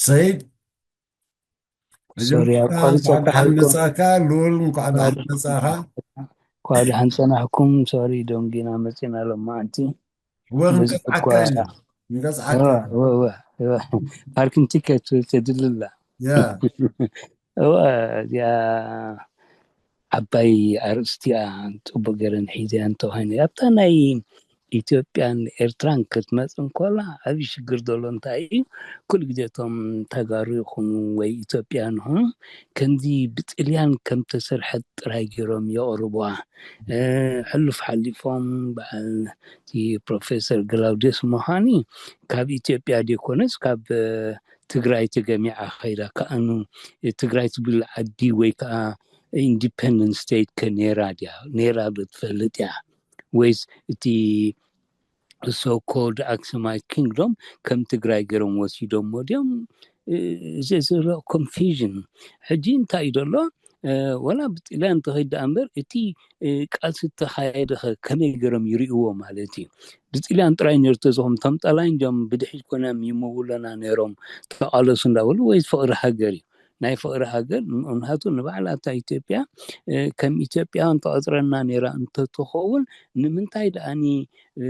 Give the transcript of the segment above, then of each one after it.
ሰይድ ሶሪ፣ መጀመርታ ኣቋሪፀ እንኳዕ ደሓን ካሕልኩም። መጻእካ። ልኡል እንኳዕ ደሓን መጻእካ። እንኳዕ ደሓን ጸናሕኩም። ሶሪ፣ ደንጊና መጺና ሎማዓንቲ። እወ በዚ ክንቀጽዓካ እኳ- ኢና። ክንቀጽዓካ እወ፣ ኢና። እወ፣ እወ፣ እወ። ፓርኪንግ ቲኬት ተድልላ። ያ እወ፣ እዚኣ ዓባይ ኣርእስቲ እያ፣ ጽቡቅ ገይረን ሒዘያ እንተኾይነ። ኣብታ ናይ ኢትዮጵያን ኤርትራን ክትመጽእ እንኮላ ዓብዪ ሽግር ዘሎ እንታይ እዩ? ኩሉ ግዜ እቶም ተጋሩ ይኹኑ ወይ ኢትዮጵያን ይኹኑ ከምዚ ብጥልያን ከም ተሰርሐት ጥራይ ገይሮም የቕርቡዋ። እ፣ ሕሉፍ ሓሊፎም በዓል እቲ ፕሮፌሰር ግላውዲዮስ ምዃኒ ካብ ኢትዮጵያ ዲኮነስ ካብ እ፣ ትግራይ ተገሚዓ ኸይዳ ከኣኑ እ፣ ትግራይ ትብል ዓዲ ወይ ከዓ ኢንዲፐንደንት ስቴት ከ ነይራ ድያ? ነይራ ዶ ትፈልጥ እያ? ወይስ እቲ so called Aksumite Kingdom ከም ትግራይ ገይሮም ወሲዶሞ ድዮም? እ፣ እዚ ዘሎ ኮንፊዥን ሕጂ እንታይ እዩ ዘሎ? እ፣ ወላ ብጥልያን እንተኸይድ ደኣ እምበር እቲ እ፣ ቃልሲ እተኻየደ ኸ ከመይ ገይሮም ይርእይዎ ማለት እዩ? ብጥልያን ጥራይ ነይሩ ተዝኾም እቶም ጠላይ እንዲዮም ብድሕሪት ኮይኖም ይምውለና ነይሮም ተቓለሱ እንዳበሉ ወይ ፍቕሪ ሃገር እዩ? ናይ ፍቕሪ ሃገር ምኽንያቱ ንባዕላ እታ ኢትዮጵያ እ፣ ከም ኢትዮጵያ እንተቐፅረና ነይራ እንተትኸውን ንምንታይ ደኣኒ እ፣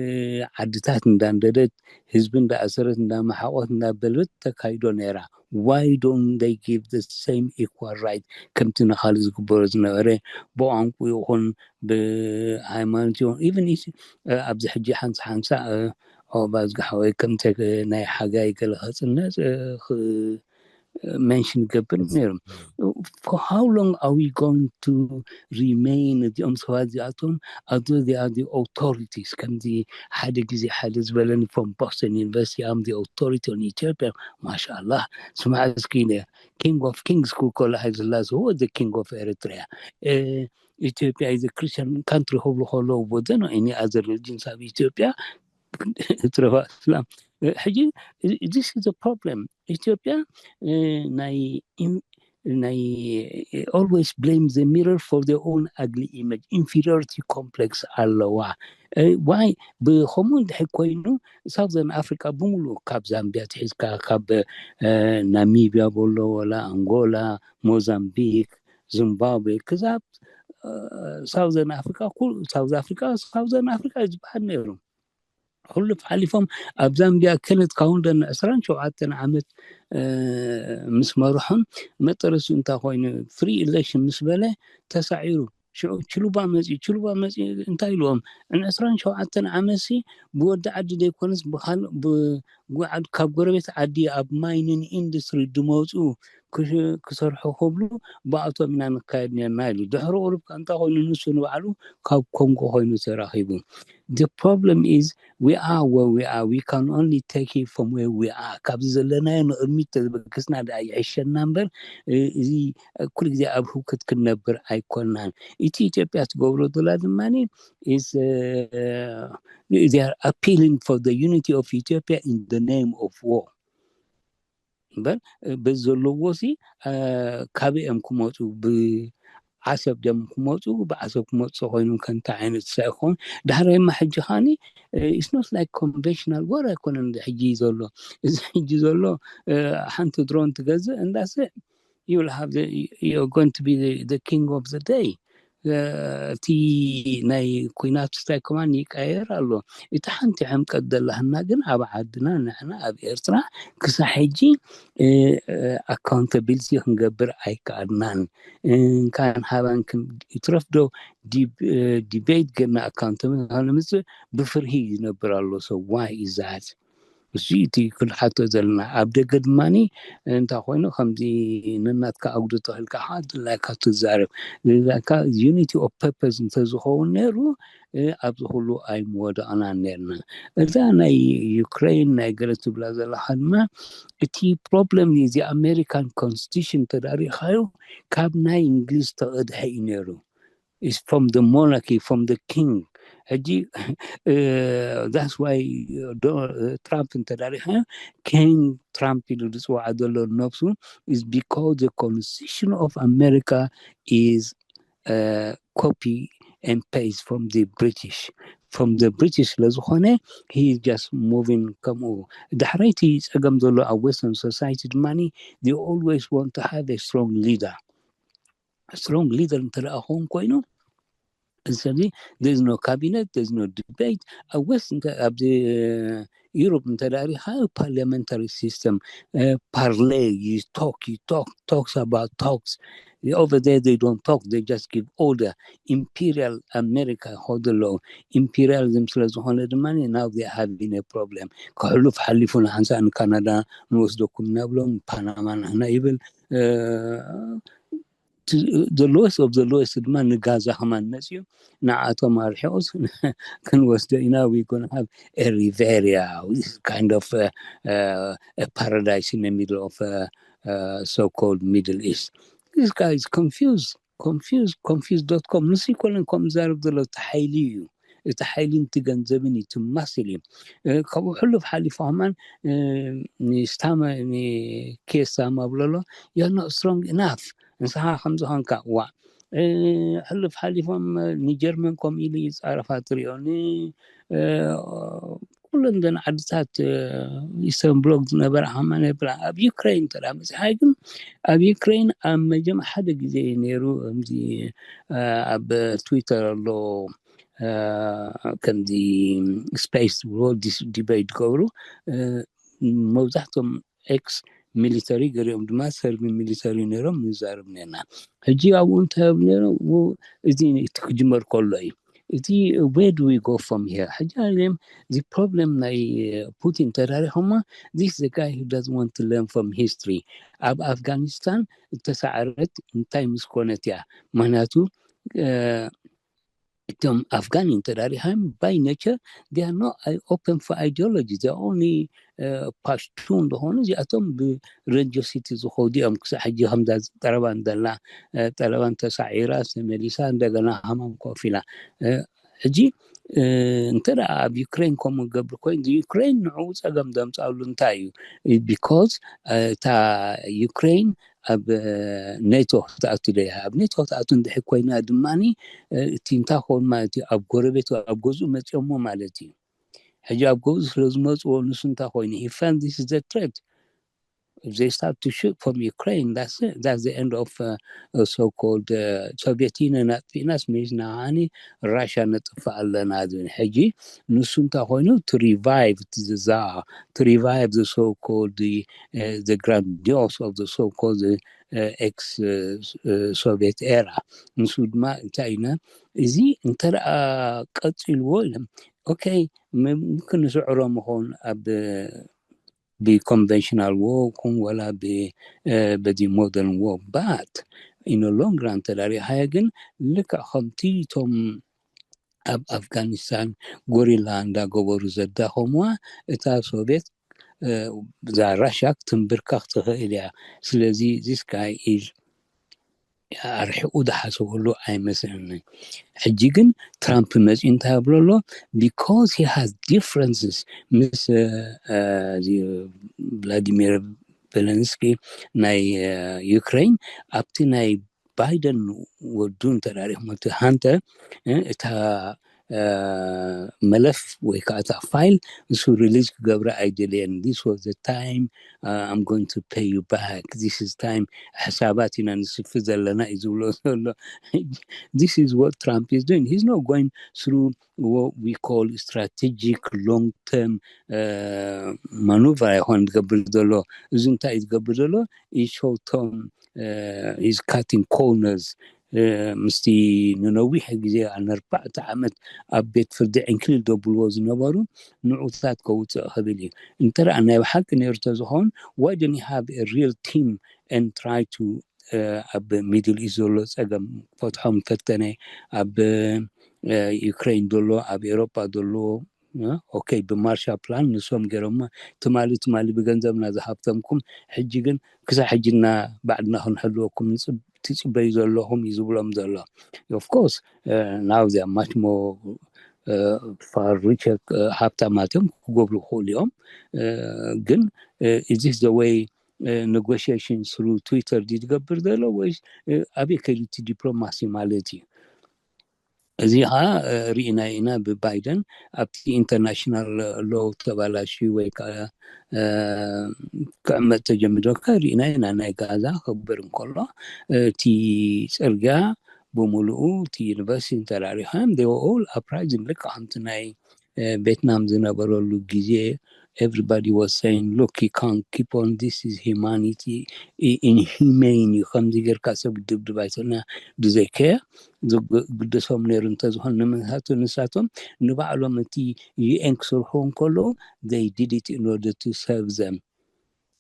ዓድታት እንዳንደደት ህዝቢ እንዳኣሰረት እንዳመሓቆት እንዳበልበት ተካይዶ ነይራ? Why don't they give the same equal right ከምቲ ንኻልእ ዝግበሮ ዝነበረ ብቋንቁ ይኹን ብሃይማኖት ይኹን even ኣብዚ ሕጂ ሓንሳ ሓንሳ ኦባዝ ሓወይ ከምቲ ናይ ሓጋይ ገለ ከፅነስ ሜንሽን ገብር ነይሩ። For how long are we going to remain እዚኦም ሰባት እዚኣቶም although they are the authorities ከምዚ ሓደ ግዜ ሓደ ዝበለኒ from Boston University I'm the authority on Ethiopia ማሻኣላህ ስማዕ እስኪ ኢለ king of kings ክብሉ ከሎ ሃይለ ስላሴ was the king of Eritrea ኢትዮጵያ is a Christian country ክብሉ ከለዉ but then any other religions ኣብ ኢትዮጵያ ትረፋ እስላም ሕጂ this is a problem ኢትዮጵያ ናይ ናይ always blame the mirror for their own ugly image inferiority complex ኣለዋ why ብከምኡ እንድሕር ኮይኑ ሳውዘርን ኣፍሪካ ብምሉእ ካብ ዛምቢያ ትሒዝካ ካብ ናሚብያ በሎ ወላ ኣንጎላ ሞዛምቢክ ዚምባብዌ ክሳብ ሳውዘርን ኣፍሪካ ሳውዝ ኣፍሪካ ሳውዘርን ኣፍሪካ ዝበሃል ነይሩ ሕሉፍ ሓሊፎም ኣብ ዛምቢያ ከነት ካውንደር ንዕስራን ሸውዓተን ዓመት ምስ መርሖም መጠረሱ እንታይ ኮይኑ ፍሪ ኢሌክሽን ምስ በለ ተሳዒሩ ሽዑ ችሉባ መፂኡ ችሉባ መፂኡ እንታይ ኢልዎም ንዕስራን ሸውዓተን ዓመትሲ ብወዲ ዓዲ ዘይኮነስ ብካልእ ካብ ጎረቤት ዓዲ ኣብ ማይንን ኢንዱስትሪ ድመፁ ክሰርሑ ክብሉ ብኣቶም ኢና ንካየድ ነርና ኢሉ ድሕሪ ቁሩብ ከ እንታይ ኮይኑ ንሱ ንባዕሉ ካብ ኮንጎ ኮይኑ ተራኺቡ the problem is we are where we are we can only take it from where we are ካብዚ ዘለናዮ ንቕድሚት ተዝበገስና ደኣ ይሕሸና እምበር እዚ ኩሉ ግዜ ኣብ ህውከት ክንነብር ኣይኮናን እቲ ኢትዮጵያ ትገብሮ ዘላ ድማ is they are appealing for the unity of Ethiopia in the name of war እምበር በዚ ዘለዎ ሲ ካበይ እዮም ክመፁ ብዓሰብ ድዮም ክመፁ ብዓሰብ ክመፁ ኮይኖም ከንታ ዓይነት ሳይኮን ዳሕራይማ ሕጂ ካኒ it's not like conventional war ኣይኮነን ሕጂ ዘሎ እዚ ሕጂ ዘሎ ሓንቲ ድሮን ትገዝእ እንዳስዕ you will have the, you're going to be the, the king of the day እቲ ናይ ኩናት ስታይ ከማን ይቀየር ኣሎ እቲ ሓንቲ ሕምቀት ዘለህና ግን ኣብ ዓድና ንሕና ኣብ ኤርትራ ክሳብ ሕጂ ኣካውንታቢሊቲ ክንገብር ኣይከኣልናን እንካን ሃባን ይትረፍ ዶ ዲቤት ገና ኣካውንታቢሊቲ ምፅእ ብፍርሂ ይነብር ኣሎ so why is that እሱ እቲ ክንሓቶ ዘለና ኣብ ደገ ድማ እንታይ ኮይኑ ከምዚ ነናትካ ኣጉዶ ተኽልካ ድላይካ ትዛረብ ካ unity of purpose እንተዝኸውን ነይሩ ኣብዚ ኩሉ ኣይምወደቕናን ነርና እዛ ናይ ዩክሬን ናይ ገለ ትብላ ዘለካ ድማ እቲ problem እዚ ኣሜሪካን constitution ተዳሪኻዩ ካብ ናይ እንግሊዝ ተቐድሐ እዩ ነይሩ is from the monarchy from the king ሕጂ that's why ትራምፕ እንተዳሪኻ ኪንግ ትራምፕ ኢሉ ዝፅዋዓ ዘሎ ነብሱ is because the constitution of America is copy and paste from the British from the British ስለ ዝኾነ he is just moving ከምኡ። ዳሕራይቲ ጸገም ዘሎ ኣብ Western society ድማ they always want to have a strong leader. Strong leader እንተ ደኣ ክኸውን ኮይኑ ስለዚ there is no cabinet, there is no debate. ኣብ West እንተ ኣብ Europe እንተ ደኣ ሪኻ parliamentary system, parler, you talk, you talk, talks about talks. Over there they don't talk, they just give order. Imperial America ይኸዱ ኣለዉ። Imperialism ስለ ዝኾነ ድማ now they having a problem. ከሕሉፍ ሓሊፉ ንሓንሳእ ንካናዳ ንወስደኩም እናብሎም ፓናማ ንሕና ይብል። The lowest of the lowest ድማ ንጋዛ ከማን መፅዩ ንዓቶም ኣርሒቑስ ክንወስዶ ኢና። We gonna have a Riveria, this kind of paradise in the middle of so-called Middle East. This guy is confused, confused, confused dot com. ንሱ ይኮነን ከም ዝዛረብ ዘሎ፣ እቲ ሓይሊ እዩ። እቲ ሓይልን እቲ ገንዘብን እዩ፣ እቲ ማስል እዩ። ካብኡ ሕሉፍ ሓሊፉ ከማን ንስታማ ንኬስታማ ብለሎ you're not strong enough። ንስኻ ከም ዝኾንካ ዋእ። ሕሉፍ ሓሊፎም ንጀርመን ከምኡ ኢሉ ይፃረፋ ትሪኦ። ኩለን ዘን ዓድታት ኢስተርን ብሎክ ዝነበራ ከማን የብላ። ኣብ ዩክሬን እንተ መፅሓይ ግን ኣብ ዩክሬን ኣብ መጀመ ሓደ ግዜ እዩ ነይሩ። ከምዚ ኣብ ትዊተር ኣሎ ከምዚ ስፔስ ዝብሎ ዲስ- ዲቤት ዝገብሩ መብዛሕቶም ኤክስ ሚሊተሪ ገሊኦም ድማ ሰርቪ ሚሊተሪ ነይሮም ንዛረብ ነርና። ሕጂ ኣብኡ እንታይ ብ ነይሮም እዚ እቲ ክጅመር ከሎ እዩ። እቲ where do we go from here? ሕጂ ኣለም እዚ ፕሮብለም ናይ ፑቲን ተዳሪኹማ this the guy who doesn't want to learn from history. ኣብ ኣፍጋኒስታን እተሳዕረት እንታይ ምስ ኮነት እያ? ምክንያቱ እቶም ኣፍጋን እንተ ዳሪኻዮም by nature they are not open for ideology. They only ፓሽቱ እንደኾኑ እዚኣቶም ብረንጆሲቲ ዝኸዱ እዮም። ክሳብ ሕጂ ከምዛ ጠረባን ዘላ ጠረባን ተሳዒራ ተመሊሳ እንደገና ሃማም ኮፍ ኢላ። ሕጂ እንተ ደኣ ኣብ ዩክሬን ከምኡ ገብር ኮይኑ ዩክሬን ንዕኡ ጸገም ዘምጻሉ እንታይ እዩ? ቢኮዝ እታ ዩክሬን ኣብ ኔቶ ክትኣቱ ደያ ኣብ ኔቶ ክትኣቱ እንድሕር ኮይና ድማ እቲ እንታይ ክኸውን ማለት እዩ? ኣብ ጎረቤት ኣብ ገዝኡ መፅኦሞ ማለት እዩ። ሕጂ ኣብ ገዝኡ ስለ ዝመፅዎ ንሱ እንታይ ኮይኑ he felt this is a threat. If they start to shoot from Ukraine, that's it. That's the end of uh, uh, so-called uh, Soviet Union ኣጥፊእናስ መይዝና ከዓኒ ራሽያ ነጥፍእ ኣለና ዝብል። ሕጂ ንሱ እንታይ ኮይኑ to revive the Tsar, to revive the so-called the, uh, the grandiose of the so-called uh, ex uh, uh, Soviet era. ንሱ ድማ እንታይ ኢልና እዚ እንተ ደኣ ቀፂልዎ ኢሎም okay ክንስዕሮ ምኾን ኣብ ብኮንቨንሽናል ዎር ኹን ወላ በዚ ሞደርን ዎር but in a long run ተዳሪኻዮ ግን ልክዕ ከምቲ እቶም ኣብ ኣፍጋኒስታን ጎሪላ እንዳገበሩ ዘዳኸሙዋ እታ ሶቪየት እዛ ራሽያ ክትንብርካ ክትኽእል እያ። ስለዚ this guy is ኣርሒቑ ዝሓሰበሉ ኣይመስለንን። ሕጂ ግን ትራምፕ መፂኡ እንታይ ይብሎ ኣሎ? Because he has differences ምስ ቭላዲሚር ዜለንስኪ ናይ ዩክሬን ኣብቲ ናይ ባይደን ወዱ እንተዳሪኹም እቲ ሃንተር እታ መለፍ ወይ ከዓ እታ ፋይል ንሱ ሪሊዝ ክገብረ ኣይደለየን። This was the time uh, I'm going to pay you back. This is time ሕሳባት ኢና ንስፊ ዘለና እዩ ዝብሎ ዘሎ። This is what Trump is doing. He's not going through what we call strategic long term uh, maneuver ኣይኮን ዝገብር ዘሎ። እዚ እንታይ እዩ ዝገብር ዘሎ? Is short term uh, is cutting corners. ምስቲ ንነዊሕ ግዜ ንኣርባዕተ ዓመት ኣብ ቤት ፍርዲ ዕንክሊል ዘብልዎ ዝነበሩ ንዑታት ከውፅእ ክብል እዩ። እንተ ደኣ ናይ ብሓቂ ነይሩ ተዝኸውን why didn't he have a real team and try to ኣብ ሚድል ኢስት ዘሎ ፀገም ክፈትሖ ምፈተነ፣ ኣብ ዩክሬን ዘሎ፣ ኣብ ኤሮጳ ዘሎ okay ብማርሻል ፕላን ንሶም ገይሮሞ ትማሊ ትማሊ ብገንዘብና ዝሃብተምኩም ሕጂ ግን ክሳብ ሕጂ እና ባዕድና ክንሕልወኩም ትፅበዩ ዘለኹም እዩ ዝብሎም ዘሎ። Of course now they are much more far richer፣ ሃብታማት እዮም ክገብሩ ይኽእሉ እዮም። ግን is this the way negotiation through Twitter ድዩ ዝገብር ዘሎ ወይስ ኣበይ ከይዱ እቲ ዲፕሎማሲ ማለት እዩ? እዚ ከዓ ርኢና ኢና ብባይደን ኣብቲ ኢንተርናሽናል ሎው ተባላሽዩ ወይ ከዓ ክዕመጥ ተጀሚሩ ርኢና ኢና። ናይ ጋዛ ክብር እንከሎ እቲ ፅርግያ ብምሉኡ እቲ ዩኒቨርሲቲ ተራሪሖም they were all uprising ልክዕ ከምቲ ናይ ቬትናም ዝነበረሉ ግዜ everybody was saying look you can't keep on this is humanity inhumane እዩ ከምዚ ጌርካ ሰብ ድብድብ ኣይትኽእልና ብዘይከ ዝግደሶም ነይሩ እንተዝኾን ንምንሳቱ ንሳቶም ንባዕሎም እቲ ዩኤን ክስርሑ እንከለዉ they did it in order to serve them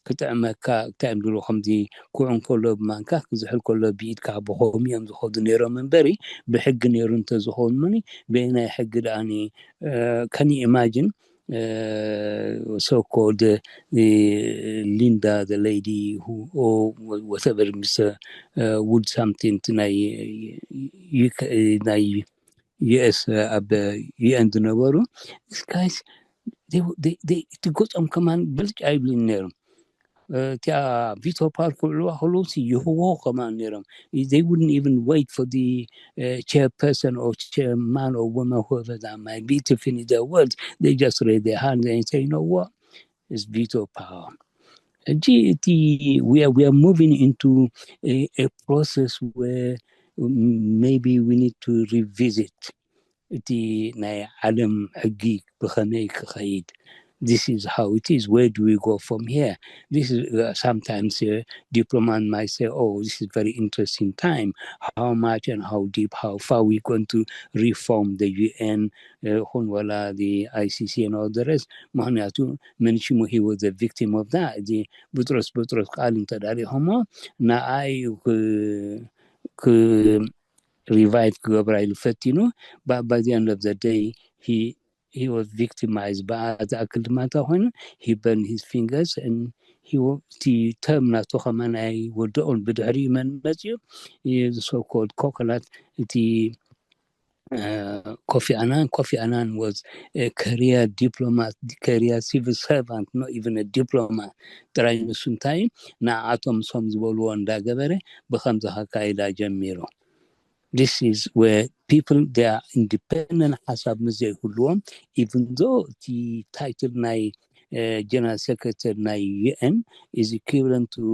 ክጥዕመካ እንታይ እዮም ድሮ ከምዚ ኩዑ እንከሎ ብማንካ ክዝሕል ከሎ ብኢድካ ብኸምኡ እዮም ዝኸዱ ነይሮም እምበሪ ብሕጊ ነይሩ እንተዝኸውን ምኒ በየናይ ሕጊ ደኣኒ can you imagine so called Linda the lady who or whatever Mr Wood something ናይ US ኣብ UN ዝነበሩ guys እቲ ገፆም ከማን ብልጭ ኣይብልን ነይሮም እቲኣ ቪቶ ፓወር ክብዕልዋ ከለዉ ይህዎ ከማን ነይሮም they wouldn't even wait for the uh, chairperson or chairman or woman whoever that might be to finish their words they just raise their hand and say you know what it's veto power ሕጂ እቲ we are, we are moving into a, a process where maybe we need to revisit እቲ ናይ ዓለም ሕጊ ብኸመይ ክኸይድ this is how it is where do we go from here this is uh, sometimes uh, diplomat might say oh this is very interesting time how much and how deep how far we going to reform the UN uh, ኹን ወላ the ICC and all the rest ምክንያቱ ምን ሽሙ he was a victim of that እዚ ብጥሮስ ብጥሮስ ቃል እንተዳሪኾሞ ንኣይ ሪቫይቭ ክገብራ ኢሉ ፈቲኑ but by the end of the day he he was victimized ብኣ ዝኣክል ድማ እንታይ ኮይኑ he burned his fingers and he እቲ ተርም ናቱ ከማን ኣይወደኦን ብድሕሪኡ መን መፅኡ so called coconut እቲ ኮፊ ኣናን ኮፊ ኣናን was career diplomat career civil servant not even a diplomat ጥራይ ንሱ እንታይ ንዓቶም ሶም ዝበልዎ እንዳገበረ ብከምዚ ከካይዳ ጀሚሩ this is where people they are independent ሓሳብ ምስ ዘይህልዎም even though እቲ title ናይ general secretary ናይ UN is equivalent to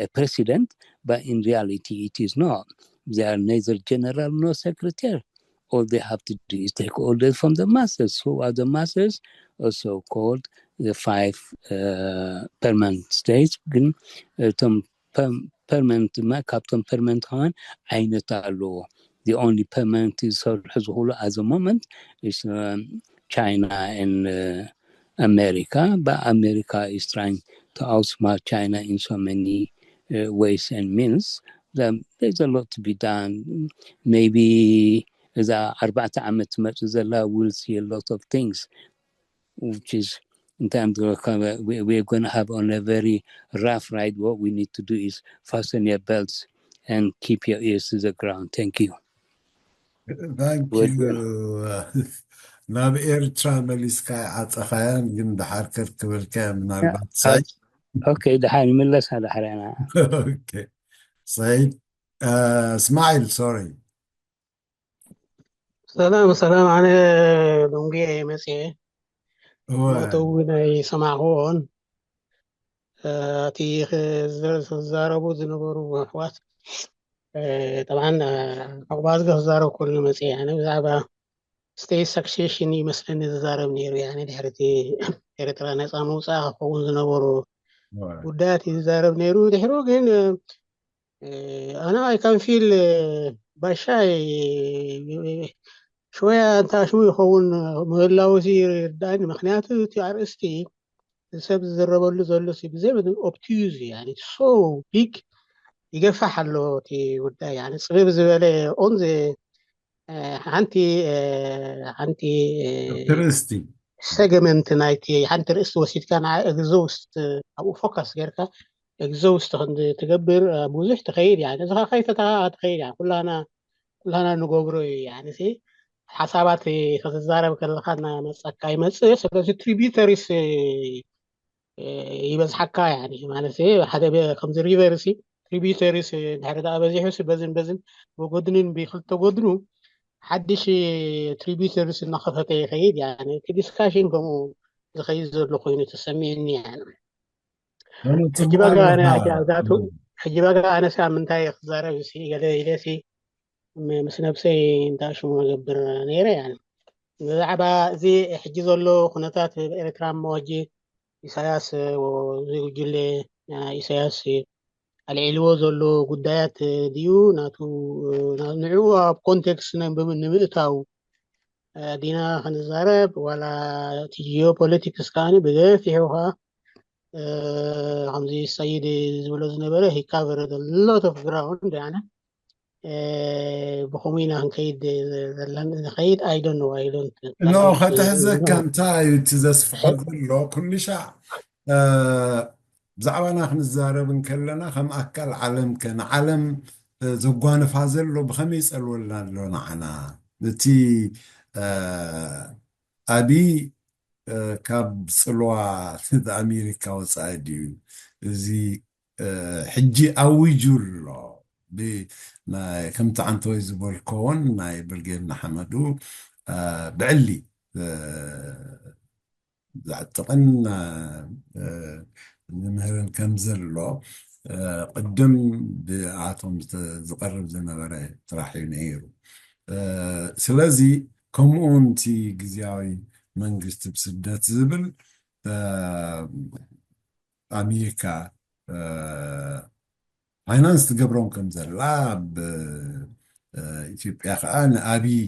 a president but in reality it is not they are neither general nor secretary all they have to do is take orders from the masters who are the masters also called the five uh, permanent states ግን እቶም permanent ድማ ካብቶም permanent ከማን ዓይነት ኣለዎ the only permanent ዝሰርሑ ዝኽእሉ at the moment is um, China and uh, America but America is trying to outsmart China in so many uh, ways and means then there's a lot to be done maybe እዛ ኣርባዕተ ዓመት ትመፅእ ዘላ will see a lot of things which is in terms of uh, we, we're going to have on a very rough ride what we need to do is fasten your belts and keep your ears to the ground thank you Thank you. ናብ ኤርትራ መሊስካ ዓፀኻያን ግን ድሓር ከርክበልካ ምናልባት ሳይ okay ድሓር ይምለሳ ድሓር ያና ሳይድ እስማዒል sorry ሰላም ሰላም ኣነ ሎንጌ መፅየ ሞተዊ ናይ ሰማዕክዎን እቲ ክዛረቡ ዝነበሩ ኣሕዋት ጠብዓን ዕቁባዝገ ክዛረብ ከሉ መፅየ ኣነ ብዛዕባ state succession ይመስለኒ ዝዛረብ ነይሩ ያኔ ድሕሪ እቲ ኤርትራ ነፃ ምውፃእ ክኸውን ዝነበሩ ጉዳያት እዩ ዝዛረብ ነይሩ ድሕሩ ግን ኣነ I can feel ባሻይ ሸወያ እንተ ኣሽሙ ይኸውን ምህላው እዚ ይርዳእኒ ምክንያቱ እቲ ኣርእስቲ ሰብ ዝዝረበሉ ዘሎ ብዘይ obtuse so big ይገፋሕ ኣሎ እቲ ጉዳይ ጽብብ ዝበለ on the ሓንቲ ሓንቲ ትርእስቲ segment ናይቲ ሓንቲ ርእስቲ ወሲድካ ንዓ exhaust ኣብኡ focus ጌርካ exhaust ትገብር ብዙሕ ትኸይድ እያ ነዚ ከይፈተኻ ትኸይድ እያ ኩላና ኩላና ንገብሮ እዩ ያኒ ሓሳባት ክትዛረብ ከለካ እናመፀካ ይመፅእ ስለዚ tributaries ይበዝሓካ ያኒ ማለት ሓደ ከምዚ river ሲ tributaries ድሕሪ ዳ በዚሑ ሲ በዝን በዝን ብጎድንን ብክልተ ጎድኑ ሓድሽ ትሪቢዩተርስ እናኸፈተ ይኸይድ። ያኒ እቲ ዲስካሽን ከምኡ ዝኸይድ ዘሎ ኮይኑ ተሰሚዕኒ። ያኒ ሕጂ በጋ ኣነ ኣብዛቱ ሕጂ በጋ ኣነ ሳ ምንታይ ክዛረብ ሲ ገለ ኢለ ሲ ምስ ነብሰይ እንታይ ሽሙ ገብር ነይረ። ያኒ ብዛዕባ እዚ ሕጂ ዘሎ ኩነታት ኤርትራ እሞ ሕጂ ኢሳያስ እዚ ጉጅለ ኢሳያስ ኣልዒልዎ ዘሎ ጉዳያት ድዩ ናቱ ንዕኡ ኣብ ኮንቴክስት ንምእታው ዲና ክንዛረብ ዋላ እቲ ጂኦፖለቲክስ ከዓኒ ብገፊሑ ከዓ ከምዚ ሰይድ ዝበሎ ዝነበረ he covered a lot of ground ያነ ብኸምኡ ኢና ክንከይድ ዘለና ንኸይድ I don't know I don't no ከተሕዘካ እንታይ እዩ እቲ ዘስፍሖ ዘሎ ኩሉ ሻዕ ብዛዕባና ክንዛረብ እንከለና ከም ኣካል ዓለም ከ ንዓለም ዘጓንፋ ዘሎ ብኸመይ ይፀልወልና ኣሎ ንዓና እቲ ኣብይ ካብ ፅልዋ ኣሜሪካ ወፃኢ ድዩ እዚ ሕጂ ኣዊጁ ኣሎ ከምቲ ዓንተወይ ዝበልኮ እውን ናይ ብርጌድ ንሓመዱ ብዕሊ ዘዕጥቕን ንምህርን ከም ዘሎ ቅድም ብኣቶም ዝቐርብ ዝነበረ ስራሕ እዩ ነይሩ። ስለዚ ከምኡ እቲ ግዝያዊ መንግስቲ ብስደት ዝብል ኣሜሪካ ፋይናንስ ትገብሮም ከም ዘላ ኣብ ኢትዮጵያ ከዓ ንኣብይ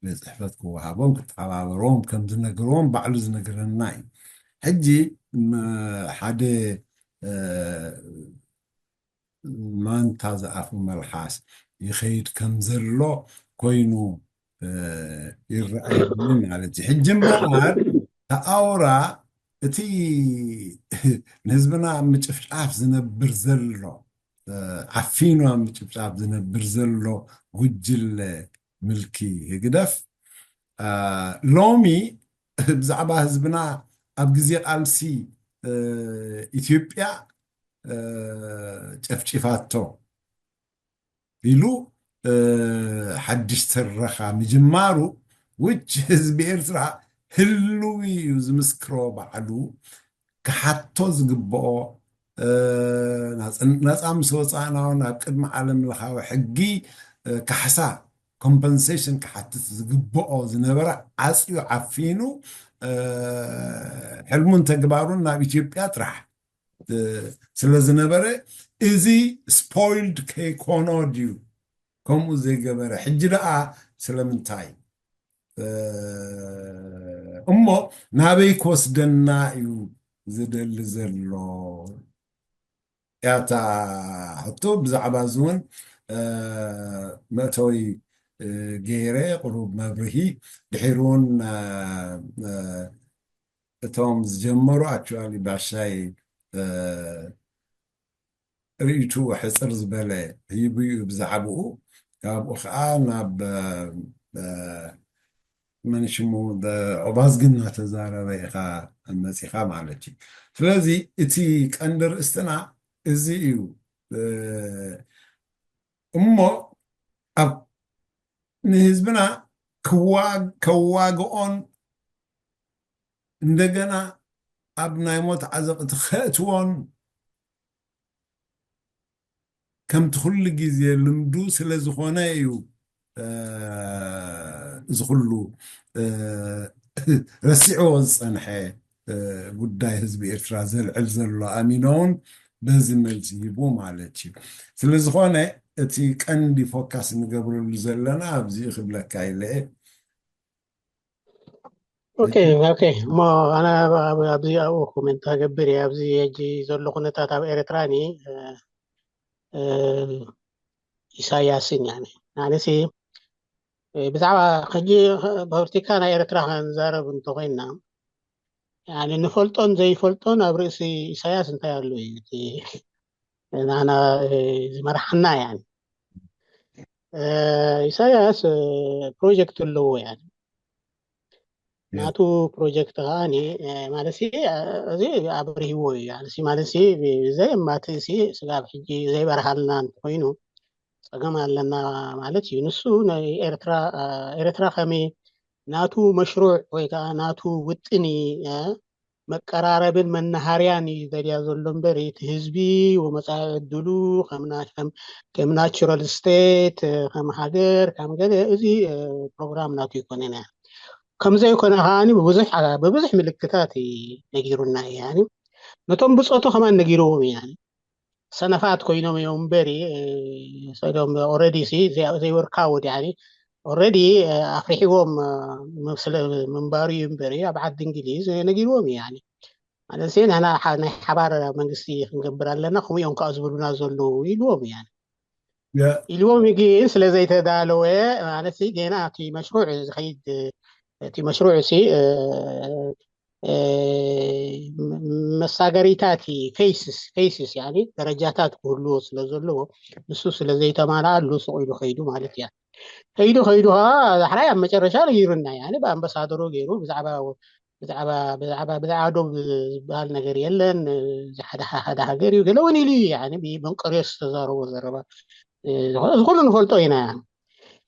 ቤት ፅሕፈት ክወሃቦም ክተሓባበሮም ከም ዝነግርዎም ባዕሉ ዝነግረና እዩ። ሕጂ ሓደ ማንታ ዝኣፉ መልሓስ ይኸይድ ከም ዘሎ ኮይኑ ይረኣየኒ ማለት እዩ። ሕጂ እምበኣር ተኣውራ እቲ ንህዝብና ኣብ ምጭፍጫፍ ዝነብር ዘሎ ዓፊኑ ኣብ ምጭፍጫፍ ዝነብር ዘሎ ጉጅለ ምልኪ ህግደፍ ሎሚ ብዛዕባ ህዝብና ኣብ ግዜ ቃልሲ ኢትዮጵያ ጨፍጪፋቶ ኢሉ ሓድሽ ትረኻ ምጅማሩ ውጭ ህዝቢ ኤርትራ ህልዊ እዩ ዝምስክሮ ባዕሉ ክሓቶ ዝግብኦ ናፃ ምስ ወፃእና እውን ኣብ ቅድሚ ዓለም ለኻዊ ሕጊ ካሕሳ ኮምፐንሴሽን ክሓትት ዝግብኦ ዝነበረ ዓፅዩ ዓፊኑ ሕልሙን ተግባሩን ናብ ኢትዮጵያ ጥራሕ ስለ ዝነበረ እዚ ስፖይልድ ከይኮኖ ድዩ ከምኡ ዘይገበረ? ሕጂ ደኣ ስለምንታይ እሞ ናበይ ክወስደና እዩ ዝደሊ ዘሎ? ያታ ሕቶ ብዛዕባ እዚ እውን መእተዊ ገይረ ቅሩብ መብርሂ ድሒሩ እውን እቶም ዝጀመሩ ኣክቹዋሊ ባሻይ ርእይቱ ሕፅር ዝበለ ሂቡ እዩ ብዛዕባኡ። ካብኡ ከዓ ናብ መን ሽሙ ኦባዝግና ተዛረበ ኢኻ መፂኻ ማለት እዩ። ስለዚ እቲ ቀንዲ ርእስትና እዚ እዩ እሞ ኣብ ንህዝብና ከዋግኦን እንደገና ኣብ ናይ ሞት ዓዘቕቲ ከእትዎን ከምቲ ኩሉ ግዜ ልምዱ ስለ ዝኾነ እዩ እዚ ኩሉ ረሲዕዎ ዝፀንሐ ጉዳይ ህዝቢ ኤርትራ ዘልዕል ዘሎ ኣሚኖውን በዚ መልሲ ሂቡ ማለት እዩ። ስለዝኾነ እቲ ቀንዲ ፎካስ ንገብረሉ ዘለና ኣብዚ ክብለካ ኢለ ኦኬ ኦኬ እሞ ኣነ ኣብዚ ኣብኡ ኮሜንት ክገብር እየ ኣብዚ ሕጂ ዘሎ ኩነታት ኣብ ኤርትራ ኒ ኢሳያስን ያኒ ኣነሲ ብዛዕባ ሕጂ ፖለቲካ ናይ ኤርትራ ክንዛረብ እንተኮይንና ያኒ ንፈልጦን ዘይፈልጦን ኣብ ርእሲ ኢሳያስ እንታይ ኣሎ እዩ እቲ ናና ዝመርሓና ያኒ ኢሳያስ ፕሮጀክት ኣለዎ ያኒ ናቱ ፕሮጀክት ከዓ ማለት እዚ ኣብርሂዎ እዩ ማለት ዘየማትእ ስጋብ ሕጂ ዘይበርሃልና እንተኮይኑ ጸገም ኣለና ማለት እዩ። ንሱ ናይ ኤርትራ ኤርትራ ከመይ ናቱ መሽሩዕ ወይ ከዓ ናቱ ውጥኒ መቀራረብን መናሃርያን እዩ ዘድያ ዘሎ እምበር እቲ ህዝቢ ወመፃኢ ዕድሉ ከም ናቹራል ስቴት ከም ሃገር ከም ገለ እዚ ፕሮግራም ናቱ ይኮነና። ከምዘይኮነ ከዓኒ ብብዙሕ ብብዙሕ ምልክታት ነጊሩና እዩ። ነቶም ብፆቱ ከማን ነጊርዎም እዩ። ሰነፋት ኮይኖም እዮም እምበሪ ሰዶም ኦረዲ ዘይወርካ ወዲ ኣፍሪሕዎም ስለ ምንባሩ እዩ እምበሪ ኣብ ዓዲ እንግሊዝ ነጊርዎም እዩ። ማለት ንሕና ናይ ሓባር መንግስቲ ክንገብር ኣለና ከምኡ እዮም ከዓ ዝብሉና ዘለዉ ኢልዎም እዩ። ኢልዎም ግን ስለ ዘይተዳለወ ማለት ገና እቲ መሽሩዕ ዝኸይድ እቲ መሽሩዕ ሲ መሳገሪታት ፌስስ ፌስስ ደረጃታት ክህልዎ ስለ ዘለዎ ንሱ ስለ ዘይተማልኣሉ ስቕ ኢሉ ከይዱ ማለት እያ። ከይዱ ከይዱ ከዓ ዳሕራይ ኣብ መጨረሻ ነጊሩና እያ ብኣምባሳደሩ ገይሩ ብዛዕባ ብዛዕባ ብዛዕባ ብዛዕባ ዶብ ዝበሃል ነገር የለን። ሓደ ሓደ ሃገር እዩ ገለ እውን ኢሉ እዩ ብመንቀርዮስ ዝተዛረቦ ዘረባ እዚ ኩሉ ንፈልጦ ኢና።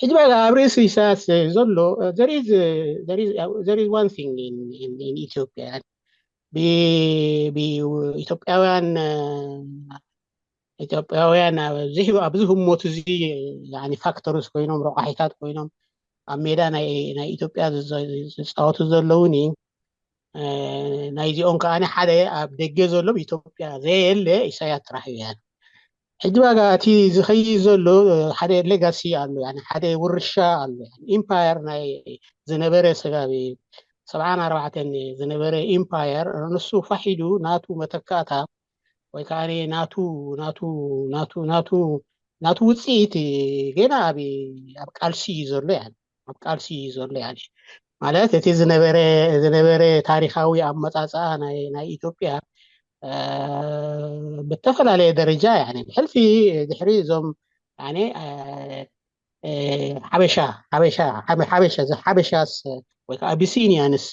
ሕጂ በቃ ኣብ ርእሲ ኢሳያስ ዘሎ there is one thing in ኢትዮጵያ ኢትዮጵያውያን ኢትዮጵያውያን ኣብዚ ህሞት እዚ ፋክተርስ ኮይኖም ረቋሒታት ኮይኖም ኣብ ሜዳ ናይ ኢትዮጵያ ዝፃወቱ ዘለውኒ ናይዚኦም ከዓ ሓደ ኣብ ደገ ዘሎ ኢትዮጵያ ዘየለ ኢሳያስ ጥራሕ እዩ። ሕጂ ዋጋ እቲ ዝኸይድ ዘሎ ሓደ ሌጋሲ ኣሎ ሓደ ውርሻ ኣሎ ኢምፓየር ናይ ዝነበረ ስጋብ ሰብዓን ኣርባዕተን ዝነበረ ኢምፓየር ንሱ ፋሒዱ ናቱ መተካእታ ወይ ከዓ ናቱ ናቱ ናቱ ናቱ ናቱ ውፅኢት ገና ኣብ ኣብ ቃልሲ እዩ ዘሎ ኣብ ቃልሲ እዩ ዘሎ ማለት እቲ ዝነበረ ዝነበረ ታሪካዊ ኣመፃፅኣ ናይ ኢትዮጵያ ብተፈላለየ ደረጃ ብሕልፊ ድሕሪ እዞም ሓበሻ ሓበሻ ሓበሻስ ወይ ከዓ ኣቢሲኒያ ንሲ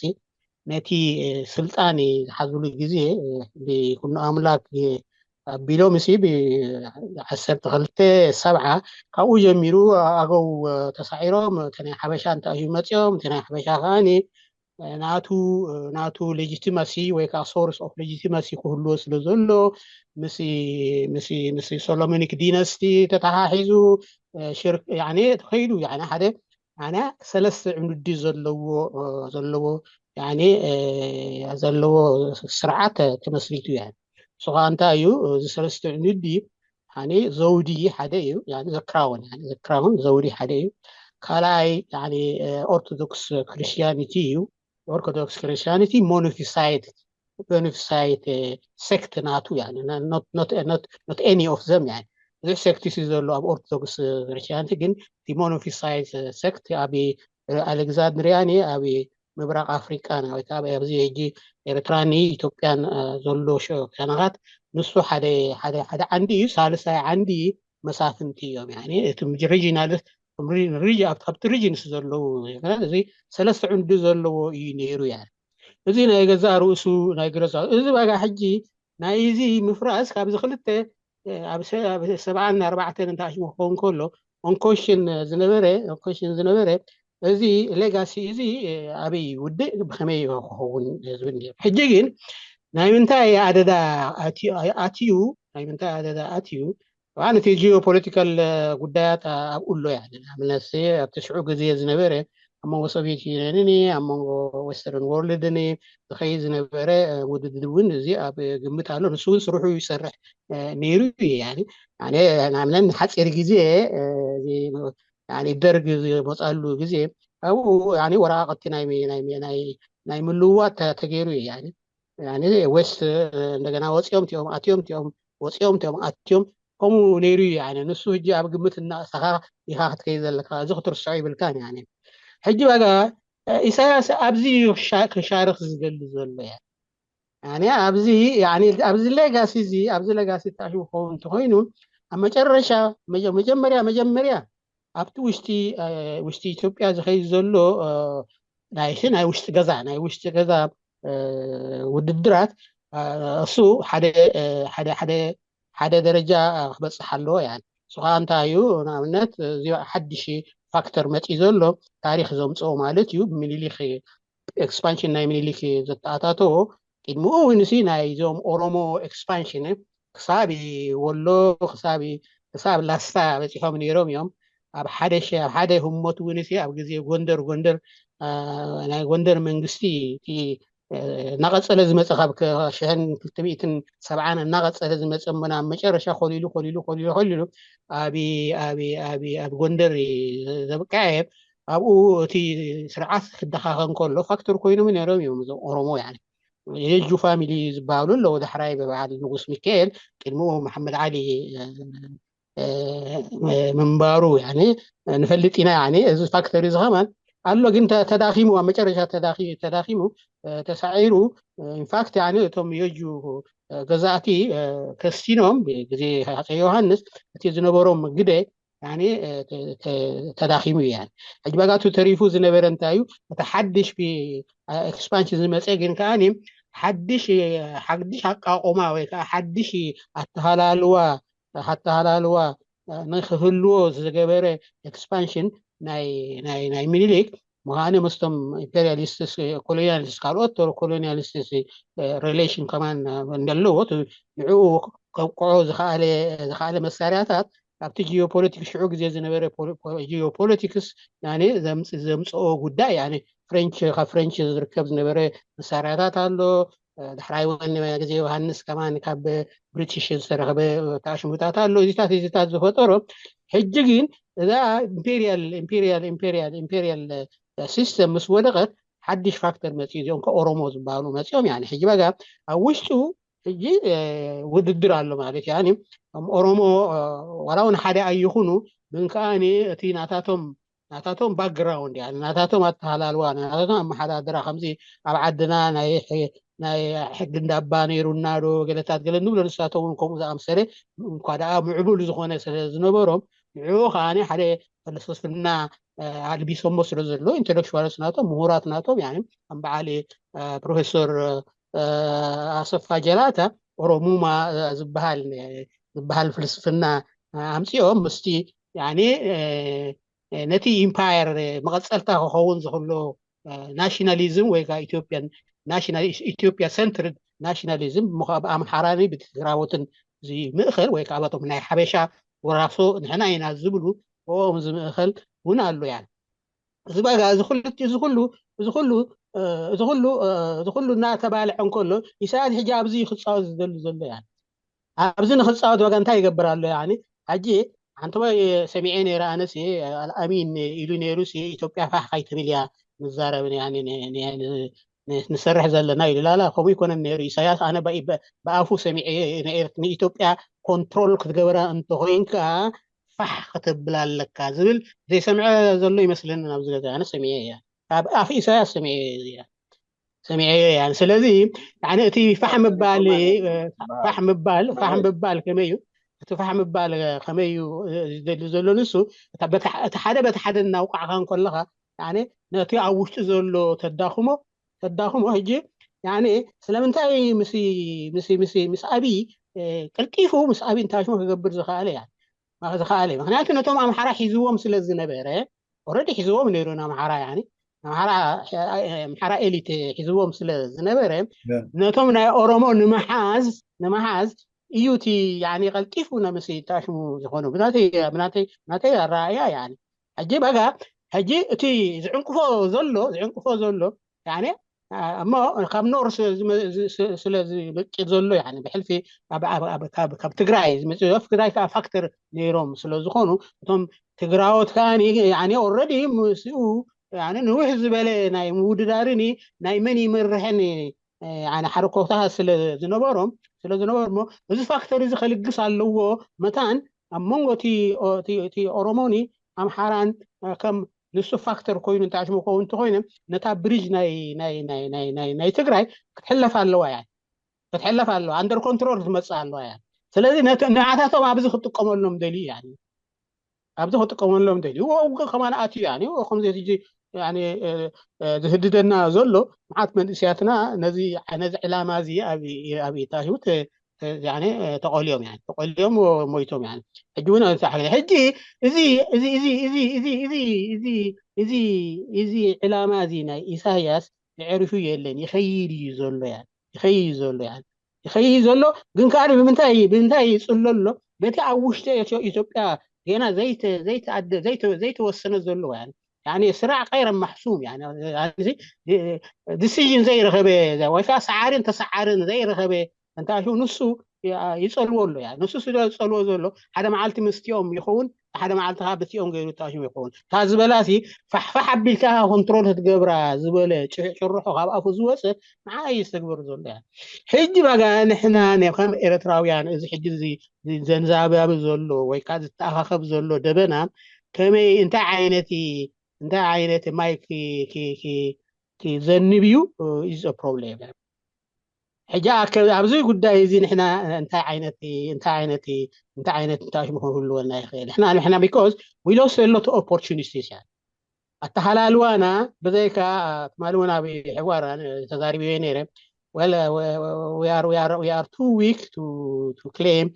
ነቲ ስልጣን ዝሓዝሉ ግዜ ብይኩኖ ኣምላክ ኣቢሎም ሲ ብዓሰርተ ክልተ ሰብዓ ካብኡ ጀሚሩ ኣገው ተሳዒሮም እቲ ናይ ሓበሻ እንተኣዩ መፂኦም እቲ ናይ ሓበሻ ከዓኒ ናቱ ናቱ legitimacy ወይ ከዓ source of legitimacy ክህልዎ ስለ ዘሎ ምስ ምስ ምስ Solomonic dynasty ተተሓሒዙ ተኸይዱ ሓደ ኣነ ሰለስተ ዕንዲ ዘለዎ ዘለዎ ዘለዎ ስርዓት ተመስሪቱ እያ። ንሱ ከዓ እንታይ እዩ እዚ ሰለስተ ዕንዲ ዘውዲ ሓደ እዩ ዘክራውን ዘክራውን ዘውዲ ሓደ እዩ። ካልኣይ ኦርቶዶክስ ክርስቲያኒቲ እዩ። ኦርቶዶክስ ክርስቲያኒቲ ሞኖፊሳይት ሞኖፊሳይት ሴክት ናቱ not any of them ብዙሕ ሴክት ሲ ዘሎ ኣብ ኦርቶዶክስ ክርስቲያኒቲ ግን ሞኖፊሳይት ሴክት ኣብ ኣሌክዛንድሪያ ኣብ ምብራቅ ኣፍሪቃ ወይ ከዓ ኣብዚ ሕጂ ኤርትራን ኢትዮጵያን ዘሎ ሸነኻት ንሱ ሓደ ሓደ ዓንዲ እዩ። ሳልሳይ ዓንዲ መሳፍንቲ እዮም። እቲ ሪጂናል ኣብቲ ሪጂንስ ዘለዉ እዚ ሰለስተ ዕንዲ ዘለዎ እዩ ነይሩ። እዚ ናይ ገዛእ ርእሱ ናይ ግረሳ እዚ ዋጋ ሕጂ ናይ እዚ ምፍራስ ካብዚ ክልተ ኣብ ሰብዓን ኣርባዕተን እንተኣሽሙ ክኸውን ከሎ ኦንኮሽን ዝነበረ ኦንኮሽን ዝነበረ እዚ ሌጋሲ እዚ ኣበይ ውድእ ብከመይ ክኸውን ዝብል ሕጂ ግን ናይ ምንታይ ኣደዳ ኣትዩ ናይ ምንታይ ኣደዳ ኣትዩ ዋ ነቲ ጂኦፖለቲካል ጉዳያት ኣብኡ ኣሎ ንኣብነት ኣብቲ ሽዑ ግዜ ዝነበረ ኣብ መንጎ ሶቪየት ዩኒየንን ኣብ መንጎ ዌስተርን ወርልድን ዝኸይድ ዝነበረ ውድድር እውን እዚ ኣብ ግምት ኣሎ። ንሱ እውን ስርሑ ይሰርሕ ነይሩ እዩ። ንኣብነት ንሓፂር ግዜ ደርግ ዝመፃሉ ግዜ ኣብኡ ወረቃቅቲ ናይ ምልውዋጥ ተገይሩ እዩ። ዌስት እንደገና ወፂኦም እቲኦም ኣትዮም እቲኦም ወፂኦም እቲኦም ኣትዮም ከምኡ ነይሩ እዩ። ንሱ ሕጂ ኣብ ግምት እናእሰኻ ኢኻ ክትከይ ዘለካ እዚ ክትርስዖ ይብልካ። ሕጂ ዋጋ ኢሳያስ ኣብዚ ክሻርክ ዝደሊ ዘሎ እያ። ኣብዚ ኣብዚ ሌጋሲ እዚ ኣብዚ ሌጋሲ ተኣሽቡ ክኸውን እንተኮይኑ ኣብ መጨረሻ መጀመርያ መጀመርያ ኣብቲ ውሽጢ ውሽጢ ኢትዮጵያ ዝኸይድ ዘሎ ናይ ናይ ውሽጢ ገዛ ናይ ውሽጢ ገዛ ውድድራት እሱ ሓደ ሓደ ሓደ ሓደ ደረጃ ክበፅሕ ኣለዎ። ስኻ እንታይ እዩ ንኣብነት እዚ ሓድሽ ፋክተር መፂ ዘሎ ታሪክ ዘምፅኦ ማለት እዩ። ምኒልክ ኤክስፓንሽን ናይ ምኒልክ ዘተኣታተዎ ቅድሚኡ እውን ሲ ናይዞም ኦሮሞ ኤክስፓንሽን ክሳብ ወሎ ክሳብ ክሳብ ላስታ በፂሖም ነይሮም እዮም። ኣብ ሓደ ሸ- ኣብ ሓደ ህሞት እውን ሲ ኣብ ግዜ ጎንደር ጎንደር አ፣ ናይ ጎንደር መንግስቲ እቲ አ፣ እናቐፀለ ዝመፀ ካብ ከ- ሽሕን ክልተ ሚእትን ሰብዓን እናቐፀለ ዝመፀ እሞ ናብ መጨረሻ ኮሊሉ ኮሊሉ ኮሊሉ ኮሊሉ ኣብ ኣብ ኣብ ኣብ ጎንደር ዘብቅዐ ኣብኡ እቲ ስርዓት ክደኻኸን ከሎ ፋክተር ኮይኖም ነይሮም እዮም እዞም ኦሮሞ ያኒ የእጁ ፋሚሊ ዝበሃሉ ኣለዉ። ዳሕራይ ብበዓል ንጉስ ሚካኤል ቅድሚኡ መሓመድ ዓሊ ምንባሩ ንፈልጥ ኢና። እዚ ፋክተር እዚ ከማን ኣሎ ግን ተዳኺሙ ኣብ መጨረሻ ተዳኺሙ ተሳዒሩ ኢንፋክት እቶም የእጁ ገዛእቲ ከሲኖም ግዜ ሃፀይ ዮሃንስ እቲ ዝነበሮም ግደ ተዳኺሙ እዩ። ሕጂ ባጋቱ ተሪፉ ዝነበረ እንታይ እዩ? እቲ ሓድሽ ኤክስፓንሽን ዝመፀ ግን ከዓ ሓድሽ ሓድሽ ኣቃቆማ ወይ ከዓ ሓድሽ ኣተሃላልዋ ኣተሃላልዋ ንክህልዎ ዝገበረ ኤክስፓንሽን ናይ ናይ ናይ ሚኒሊክ ምዃነ ምስቶም ኢምፔሪያሊስትስ ኮሎኒያሊስት ካልኦት ኮሎኒያሊስትስ ሬሌሽን ከማን እንደለዎ ንዕኡ ከብቅዖ ዝኸኣለ ዝኸኣለ መሳርያታት ኣብቲ ጂኦፖለቲክስ ሽዑ ግዜ ዝነበረ ጂኦፖለቲክስ ዘምፅኦ ጉዳይ ፍሬንች ካብ ፍሬንች ዝርከብ ዝነበረ መሳርያታት ኣሎ። ዳሕራይ እውን ግዜ ዮሃንስ ከማን ካብ ብሪቲሽ ዝተረኸበ ተኣሽሙታት ኣሎ። እዚታት እዚታት ዝፈጠሮ ሕጂ ግን እዛ ኢምፔሪያል ኢምፔሪያል ኢምፔሪያል ኢምፔሪያል ሲስተም ምስ ወደቐት ሓድሽ ፋክተር መፅኡ እዚኦም ከ ኦሮሞ ዝበሃሉ መፅኦም ያኒ ሕጂ በጋ ኣብ ውሽጡ ሕጂ ውድድር ኣሎ ማለት ያኒ ኦሮሞ ዋላ እውን ሓደ ኣይኹኑ ግን ከዓ እቲ ናታቶም ናታቶም ባክግራውንድ ያ ናታቶም ኣተሃላልዋ ናታቶም ኣመሓዳድራ ከምዚ ኣብ ዓድና ናይ ናይ ሕጊ እንዳባ ነይሩና ዶ ገለታት ገለ ንብሎ ንሳቶም እውን ከምኡ ዝኣምሰለ እንኳ ደኣ ምዕቡል ዝኾነ ስለ ዝነበሮም ንዕኡ ከዓ ሓደ ፍልስፍና ኣልቢሶሞ ስለ ዘሎ ኢንተሌክቹዋልስ ናቶም ምሁራት ናቶም ከም በዓል ፕሮፌሰር ኣሰፋ ጀላታ ኦሮሙማ ዝበሃል ዝበሃል ፍልስፍና ኣምፅኦም ምስቲ ነቲ ኢምፓየር መቐፀልታ ክኸውን ዝኽሎ ናሽናሊዝም ወይ ከዓ ኢትዮጵያን ኢትዮጵያ ሰንትርድ ናሽናሊዝም ብኣምሓራን ብትግራዎትን ዝምእኸል ወይ ከዓ ባቶም ናይ ሓበሻ ወራሶ ንሕና ኢና ዝብሉ ብኦም ዝምእኸል እውን ኣሎ ያ እዚ ባጋ እዚ ኩሉ እዚ ኩሉ እዚ ኩሉ እዚ ኩሉ እዚ ኩሉ እናተባልዐ እንከሎ ኢሳያስ ሕጂ ኣብዚ ክፃወት ዝደሊ ዘሎ ያ ኣብዚ ንክፃወት ዋጋ እንታይ ይገብር ኣሎ ያ ሕጂ ሓንቲ ወይ ሰሚዐ ነይረ ኣነስ ኣልኣሚን ኢሉ ነይሩ ኢትዮጵያ ፋሕ ካይትብል እያ ንዛረብ ንሰርሕ ዘለና ኢሉ ላላ ከምኡ ይኮነን ነይሩ ኢሳያስ ኣነ ብኣፉ ሰሚዐ ንኢትዮጵያ ኮንትሮል ክትገብራ እንተኮይንካ ፋሕ ክትብል ኣለካ ዝብል ዘይሰምዐ ዘሎ ይመስለኒ ኣብዚ ገዛ ኣነ ሰሚዐ እያ ካብ ኣፍ ኢሳያስ ሰሚዐ እያ ሰሚዐዮ እያ ስለዚ እቲ ፋሕ ምባል ፋሕ ምባል ፋሕ ምባል ከመይ እዩ እቲ ፋሕ ምባል ከመይ እዩ ዝደሊ ዘሎ ንሱ እቲ ሓደ በቲ ሓደ እናውቃዕካ እንከለካ ነቲ ኣብ ውሽጢ ዘሎ ተዳኽሞ ተዳኽሞ ሕጂ ስለምንታይ ምስ ምስ ምስ ምስ ኣብይ ቀልጢፉ ምስ ኣብይ እንታሽሞ ክገብር ዝኸኣለ እያ ዝኸኣለ ምክንያቱ ነቶም ኣምሓራ ሒዝዎም ስለ ዝነበረ ኦረዲ ሒዝዎም ነይሩ ንኣምሓራ ያኒ ኣምሓራ ኤሊት ሒዝዎም ስለ ዝነበረ ነቶም ናይ ኦሮሞ ንምሓዝ ንምሓዝ እዩ እቲ ያኒ ቀልጢፉ ነምስ ታሽሙ ዝኾኑ ብናተይ ኣረኣእያ ያኒ ሕጂ በጋ ሕጂ እቲ ዝዕንቅፎ ዘሎ ዝዕንቅፎ ዘሎ ያኒ እሞ ካብ ኖር ስለ ዝመፅእ ዘሎ ብሕልፊ ካብ ትግራይ ዝመፅእ ትግራይ ከዓ ፋክተር ነይሮም ስለ ዝኾኑ እቶም ትግራዎት ከዓ ኦረዲ ምስኡ ንውሕ ዝበለ ናይ ምውድዳርን ናይ መን ይመርሕን ሓረኮታ ስለ ዝነበሮም ስለ ዝነበሩ ሞ እዚ ፋክተር እዚ ከልግስ ኣለዎ መታን ኣብ መንጎ እቲ ኦሮሞኒ ኣምሓራን ከም ንሱ ፋክተር ኮይኑ እንተሽሙ ከው እንተኮይነ ነታ ብሪጅ ናይ ናይ ናይ ናይ ናይ ናይ ትግራይ ክትሕለፍ ኣለዋ እያ ክትሕለፍ ኣለዋ ኣንደር ኮንትሮል ክትመፅእ ኣለዋ እያ ስለዚ ንዓታቶም ኣብዚ ክጥቀመሎም ደልዩ እያ ኣብዚ ክጥቀመሎም ደልዩ ውግእ ከማን ኣትዩ እያ ከምዚ ሕጂ ዝህድደና ዘሎ መዓት መንእስያትና ነዚ ነዚ ዕላማ እዚ ኣብ ታሽውት ተቆልዮም ተቆልዮም ሞይቶም። ሕጂ እውን ሕጂ እዚ እዚ እዚ እዚ እዚ እዚ እዚ እዚ እዚ እዚ ዕላማ እዚ ናይ ኢሳያስ የዕርፉ የለን፣ ይኸይድ እዩ ዘሎ። ይኸይድ ዘሎ። ይኸይድ ዘሎ ግን ከዓ ብምንታይ ብምንታይ ይፅሎ ኣሎ? በቲ ኣብ ውሽጢ ኢትዮጵያ ገና ዘይተወሰነ ዘሎ ስራዕ ቀይረ ማሕሱም ዲሲዥን ዘይረኸበ ወይ ከዓ ሰዓርን ተሰዓርን ዘይረኸበ እንታሹ ንሱ ይፀልዎ ኣሎ። ንሱ ዝፀልዎ ዘሎ ሓደ መዓልቲ ምስቲኦም ይኸውን፣ ሓደ መዓልቲ ከዓ ብቲኦም ገይሩ ታሽም ይኸውን። እታ ዝበላ ሲ ፋሕፋሕ ኣቢልካ ኮንትሮል ክትገብራ ዝበለ ጭርሖ ካብ ኣፉ ዝወፀ ንዓ እዩ ዝተግበሩ ዘሎ። ሕጂ ባጋ ንሕና ከም ኤርትራውያን እዚ ሕጂ ዘንዛባቢ ዘሎ ወይ ከዓ ዝተኣኻኸብ ዘሎ ደበና ከመይ እንታይ ዓይነት እንታይ ዓይነት ማይ ዘንብ እዩ is a problem። ሕጂ ኣብዚ ጉዳይ እዚ ንሕና እንታይ ዓይነት እንታይ ዓይነት እንታይ ዓይነት እንታይ ሽሙ ክህልወና ይኽእል? ንሕና ንሕና because we lost a lot of opportunities። ኣተሃላልዋና ብዘይካ ትማሊ እውን ኣብ ሕዋር ተዛሪብዮ ነይረ። Well, we are we are we are too weak to to claim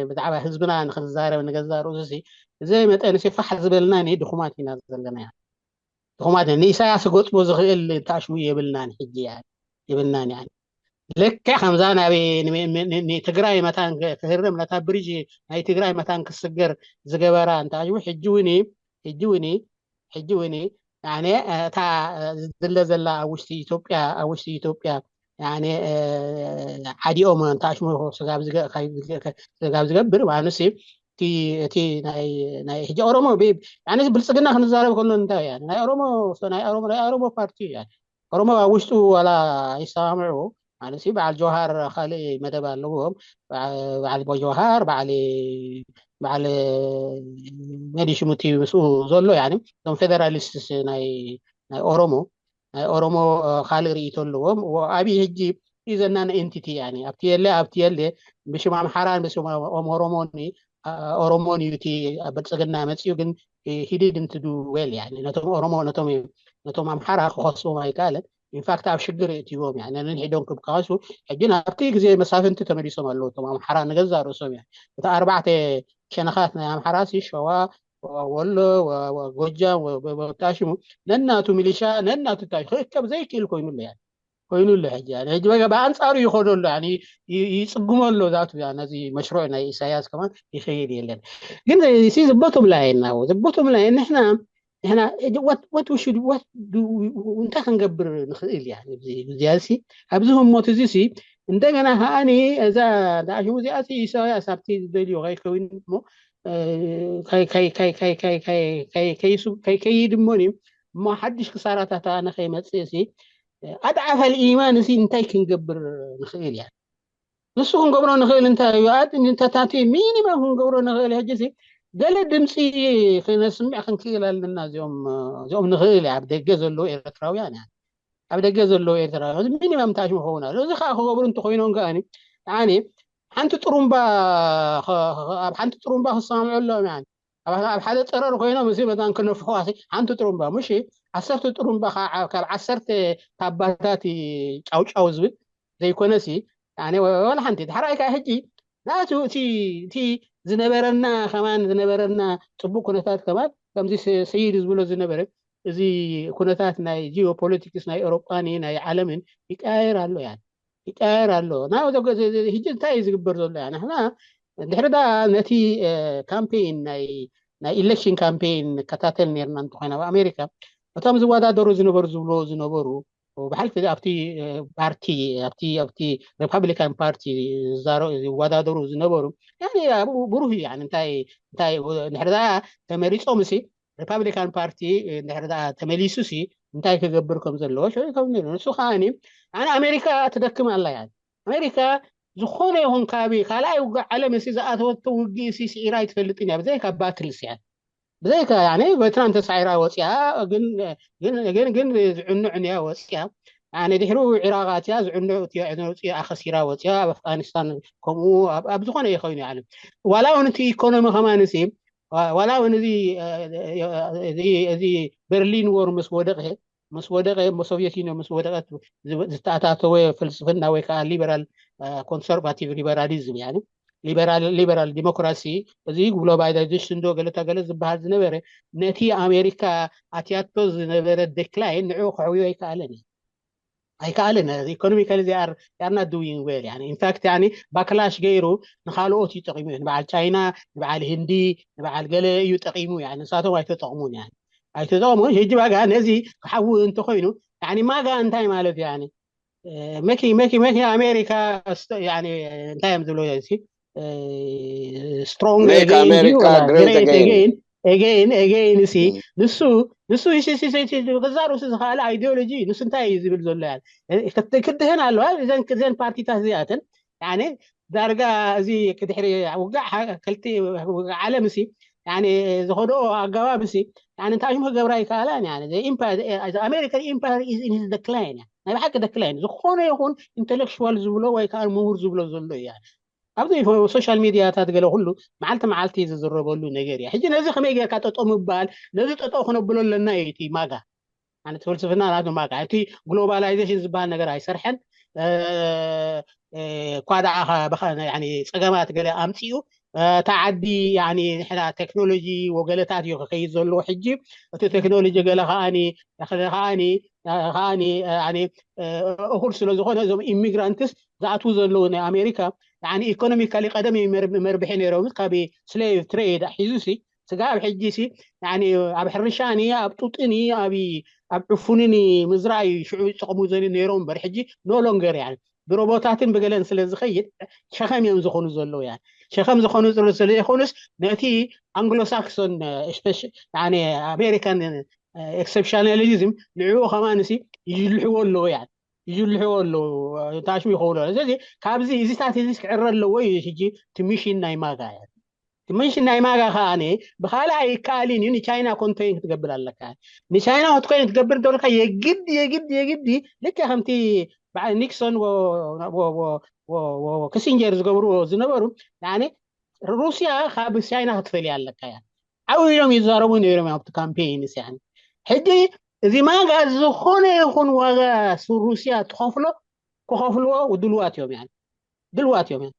ብዛዕባ ህዝብና ንክንዛረብ ንገዛ ርእሱ እዚ መጠን ፋሕ ዝበልና ድኹማት ኢና ዘለና። ድኹማት ንኢሳያስ ክገጥሞ ዝኽእል ታሽሙ የብልናን። ሕጂ የብልናን። ልክዕ ከምዛ ናብ ትግራይ መታን ክህረም ነታ ብሪጅ ናይ ትግራይ መታን ክስገር ዝገበራ እንታሽሙ ሕጂ እውን ሕጂ እውን ሕጂ እውን እታ ዝድለ ዘላ ኣብ ውሽጢ ኢትዮጵያ ኣብ ውሽጢ ኢትዮጵያ ዓዲኦም እንታሽሙ ስጋብ ዝገብር ማለት እቲ ናይ ሕጂ ኦሮሞ ብልፅግና ክንዛረብ ከሎ እንታይ ናይ ኦሮሞ ናይ ኦሮሞ ናይ ኦሮሞ ፓርቲ ኦሮሞ ኣብ ውሽጡ ዋላ ይሰማምዑ ማለት በዓል ጀውሃር ካልእ መደብ ኣለዎም። በዓል ጀውሃር በዓል በዓል መዲ ሽሙቲ ምስኡ ዘሎ እዞም ፌደራሊስት ናይ ኦሮሞ ናይ ኦሮሞ ካልእ ርእይቶ ኣለዎም። ኣብይ ሕጂ ዘናን ኤንቲቲ ኣብቲ የለ ኣብቲ የለ ብሽም ኣምሓራን ብሽም ኦሮሞን ኦሮሞን እዩ እቲ ብልፅግና መፅኡ ግን he didn't do well ነቶም ኦሮሞ ነቶም ኣምሓራ ክኸስቦም ኣይከኣለን። ኢንፋክት ኣብ ሽግር እእትዎም ነንሕዶም ክብካሱ ሕጂ ናብቲ ግዜ መሳፍንቲ ተመሊሶም ኣለዉ። እቶም ኣምሓራ ንገዛ ርእሶም እያ እቲ ኣርባዕተ ሸነኻት ናይ ኣምሓራ ሲ ሸዋ ወሎ ጎጃም ታሽሙ ነናቱ ሚሊሻ ነናቱ ታሽ ክእከብ ዘይክእል ኮይኑሉ እያ። ኮይኑ ኣሎ ሕጂ ሕጂ በቃ ብኣንፃሩ ይኸዶ ኣሎ። ይፅግሞ ኣሎ ዛቱ ነዚ መሽሩዕ ናይ ኢሳያስ ከማን ይኸይድ የለን። ግን ሲ ዝበቶም ላይ ናው ዝበቶም ላይ ንሕና ንሕና what we should what እንታይ ክንገብር ንኽእል እያ እዚያ ሲ ኣብዚ ህሞት እዚ ሲ እንደገና ከዓኒ እዛ ዳሽሙ እዚኣ ኢሳያስ ኣብቲ ዝደልዮ ከይከውን እሞ ከይከይድ እሞኒ እሞ ሓድሽ ክሳራታት ኣነ ከይመፅእ ሲ ኣድዓፈል ኢማን እዚ እንታይ ክንገብር ንኽእል እያ? ንሱ ክንገብሮ ንኽእል እንታይ እዩ? ተታቲ ሚኒመም ክንገብሮ ንኽእል ሕጂ ሲ ገለ ድምፂ ክነስምዕ ክንክእል ኣለና። እዚኦም እዚኦም ንኽእል እያ ኣብ ደገ ዘለዉ ኤርትራውያን እያ ኣብ ደገ ዘለዉ ኤርትራውያን እዚ ሚኒመም ታሽ ምኸውን ኣሎ። እዚ ከዓ ክገብሩ እንተኮይኖም ከኣኒ ኣነ ሓንቲ ጥሩምባ ኣብ ሓንቲ ጥሩምባ ክሰማምዑ ኣለዎም። ኣብ ሓደ ፀረር ኮይኖም እዚ መታን ክነፍሑ ሓንቲ ጥሩምባ ምሽ ዓሰርተ ጥሩምባ ካብ ዓሰርተ ታባታት ጫውጫው ዝብል ዘይኮነሲ ዋላ ሓንቲ ድሓራይ ከዓ ሕጂ ናቱ እቲ ዝነበረና ከማን ዝነበረና ፅቡቅ ኩነታት ከማን ከምዚ ሰይድ ዝብሎ ዝነበረ እዚ ኩነታት ናይ ጂኦፖለቲክስ ናይ ኤሮጳን ናይ ዓለምን ይቀያየር ኣሎ ያ ይቀያየር ኣሎ። ና ሕጂ እንታይ እዩ ዝግበር ዘሎ እያ ንሕና ድሕሪ ዳ ነቲ ካምፔን ናይ ናይ ኢሌክሽን ካምፔን ንከታተል ነርና እንተኮይና ኣብ ኣሜሪካ እቶም ዝወዳደሩ ዝነበሩ ዝብሎ ዝነበሩ ብሓልፊ ኣብቲ ፓርቲ ኣብቲ ኣብቲ ሪፓብሊካን ፓርቲ ዝወዳደሩ ዝነበሩ ብሩህ እዩ። እንታይ እንታይ ድሕሪ ዳ ተመሪፆም ሲ ሪፓብሊካን ፓርቲ ድሕሪ ዳ ተመሊሱ ሲ እንታይ ክገብር ከም ዘለዎ ንሱ ከዓ ኣነ ኣሜሪካ ትደክም ኣላ እያ። ኣሜሪካ ዝኾነ ይኹን ካቢ ካልኣይ ውግእ ዓለም ሲ ዝኣተወቶ ውግእ ሲ ስዒራ ኣይትፈልጥን እያ ብዘይካ ባትልስ እያ ብዘይካ ቬትናም ተሳዒራ ወፂኣ ግን ግን ዝዕኑዕ እያ ወፂኣ። ድሕሩ ዒራቅ ኣትያ ዝዕኑዕ ወፂኣ ከሲራ ወፂኣ ኣብ ኣፍጋኒስታን ከምኡ ኣብ ዝኾነ ይኸይኑ ዓለም ዋላ እውን እቲ ኢኮኖሚ ከማን ሲ ዋላ እውን እዚ በርሊን ወር ምስ ወደቀ ምስ ወደቀ፣ ሶቪየት ዩኒየን ምስ ወደቀት ዝተኣታተወ ፍልስፍና ወይ ከዓ ሊበራል ኮንሰርቫቲቭ ሊበራሊዝም፣ ያ ሊበራል ዲሞክራሲ፣ እዚ ግሎባላይዜሽን ዶ ገለታ ገለ ዝበሃል ዝነበረ፣ ነቲ ኣሜሪካ ኣትያቶ ዝነበረ ዴክላይን ንዑ ክሕውዮ ኣይከኣለን እዩ። ኣይከኣልን። ኢኮኖሚካሊ they are not doing well። ኢንፋክት ባክላሽ ገይሩ ንካልኦት እዩ ጠቂሙ። ንበዓል ቻይና፣ ንበዓል ህንዲ፣ ንበዓል ገለ እዩ ጠቂሙ። ንሳቶም ኣይተጠቅሙን። ኣይተጠቅሙን። ሕጂ ባጋ ነዚ ክሓዊ እንተኮይኑ ማጋ እንታይ ማለት መኪ መኪ መኪ ኣሜሪካ እንታይ እዮም ዝብሎ? ስትሮንግ ኤገይን ኤገይን ሲ ንሱ ንሱ ገዛ ርእሱ ዝኸኣለ ኣይዲዮሎጂ ንሱ እንታይ እዩ ዝብል ዘሎ? ክድህን ኣለዋ። እዘን ፓርቲታት እዚኣተን ዳርጋ እዚ ክድሕሪ ውጋዕ ክልቲ ውጋዕ ዓለም ሲ ዝኸደኦ ኣገባብ ሲ እንታይ ሽሙ ክገብራ ይከኣላን። ኣሜሪካን ኢምፓየር ኢዝ ኢን ሂዝ ደክላይን፣ ናይ ብሓቂ ደክላይን። ዝኾነ ይኹን ኢንተሌክቹዋል ዝብሎ ወይ ከዓ ምሁር ዝብሎ ዘሎ እያ። ኣብዚ ሶሻል ሚዲያታት ገለ ኩሉ መዓልቲ መዓልቲ ዝዝረበሉ ነገር እያ። ሕጂ ነዚ ከመይ ጌርካ ጠጦ ምባል፣ ነዚ ጠጦ ክነብሎ ኣለና እዩ እቲ ማጋ። ማለት ፍልስፍና ናቱ ማጋ። እቲ ግሎባላይዜሽን ዝበሃል ነገር ኣይሰርሐን። እኳ ደኣ ጸገማት ገለ ኣምፅኡ፣ እታ ዓዲ ንሕና ቴክኖሎጂ ወገለታት እዩ ክኸይድ ዘለዎ። ሕጂ እቲ ቴክኖሎጂ ገለ ከዓኒ ከዓኒ እኹል ስለ ዝኾነ እዞም ኢሚግራንትስ ዝኣትዉ ዘለዉ ናይ ኣሜሪካ ኢኮኖሚካሊ ቀደም መርብሒ ነይሮም ካብ ስሌቭ ትሬድ ሒዙ ሲ ስጋብ ሕጂ ሲ ኣብ ሕርሻኒ ኣብ ጡጥኒ ኣብ ዕፉንኒ ምዝራይ ሽዑ ይጠቕሙ ዘኒ ነይሮም እምበር ሕጂ ኖ ሎንገር ብሮቦታትን ብገለን ስለ ዝኸይድ ሸኸም እዮም ዝኾኑ ዘለዉ። ያ ሸኸም ዝኾኑ ዘለዉ ስለ ዘይኮኑስ ነቲ ኣንግሎሳክሶን ኣሜሪካን ኤክሰፕሽናሊዝም ንዕኡ ከማንሲ ይልሕዎ ኣለዉ። ያ ይልሕዎ ኣለዉ። ታሽሙ ይኸውሎ። ስለዚ ካብዚ እዚታት እዚ ክዕረ ኣለዎ እዩ። ሕጂ እቲ ሚሽን ናይ ማጋ እቲ ሚሽን ናይ ማጋ ከዓ ብካልእ ኣይከኣልን እዩ። ንቻይና ኮንቴን ክትገብር ኣለካ። ንቻይና ኮንቴን ክትገብር እንተብለካ የግድ የግድ የግድ ልክዕ ከምቲ በዓል ኒክሶን ክሲንጀር ዝገብርዎ ዝነበሩ ሩስያ ካብ ቻይና ክትፈልያ ኣለካ። ያ ዓው ኢሎም ይዛረቡ ነይሮም ኣብቲ ካምፔይንስ። ሕጂ እዚ ማጋ ዝኾነ ይኹን ዋጋ ሩስያ ትኸፍሎ ክኸፍልዎ ድልዋት እዮም። ድልዋት እዮም።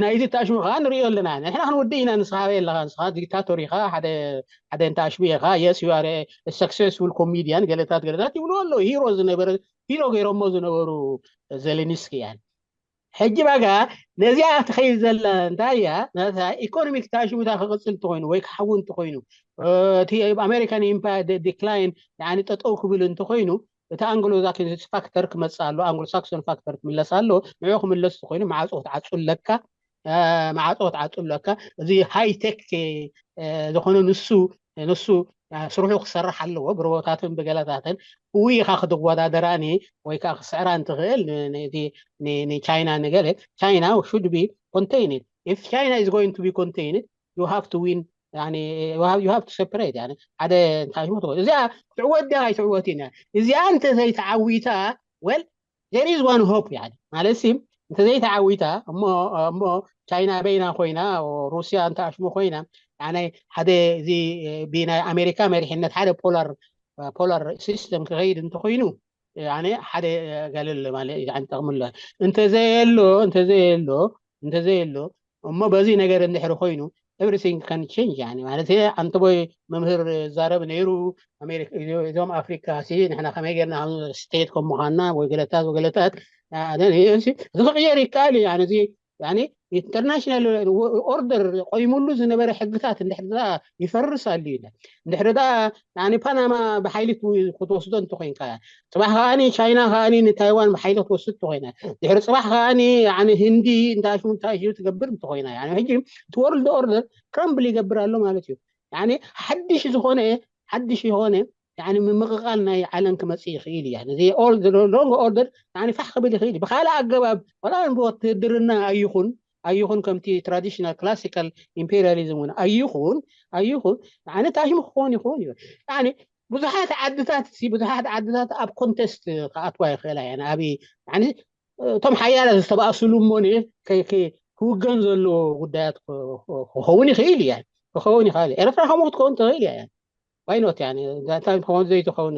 ናይዚ ታሽሙ ከዓ ንሪኦ ኣለና። ንሕና ክንወዲ ኢና፣ ንስኻ በይ ኣለኻ፣ ንስኻ ዲክታቶር ኢኻ፣ ሓደ እንታሽሙ ኢኻ፣ የስ ዩ ኣር ሰክሰስፉል ኮሚዲያን ገለታት ገለታት ይብሉ ኣለዉ። ሂሮ ዝነበረ ሂሮ ገይሮሞ ዝነበሩ ዜሌንስኪ እያ። ሕጂ ባጋ ነዚኣ ትኸይድ ዘላ እንታይ እያ? ኢኮኖሚክ ታሽሙታ ክቕፅል እንተኮይኑ ወይ ክሓዊ እንተኮይኑ እቲ ኣሜሪካን ኢምፓየር ዲክላይን ጠጠው ክብል እንተኮይኑ እቲ ኣንግሎ ፋክተር ክመፅእ ኣሎ። ኣንግሎ ሳክሶን ፋክተር ክምለስ ኣሎ። ንዑ ክምለስ እንተኮይኑ ማዕፆ ክትዓፁ ኣለካ። ማዕፆ ክትዓፁ ኣለካ። እዚ ሃይቴክ ዝኾነ ንሱ ንሱ ስርሑ ክሰርሕ ኣለዎ። ብሮቦታትን ብገለታትን እው ኢኻ ክትወዳደራኒ ወይ ከዓ ክስዕራ እንትኽእል ንቻይና ንገለ ቻይና should be contained. If China is going to be contained, you have to win. You have to separate. ሓደ እንታይ ሽሙ ትኾን እዚኣ ትዕወት ድያ ኣይትዕወት ኢና። እዚኣ እንተዘይተዓዊታ well there is one hope። ማለት ሲ እንተዘይተዓዊታ እሞ ቻይና በይና ኮይና ሩስያ እንተኣሽሙ ኮይና ሓደ እዚ ብናይ ኣሜሪካ መሪሕነት ሓደ ፖላር ፖላር ሲስተም ክኸይድ እንተኮይኑ ሓደ ገለል ማለት ጠቕምሎ። እንተዘየሎ እንተዘየሎ እንተዘየሎ እሞ በዚ ነገር እንድሕሪ ኮይኑ everything can change። ማለት ኣንተቦይ መምህር ዛረብ ነይሩ። እዞም ኣፍሪካ ሲ ንሕና ከመይ ጌርና ስቴት ከም ምዃንና ወይ ገለታት ወገለታት እዚ ክቕየር ይከኣል እዩ። እዚ ኢንተርናሽናል ኦርደር ቆይሙሉ ዝነበረ ሕግታት እንድሕር ይፈርስ ኣሉ። እንድሕር ፓናማ ብሓይሊ ክትወስዶ እንተኮይንካ፣ ፅባሕ ከዓ ቻይና ከዓ ንታይዋን ብሓይሊ ክትወስድ እንተኮይና፣ ድሕሪ ፅባሕ ከዓ ህንዲ እንታይ ሽሙ እንታይ ሽሙ ትገብር እንተኮይና፣ ሕጂ እቲ ወርልድ ኦርደር ክራምብል ይገብር ኣሎ ማለት እዩ። ሓድሽ ዝኾነ ሓድሽ የሆነ ምምቕቓል ናይ ዓለም ክመፅእ ይኽእል እያ። ነዚ ሎንግ ኦርደር ፋሕ ክብል ይኽእል እዩ። ብካልእ ኣገባብ ዋላ ብወትህድርና ኣይኹን ኣይኹን ከምቲ ትራዲሽናል ክላሲካል ኢምፔሪያሊዝም እውን ኣይኹን ኣይኹን ታሽሙ ክኸውን ይኸውን እዩ። ብዙሓት ዓድታት ብዙሓት ዓድታት ኣብ ኮንቴስት ክኣትዋ ይኽእላ እየን። ኣብ እቶም ሓያላት ዝተባእስሉ እሞ ክውገን ዘለዎ ጉዳያት ክኸውን ይኽእል እያ። ክኸውን ይኽእል። ኤርትራ ከምኡ ክትከውን ትኽእል እያ። ዋይ ኖት? ያኒ እንታይ ክኸውን ዘይትኸውን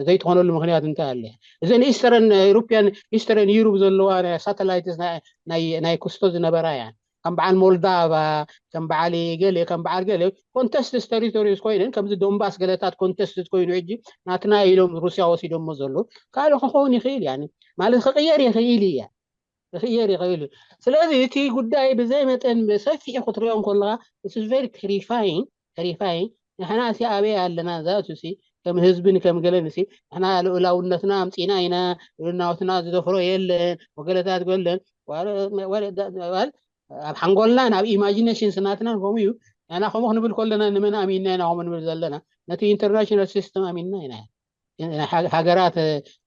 ዘይትኾነሉ ምክንያት እንታይ ኣለ? እዘን ኢስተርን ኢሮፒያን ኢስተርን ዩሮፕ ዘለዋ ሳተላይትስ ናይ ክስቶ ዝነበራ እያ። ከም በዓል ሞልዳቫ፣ ከም በዓል ገሌ ከም በዓል ገሌ ኮንተስትስ ተሪቶሪስ ኮይነን ከምዚ ዶንባስ ገለታት ኮንተስትስ ኮይኑ ሕጂ ናትና ኢሎም ሩስያ ወሲዶሞ ዘለዉ ካልእ ክኸውን ይኽእል እያ ማለት ክቕየር ይኽእል እያ። ክቕየር ይኽእል እዩ። ስለዚ እቲ ጉዳይ ብዘይ መጠን ብሰፊሑ ክትሪኦ እንከለኻ very terrifying። Terrifying። ንሕና ሲ ኣበይ ኣለና? ዛቱ ሲ ከም ህዝብን ከም ገለን ሲ ንሕና ልኡላውነትና ኣምፂና ኢና። ልኡላውነትና ዝደፍሮ የለን። ወገለታት ገለን ኣብ ሓንጎልናን ኣብ ኢማጂኔሽን ስናትናን ከምኡ እዩ። ንሕና ከምኡ ክንብል ከለና ንመን ኣሚንና ኢና ከምኡ ንብል ዘለና? ነቲ ኢንተርናሽናል ሲስተም ኣሚንና ኢና። ሃገራት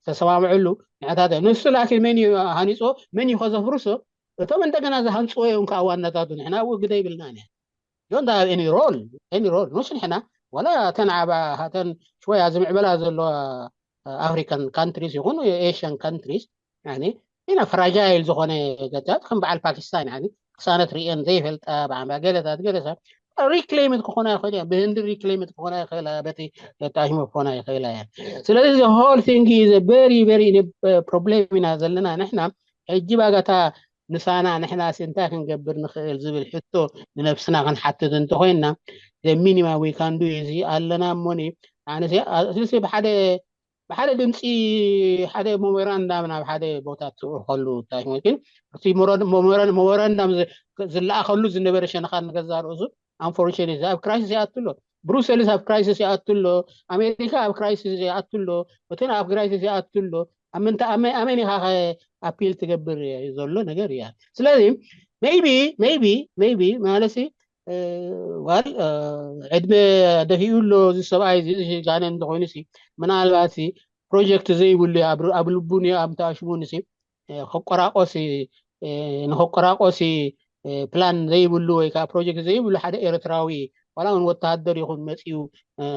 ተሰማምዕሉ ንዕታት ንሱ ላኪን መን እዩ ሃኒፅዎ? መን እዩ ከዘፍርሶ? እቶም እንደገና ዝሃንፅዎ እዮም ከዓ ዋናታቱ። ንሕና ኣብኡ ግደ ይብልና ን don't have any role any role ንሱ ንሕና ዋላ እተን ዓባ እተን ሽወያ ዝምዕበላ ዘለዋ ኣፍሪካን ካንትሪስ ይኹን ኤሽያን ካንትሪስ ኢና ፍራጃይል ዝኾነ ገታት ከም በዓል ፓኪስታን ክሳነት ርእየን ዘይፈልጣ ብዓንባ ገለታት ገለሳ ሪክሌምት ክኾና ይኽእል እያ። ብህንዲ ሪክሌምት ክኾና ይኽእላ በቲ ተታሽሞ ክኾና ይኽእላ እያ። ስለዚ ሆል ቲንግ ኢዝ ቨሪ ቨሪ ፕሮብሌም ኢና ዘለና ንሕና ሕጂ ባጋታ ምሳና ንሕናስ እንታይ ክንገብር ንኽእል ዝብል ሕቶ ንነብስና ክንሓትት እንተኾይንና ሚኒማ ዊካንዱ እዚ ኣለና እሞኒ ኣነስ ብሓደ ብሓደ ድምፂ ሓደ ሞሜራንዳም ናብ ሓደ ቦታ ትልእኸሉ ታሽሞችን እቲ ሞሜራንዳም ዝለኣኸሉ ዝነበረ ሸነኻ ንገዛ ርእሱ ኣንፎርቹኔት ኣብ ክራይሲስ ይኣቱ ኣሎ። ብሩሰልስ ኣብ ክራይሲስ ይኣቱ ኣሎ። ኣሜሪካ ኣብ ክራይሲስ ይኣቱ ኣሎ። ሆቴል ኣብ ክራይሲስ ይኣቱ ኣሎ። ኣብ ምንታ ኣመን ኢኻ ኣፒል ትገብር ዘሎ ነገር እያ። ስለዚ maybe maybe maybe ማለት ዋል ዕድመ ደፊኡ ኣሎ እዚ ሰብኣይ እዚ ጋነ እንተኮይኑ ሲ ምናልባት ፕሮጀክት ዘይብሉ ኣብ ልቡን ኣብ ተኣሽሙን ሲ ከቆራቆሲ ንከቆራቆሲ ፕላን ዘይብሉ ወይ ከዓ ፕሮጀክት ዘይብሉ ሓደ ኤርትራዊ ዋላ እውን ወተሃደር ይኹን መፂኡ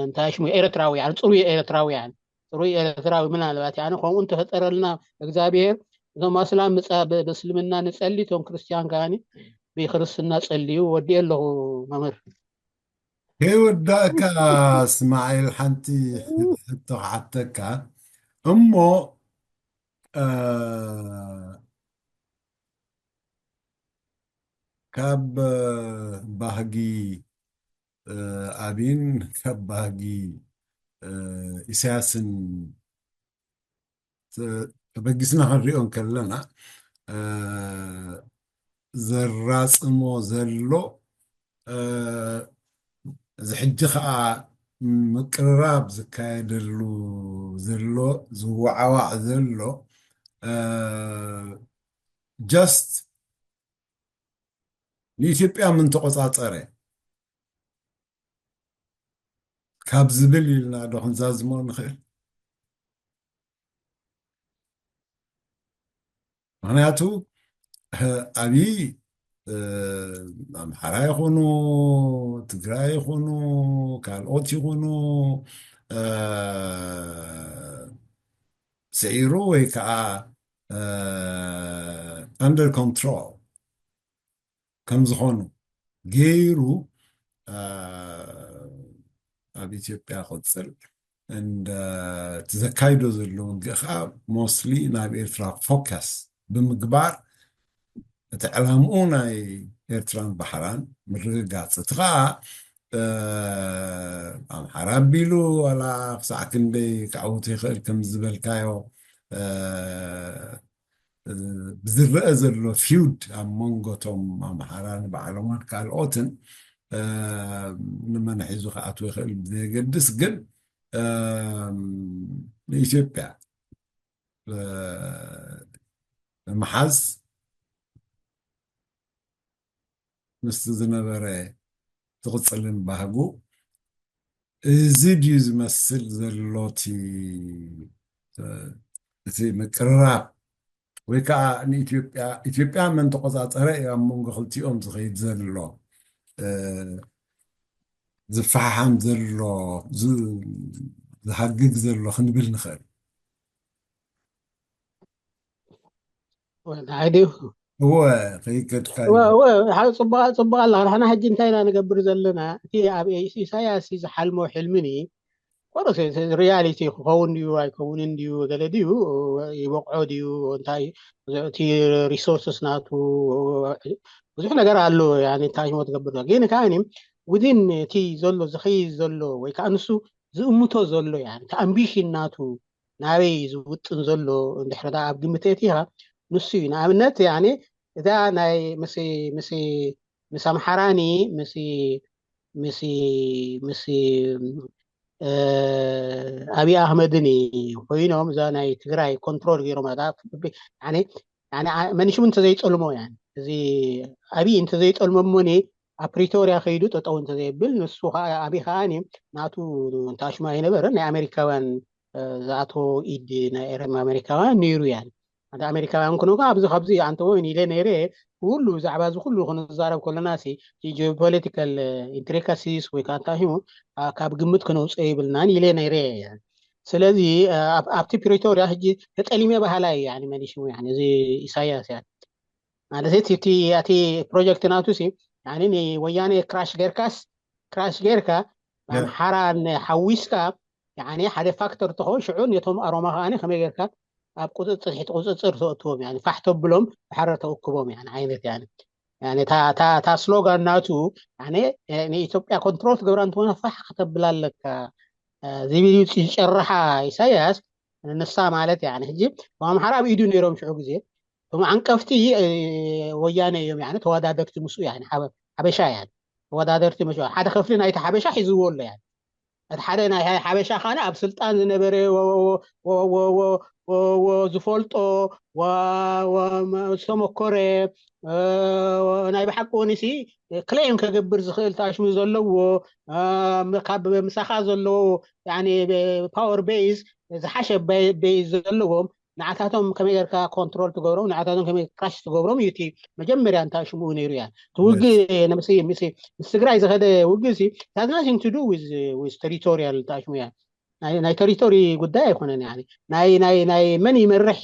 እንተኣሽሙ ኤርትራውያን ፅሩይ ኤርትራውያን ፅሩይ ኤርትራዊ ምናልባት ያነ ከምኡ እንተፈጠረልና እግዚኣብሔር እዞም ኣስላም ምስልምና ንፀሊ እቶም ክርስትያን ከዓኒ ብክርስትና ፀልዩ ወዲኤ ኣለኹ መምህር። ከይወዳእካ እስማኤል ሓንቲ ሕቶ ክሓተካ እሞ ካብ ባህጊ ኣቢን ካብ ባህጊ ኢሳያስን ተበጊስና ክንሪኦ እንከለና ዘራፅሞ ዘሎ እዚ ሕጂ ከዓ ምቅርራብ ዝካየደሉ ዘሎ ዝወዓዋዕ ዘሎ just ንኢትዮጵያ ምን ተቆፃፀረ ካብ ዝብል ኢልና ዶ ክንዛዝሞ ንኽእል? ምክንያቱ ኣብይ ኣምሓራ ይኹኑ ትግራይ ይኹኑ ካልኦት ይኹኑ ስዒሩ ወይ ከዓ under control ከም ዝኾኑ ገይሩ ኣብ ኢትዮጵያ ክቕፅል እቲ ዘካይዶ ዘሎ ውግእ ከዓ mostly ናብ ኤርትራ focus ብምግባር እቲ ዕላምኡ ናይ ኤርትራን ባሕራን ምርግጋፅ እቲ ከዓ ኣምሓራ ኣቢሉ ዋላ ክሳዕ ክንደይ ክዓውቱ ይኽእል ከም ዝበልካዮ ብዝረአ ዘሎ feud ኣብ መንጎቶም ኣምሓራ ንባዕሎምን ካልኦትን ንመን ሒዙ ክኣትዎ ይኽእል ብዘየገድስ ግን ንኢትዮጵያ ንምሓዝ ምስቲ ዝነበረ ትቕፅልን ባህጉ እዚ ድዩ ዝመስል ዘሎ እቲ ምቅርራብ ወይ ከዓ ንኢትዮጵያ ኢትዮጵያ መን ተቆፃፀረ እዩ ኣብ መንጎ ክልቲኦም ዝኸይድ ዘሎ ዝፈሓሓም ዘሎ ዝሃግግ ዘሎ ክንብል ንኽእል ንዓይ ድዩ እወ፣ ከይከድካ እወ፣ እወ፣ ሓ-፣ ጽቡቕ፣ ጽቡቕ ኣለኻ። ንሕና ሕጂ እንታይ ኢና ንገብር ዘለና? እቲ ኣብ ኢሳያስ ዝሓልሞ ሕልምኒ፣ ኮርስ ሪያሊቲ ክኸውን ድዩ ኣይከውንን ድዩ፣ ገለ ድዩ ይበቕዖ ድዩ፣ እንታይ እቲ ሪሶርስስ ናቱ፣ ብዙሕ ነገር ኣሎ። ያኔ እንታይ ሽሞ ትገብር፣ ግን ከኣኒ ውድን እቲ ዘሎ ዝኸይድ ዘሎ ወይ ከዓ ንሱ ዝእምቶ ዘሎ፣ ያኔ እቲ ኣምቢሽን ናቱ ናበይ ዝውጥን ዘሎ እንድሕር ደኣ ኣብ ግምት ኣእቲኻ፣ ንሱ እዩ። ንኣብነት ያኔ እዛ ናይ ምስ ምስ ምስ ኣምሓራኒ ምስ ምስ ምስ እ፣ ኣብይ ኣሕመድን ኮይኖም እዛ ናይ ትግራይ ኮንትሮል ገይሮም ኣታ ያኔ ያኔ አ-፣ መኒሽሙ እንተዘይጠልሞ፣ ያኔ እዚ ኣብይ እንተዘይጠልሞ እሞኒ ኣብ ፕሪቶሪያ ከይዱ ጠጠው እንተዘይብል፣ ንሱ ከዓ ኣብይ ከዓኒ ናቱ እንታሽማ ኣይነበረን፣ ናይ ኣሜሪካውያን እ፣ ዝኣተዎ ኢድ ናይ ኤረ-፣ ኣሜሪካውያን ነይሩ። ያኔ ኣንተ ኣሜሪካውያን ኩኖ ኣብዚ ካብዚ ኣንተ ወይን ኢለ ነይረ። ኩሉ ብዛዕባ እዚ ኩሉ ክንዛረብ ከለና ሲ ጂኦፖለቲካል ኢንትሪካሲስ ወይ ከዓ እንታይ ሽሙ፣ አ፣ ካብ ግምት ክነውፅኦ ይብልናን ኢለ ነይረ። ስለዚ አ፣ ኣብ-፣ ኣብቲ ፕሪቶሪያ ሕጂ ተጠሊመ በሃላይ ያኔ መኒሽሙ ያኔ እዚ ኢሳያስ ያኔ ማለት እቲ እቲ ኣቲ ፕሮጀክት ናቱ ሲ ያኔ ንወያኔ ክራሽ ጌርካስ ክራሽ ጌርካ ኣምሓራ ሓዊስካ ያኔ ሓደ ፋክተር ትኸውን ሽዑ ነቶም ኣሮማ ከዓኒ ከመይ ጌርካ ኣብ ቁፅፅር ትሕቲ ቁፅፅር ተእትዎም ያኔ ፋሕ ተብሎም ብሓረ ተእክቦም ያኔ ዓይነት ያኔ ያኔ እታ እታ እታ ስሎጋን ናቱ ያኔ ንኢትዮጵያ ኮንትሮል ትገብራ እንተኾነ ፋሕ ከተብላ ኣለካ ዝብል እዩ ዝጨርሓ ኢሳያስ። ንሳ ማለት ያኔ ሕጂ ኣምሓራ ኣብ ኢዱ ነይሮም ሽዑ ግዜ እቶም ዓንቀፍቲ ወያነ እዮም ያኔ ተወዳደርቲ ምስኡ ያኔ ሓበ-፣ ሓበሻ ያኔ ተወዳደርቲ ምስኡ ሓደ ክፍሊ ናይቲ ሓበሻ ሒዝዎ ኣሎ ያኔ እቲ ሓደ ናይ ሓበሻ ኻነ ኣብ ስልጣን ዝነበረ ወ-፣ ወ-፣ ወ-፣ ወ-፣ ወ-፣ ወ-፣ ዝፈልጦ ወ-፣ ወ-፣ መ-፣ ዝተመኮረ እ፣ ናይ ብሓቂ ወኒሲ ክሌም ከገብር ዝኽእል ታሽሙ ዘለዎ እ፣ ካብ ምሳኻ ዘለዎ ያኔ ፓወር ቤዝ ዝሓሸ ቤ-፣ ቤዝ ዘለዎም ንዓታቶም ከመይ ጌርካ ኮንትሮል ትገብሮም ንዓታቶም ከመይ ክራሽ ትገብሮም እዩ እቲ መጀመርያ እንታይ ሽምኡ ነይሩ እያ እቲ ውግእ ምስ ምስ ምስ ትግራይ ዝኸደ ውግእ ሲ has nothing to do with with territorial እንታይ ሽሙ እያ ናይ ናይ ቴሪቶሪ ጉዳይ ኣይኮነን ያኒ ናይ ናይ ናይ መን ይመርሕ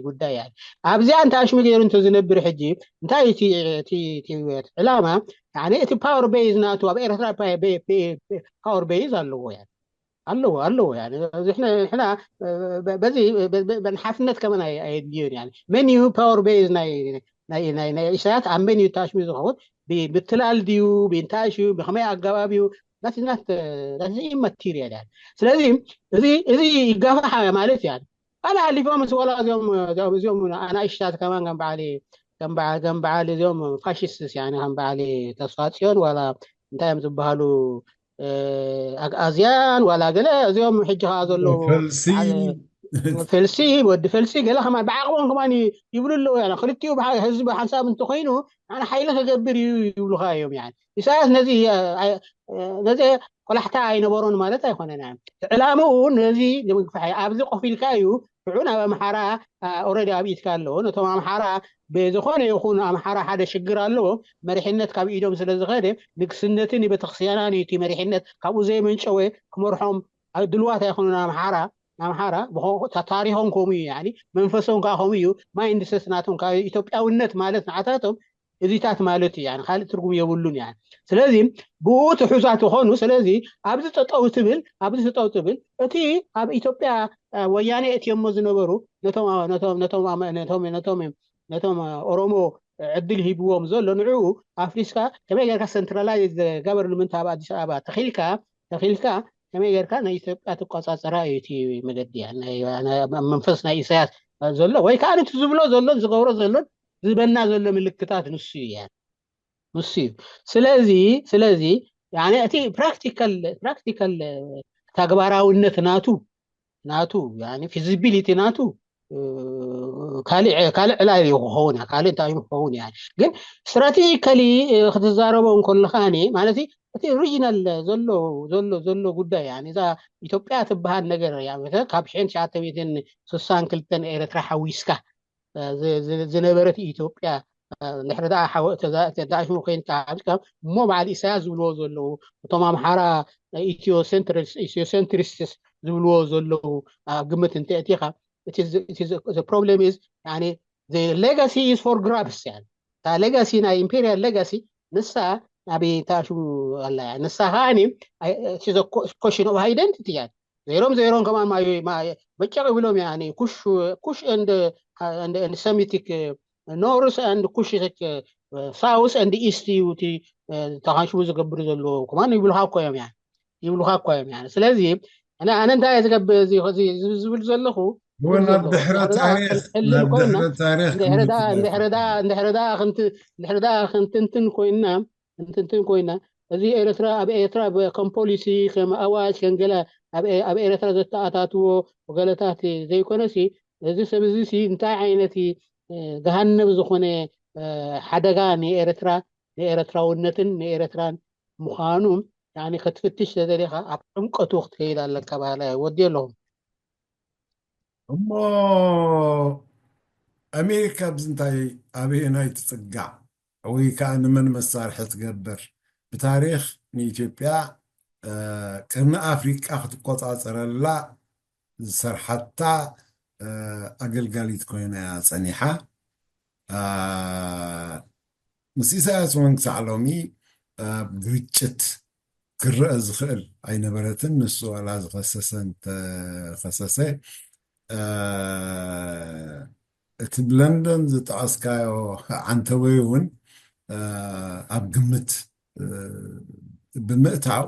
ጉዳይ ያኒ ኣብዚኣ እንታይ ሽሙ ገይሩ እንተ ዝነብር ሕጂ እንታይ እቲ እቲ እቲ ዕላማ ያኒ እቲ ፓወር ቤዝ ናቱ ኣብ ኤርትራ ፓወር ቤዝ ኣለዎ ያኒ ኣለዎ ኣለዎ ያኒ ንሕና በዚ ሓፍነት ከመን ኣየድልዮን ያኒ መን እዩ ፓወር ቤዝ ናይ ናይ ናይ ናይ ኢሳያስ ኣብ መን እዩ ታሽሙ ዝኸውን ብትላል ድዩ ብእንታይ ሽዩ ብኸመይ ኣገባብ እዩ that's not that's immaterial ያኒ ስለዚ እዚ እዚ ይጋፋሕ ማለት ያኒ ካልእ ሓሊፎም ምስ ወላ እዚኦም እዚኦም ኣናእሽታት ከማን ከም በዓል ከም በዓል ከም በዓል እዚኦም ፋሽስትስ ያኒ ከም በዓል ተስፋ ጽዮን ዋላ እንታይ እዮም ዝበሃሉ ኣግኣዝያን ዋላ ገለ እዚኦም ሕጂ ከዓ ዘለዉ ፈልሲ ወዲ ፈልሲ ገለ ከማን ብዓቕቦም ከማን ይብሉ ኣለዉ ያ ክልቲኡ ህዝቢ ሓንሳብ እንተኮይኑ ኣነ ሓይሊ ክገብር እዩ ይብሉካ እዮም ያ ኢሳያስ ነዚ ነዚ ቆላሕታ ኣይነበሮን ማለት ኣይኮነን ዕላምኡ ነዚ ንምግፋሕ ኣብዚ ኮፍ ኢልካ እዩ ሽዑ ናብ ኣምሓራ ኦረዲ ኣብኢትካ ኣለዎ ነቶም ኣምሓራ ብዝኾነ ይኹን ኣምሓራ ሓደ ሽግር ኣለዎ መሪሕነት ካብ ኢዶም ስለ ዝኸደ ንግስነትን ቤተክርስትያናን እዩ እቲ መሪሕነት ካብኡ ዘይመንጨወ ክመርሖም ድልዋት ኣይኮኑን ኣምሓራ ኣምሓራ ታሪኾም ከምኡ እዩ መንፈሶም ከዓ ከምኡ እዩ ማይንድሰት ናቶም ካብ ኢትዮጵያውነት ማለት ንዓታቶም እዚታት ማለት እዩ ካልእ ትርጉም የብሉን ያ ስለዚ ብኡ ትሑዛት ይኾኑ ስለዚ ኣብዚ ጠጠው ትብል ኣብዚ ጠጠው ትብል እቲ ኣብ ኢትዮጵያ ወያኔ እትየሞ ዝነበሩ ነቶም ኦሮሞ ዕድል ሂብዎም ዘሎ ንዕኡ ኣፍሪስካ ከመይ ጌርካ ሰንትራላይዝ ጋቨርንመንት ኣብ ኣዲስ ኣበባ ተኺልካ ተኺልካ ከመይ ጌርካ ናይ ኢትዮጵያ ትቆፃፀራ እዩ እቲ መገዲ መንፈስ ናይ ኢሳያስ ዘሎ ወይ ከዓ እቲ ዝብሎ ዘሎን ዝገብሮ ዘሎን ዝበና ዘሎ ምልክታት ንሱ እዩ ንሱ እዩ ስለዚ ስለዚ እቲ ፕራክቲካል ፕራክቲካል ተግባራዊነት ናቱ ናቱ ፊዚቢሊቲ ናቱ ካልእ ዕላል እዩ ክኸውን እያ ካልእ እንታይ ክኸውን እያ ግን ስትራቴጂካሊ ክትዛረቦ እንከለኻ ማለት እቲ ኦሪጂናል ዘሎ ዘሎ ዘሎ ጉዳይ እዛ ኢትዮጵያ ትበሃል ነገር እያ ካብ ሽሕን ትሽዓተ ሚእትን ስሳን ክልተን ኤርትራ ሓዊስካ ዝነበረት ኢትዮጵያ ንድሕሪ ደኣ ሓወ ተዳሽሙ ኮይንካ ኣብዚካ እሞ በዓል ኢሳያስ ዝብልዎ ዘለዉ እቶም ኣምሓራ ኢትዮሴንትሪስትስ ዝብልዎ ዘለዉ ኣብ ግምት እንተእቲኻ እቲ ፕሮብሌም ኢዝ the legacy is for grabs እያ። እታ legacy ናይ imperial legacy ንሳ ኣብ ታሽሙ ኣላ እያ። ንሳ ከዓኒ she's a question of identity እያ። ዘይሮም ዘይሮም ከማን ማዩ በጨቅ ይብሎም እያ። ኩሽ ኩሽ and Semitic north and ኩሽ south and east እዩ እቲ ታሽሙ ዝገብሩ ዘለዎ ከማን ይብሉካ እኮ እዮም እያ ይብሉካ እኮ እዮም እያ። ስለዚ ኣነ እንታይ እየ ዝገብር ዝብል ዘለኹ ናብ ድሕረ ታሪኽ ናብ ድሕረ ታሪኽ እንድሕረ ዳ ክንትንትን ኮይና እንትንትን ኮይና እዚ ኤርትራ ኣብ ኤርትራ ከም ፖሊሲ ከም ኣዋጅ ከም ገለ ኣብ ኤርትራ ዘተኣታትዎ ገለታት ዘይኮነሲ እዚ ሰብ እዚ እንታይ ዓይነት ገሃነብ ዝኾነ ሓደጋ ንኤርትራ ንኤርትራውነትን ንኤርትራን ምዃኑ ክትፍትሽ ተደሊኻ ኣብ ዕምቀቱ ክትከይድ ኣለካ ባህላ ወዲ ኣለኹም እሞ ኣሜሪካ ኣብዚ እንታይ ኣበየናይ ትፅጋዕ ወይ ከዓ ንመን መሳርሒ ትገብር ብታሪክ ንኢትዮጵያ ቅድሚ ኣፍሪቃ ክትቆፃፀረላ ዝሰርሓታ ኣገልጋሊት ኮይና እያ ፀኒሓ ምስ ኢሳያስ እውን ክሳዕ ሎሚ ኣብ ግርጭት ክረአ ዝኽእል ኣይነበረትን ንሱ ዋላ ዝኸሰሰ እንተኸሰሰ እቲ ብለንደን ዝጠቐስካዮ ዓንተወይ እውን ኣብ ግምት ብምእታው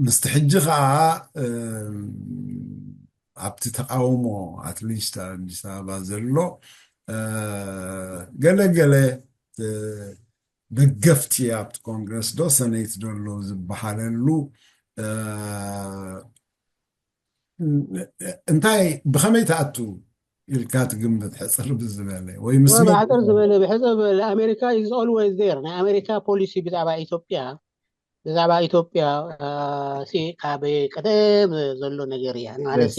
ምስቲ ሕጂ ከዓ ኣብቲ ተቃውሞ ኣትሊስት ኣብ ኣዲስ ኣበባ ዘሎ ገለ ገለ ደገፍቲ ኣብቲ ኮንግረስ ዶ ሰነይት ዶ ኣለዉ ዝበሃለሉ እንታይ ብኸመይ ትኣቱ ኢልካ ትግምት ሕፅር ብዝበለ ወይ ምስ ሕፅር ዝበለ ብሕፅር ዝበለ ኣሜሪካ is always there ናይ ኣሜሪካ ፖሊሲ ብዛዕባ ኢትዮጵያ ብዛዕባ ኢትዮጵያ ካብ ቀደም ዘሎ ነገር እያ ማለት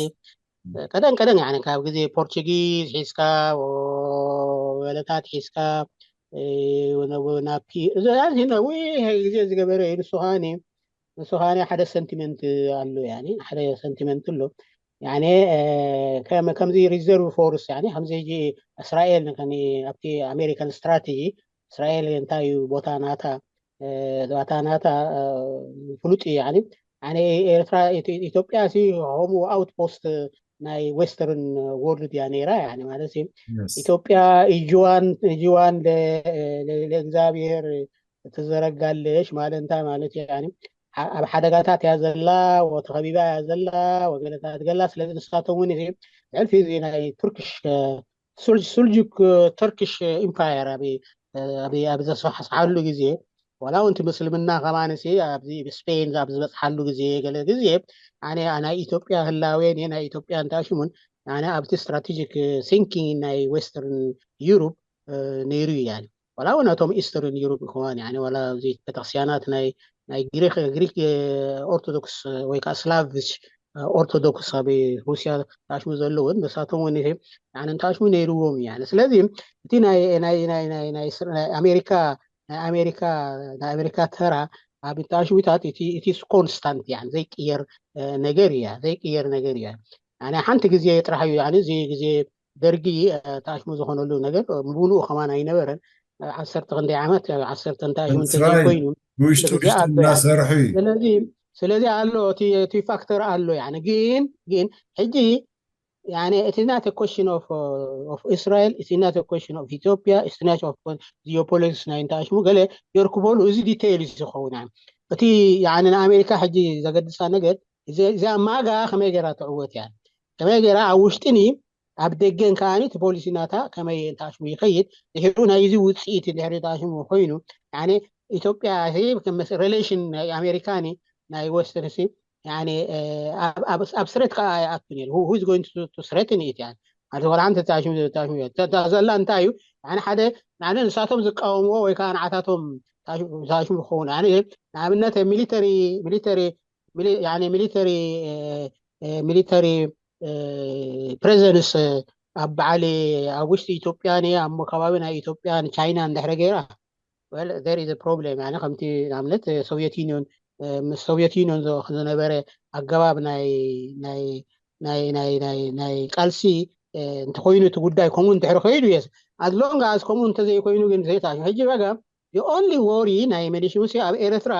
ቀደም ቀደም ያኒ ካብ ግዜ ፖርቹጊዝ ሒዝካ ገለታት ሒዝካ ናብ ነዊሕ ግዜ ዝገበረ እዩ ንሱ ከዓኒ ንሱ ከዓኒ ሓደ ሰንቲመንት ኣሎ ያኒ ሓደ ሰንቲመንት ኣሎ ያኒ ከምዚ ሪዘርቭ ፎርስ ያኒ ከምዚ ሕጂ እስራኤል ኣብቲ ኣሜሪካን ስትራቴጂ እስራኤል እንታይ እዩ ቦታ ናታ ቦታ ናታ ፍሉጥ እዩ ያኒ ኤርትራ ኢትዮጵያ ሲ ሆም ኣውትፖስት ናይ ዌስተርን ወርልድ እያ ነይራ ያኒ ማለት ኢትዮጵያ እጅዋን እጅዋን ለእግዚኣብሔር ትዘረጋለሽ ማለት እንታይ ማለት እዩ ኣብ ሓደጋታት እያ ዘላ ተኸቢባ እያ ዘላ ወገለታት ገላ ስለዚ ንሳቶም እውን ሕልፊ እዚ ናይ ቱርክሽ ሱልጁክ ተርኪሽ ኢምፓየር ኣብ ዘስፋሕስሓሉ ግዜ ዋላ እውን እቲ ምስልምና ከማንሲ ኣብዚ ብስፔን ኣብ ዝበፅሓሉ ግዜ ገለ ግዜ ኣነ ናይ ኢትዮጵያ ህላዌን ናይ ኢትዮጵያ እንታይ ሽሙን ኣነ ኣብቲ ስትራቴጂክ ሲንኪንግ ናይ ዌስተርን ዩሩፕ ነይሩ እዩ ዋላ እውን ነቶም ኢስተርን ዩሩፕ ከማን ዋላ ኣብዚ ቤተክርስቲያናት ናይ ናይ ግሪክ ግሪክ ኦርቶዶክስ ወይ ከዓ ስላቪሽ ኦርቶዶክስ ኣብ ሩስያ ታሽሙ ዘለውን ንሳቶም እውን ንታሽሙ ነይርዎም እዩ ስለዚ እቲ ናይ ኣሜሪካ ናይ ኣሜሪካ ናይ ኣሜሪካ ተራ ኣብ ታሽሙታት እቲ ኮንስታንት ዘይቅየር ነገር እያ ዘይቅየር ነገር እያ ኣነ ሓንቲ ግዜ ጥራሕ እዩ እዚ ግዜ ደርጊ ታሽሙ ዝኾነሉ ነገር ምብሉኡ ከማን ኣይነበረን ዓሰርተ ክንደይ ዓመት ዓሰርተ እንታይ ኮይኑ ውሽጡ ውሽጡ እናሰርሑ እዩ ስለዚ ኣሎ እቲ ፋክተር ኣሎ ግን ግን ሕጂ يعني it's not a question of uh, of Israel it's not a question of Ethiopia it's not of geopolitics ናይ እንታይ ሽሙ ገለ ዮርክ ቦሉ እዚ ዲቴይል እዩ ዝኸውን እቲ يعني ንኣሜሪካ ሕጂ ዘገድሳ ነገር እዚኣ ማጋ ከመይ ገይራ ትዕወት እያ ከመይ ገይራ ኣብ ውሽጥን ኣብ ደገን ከዓኒ እቲ ፖሊሲ ናታ ከመይ እንታይ ሽሙ ይኸይድ ድሕሩ ናይ እዚ ውፅኢት ድሕሪ እንታይ ሽሙ ኮይኑ يعني ኢትዮጵያ relation ናይ ኣሜሪካ ናይ ወስተርን ሲ يعني ኣብ ስሬት ከዓ ኣይኣቱን እዩ who is going to threaten it يعني ማለት ወላ ሓንቲ ታሽሙ ታሽሙ ዘላ እንታይ እዩ يعني ሓደ يعني ንሳቶም ዝቃወምዎ ወይ ከዓ ንዓታቶም ታሽሙ ክኸውን يعني ንኣብነት ሚሊተሪ ሚሊተሪ يعني ሚሊተሪ ሚሊተሪ ፕሬዘንስ ኣብ በዓል ኣብ ውሽጢ ኢትዮጵያ ኣብ ከባቢ ናይ ኢትዮጵያ ቻይና እንድሕረ ገይራ well there is a problem يعني ከምቲ ንኣብነት ሶቪየት ዩኒዮን ምስ ሶቪየት ዩኒዮን ዝነበረ ኣገባብ ናይ ናይ ናይ ናይ ናይ ናይ ቃልሲ እንተኮይኑ እቲ ጉዳይ ከምኡ እንድሕር ከይዱ የስ ኣዝሎንግ ኣዝ ከምኡ እንተዘይኮይኑ ግን ዘይታ ሕጂ በጋ ኦንሊ ወሪ ናይ መሊሽሙሲ ኣብ ኤርትራ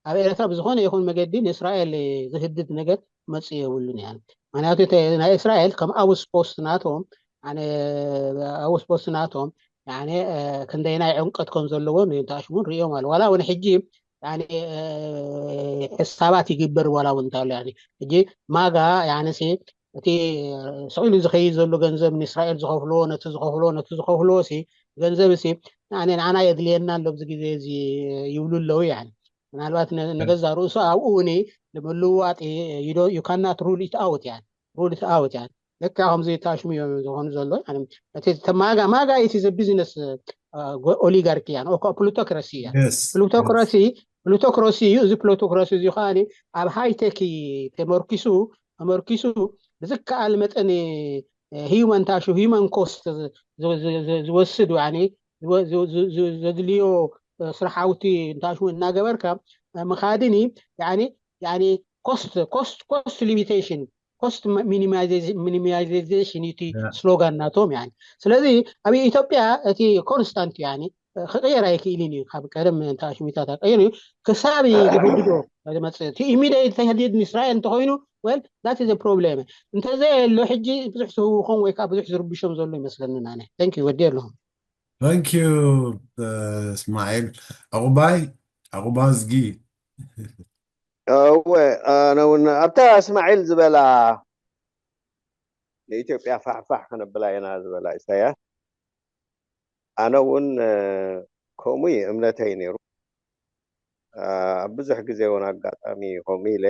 ኣብ ኤርትራ ብዝኾነ ይኹን መገዲ ንእስራኤል ዝህድድ ነገር መጽእ የብሉን ያ ምክንያቱ ናይ እስራኤል ከም ኣውስ ፖስት ናቶም ኣውስ ፖስት ናቶም ክንደይናይ ዕምቀት ከም ዘለዎ ንታሽሙን ሪኦም ኣሎ ዋላ እውን ሕጂ ሕሳባት ይግበር ዋላ እውን እንታሉ ሕጂ ማጋ ያነሲ እቲ ስዑሉ ዝኸይድ ዘሎ ገንዘብ ንእስራኤል ዝኸፍልዎ ነቲ ዝኸፍልዎ ነቲ ዝኸፍልዎ ሲ ገንዘብ ሲ ንዓና የድልየና ኣሎ ኣብዚ ግዜ እዚ ይብሉ ኣለዉ ያ ምናልባት ንገዛ ርእሱ ኣብኡ ኒ ንምልዋጥ you cannot rule it out ያ rule it out ያ ልካ ከምዚ ታሽሙ እዮም ዝኾኑ ዘሎ እቲ ማጋ ማጋ እቲ ዘ ቢዝነስ ኦሊጋርኪ ያ ፕሉቶክራሲ ያ ፕሉቶክራሲ ፕሉቶክራሲ እዩ እዚ ፕሉቶክራሲ እዚ ከዓ ኣብ ሃይቴክ ተመርኪሱ ተመርኪሱ ብዝከኣል መጠን ሂዩማን ታሹ ሂዩማን ኮስት ዝወስድ ዘድልዮ ስራሓውቲ እንታሽሙ እናገበርካ ምኻድኒ ኮስት ኮስት ኮስት ሊሚቴሽን ኮስት ሚኒማይዜሽን እቲ ስሎጋን ናቶም ያ ስለዚ ኣብ ኢትዮጵያ እቲ ኮንስታንት ያ ክቅየር ኣይክእልን እዩ ካብ ቀደም እንታሽሚታት ኣይቀየር እዩ ክሳብ ዝህድዶ ዝመፅእ እቲ ኢሚዲየት ተህዲድ ንእስራኤል እንተኮይኑ well that is problem እንተዘየሎ ሕጂ ብዙሕ ዝህውኾም ወይ ከዓ ብዙሕ ዝርብሾም ዘሎ ይመስለኒ ኣነ thank you ወዲ ኣለኹም thank you እስማኤል ዕቁባይ ዕቁባ ዝጊ እወ ኣነ እውን ኣብታ እስማዒል ዝበላ ንኢትዮጵያ ፋሕፋሕ ከነብላ ኢና ዝበላ ኢሳያስ ኣነ እውን ከምኡ እዩ እምነተይ ነይሩ ኣብ ብዙሕ ግዜ እውን ኣጋጣሚ ከምኡ ኢለ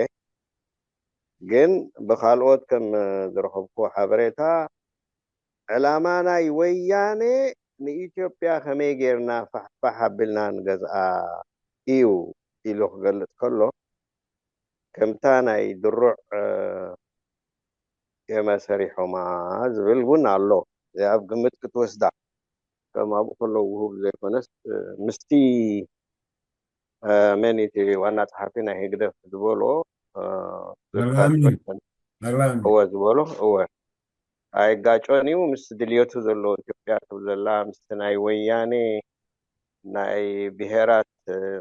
ግን ብካልኦት ከም ዝረኸብኩ ሓበሬታ ዕላማ ናይ ወያነ ንኢትዮጵያ ከመይ ጌርና ፋሕፋሕ ኣቢልና ንገዝኣ እዩ ኢሉ ክገልፅ ከሎ ከምታ ናይ ድሩዕ የመ ሰሪሖማ ዝብል እውን ኣሎ እዚኣ ኣብ ግምት ክትወስዳ ከም ኣብኡ ከለዉ ውሁብ ዘይኮነስ ምስቲ መን እቲ ዋና ፀሓፊ ናይ ህግደፍ ዝበሎ እወ ዝበሎ እወ ኣይጋጮን እዩ ምስ ድልየቱ ዘሎ ኢትዮጵያ ትብል ዘላ ምስቲ ናይ ወያኔ ናይ ብሄራት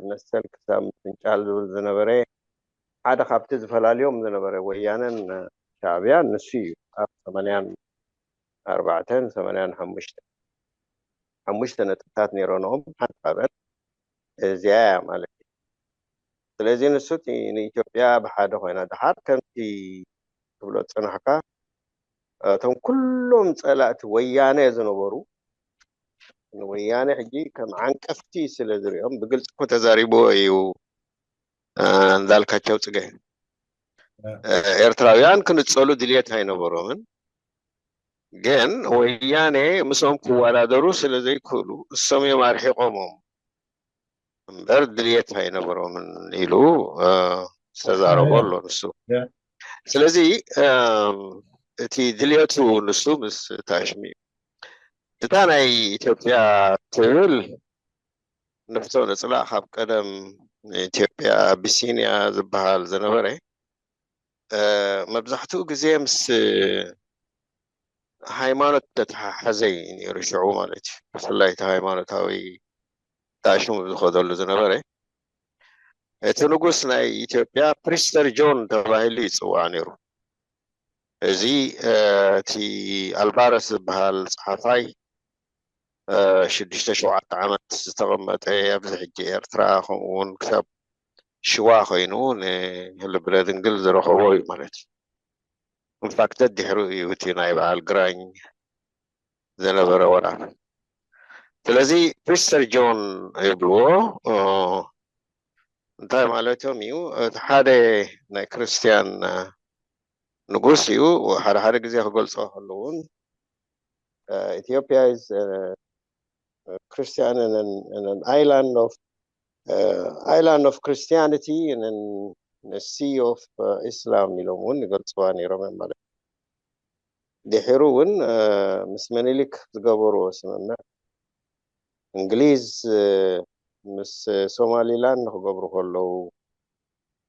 መሰል ክሳብ ምፍንጫል ዝብል ዝነበረ ሓደ ካብቲ ዝፈላልዮም ዝነበረ ወያነን ሻዕብያን ንሱ እዩ ኣብ ሰማንያን ኣርባዕተን ሰማንያን ሓሙሽተ ሓሙሽተ ነጥብታት ነይረንኦም ሓንቲ ካብአን እዚኣ እያ ማለት እዩ ስለዚ ንሱ ንኢትዮጵያ ብሓደ ኮይና ድሓር ከምቲ ትብሎ ዝፅናሕካ እቶም ኩሎም ፀላእቲ ወያነ ዝነበሩ ንወያነ ሕጂ ከም ዓንቀፍቲ ስለ ዝሪኦም ብግልፂ እኮ ተዛሪብዎ እዩ እንዳልካቸው ፅገ ኤርትራውያን ክንፀሉ ድልየት ኣይነበሮምን ግን ወያነ ምስኦም ክወዳደሩ ስለ ዘይክእሉ እሶም እዮም ኣርሒቆሞም እምበር ድልየት ኣይነበሮምን ኢሉ ዝተዛረቦ ኣሎ ንሱ ስለዚ እቲ ድልየቱ ንሱ ምስ ታሽሚ እዩ እታ ናይ ኢትዮጵያ ትብል ንፍቶ ንፅላእ ካብ ቀደም ኢትዮጵያ ኣቢሲንያ ዝበሃል ዝነበረ መብዛሕትኡ ግዜ ምስ ሃይማኖት ተተሓሓዘ እዩ ነይሩ ሽዑ ማለት እዩ ብፍላይ እቲ ሃይማኖታዊ ጣሽሙ ዝኸደሉ ዝነበረ እቲ ንጉስ ናይ ኢትዮጵያ ፕሪስተር ጆን ተባሂሉ ይፅዋዕ ነይሩ እዚ እቲ ኣልባረስ ዝበሃል ፀሓፋይ ሽዱሽተ ሸውዓተ ዓመት ዝተቐመጠ ኣብዚ ሕጂ ኤርትራ ከምኡ እውን ክሳብ ሽዋ ኮይኑ ንልብለ ድንግል ዝረኸቦ እዩ ማለት እዩ ኢንፋክት ድሕሩ እዩ እቲ ናይ በዓል ግራኝ ዝነበረ ወራር ስለዚ ፕሪስተር ጆን ይብልዎ እንታይ ማለቶም እዩ እቲ ሓደ ናይ ክርስትያን ንጉስ እዩ ሓደ ሓደ ግዜ ክገልፆ ከለውን ኢትዮጵያ is Christian and an, and an island of uh, island of Christianity and an, a sea of uh, Islam ኢሎም እውን ይገልፅዋ ነይሮም ማለት ድሒሩ እውን ምስ መኒሊክ ዝገበርዎ ስምምዕ እንግሊዝ ምስ ሶማሊላንድ ክገብሩ ከለዉ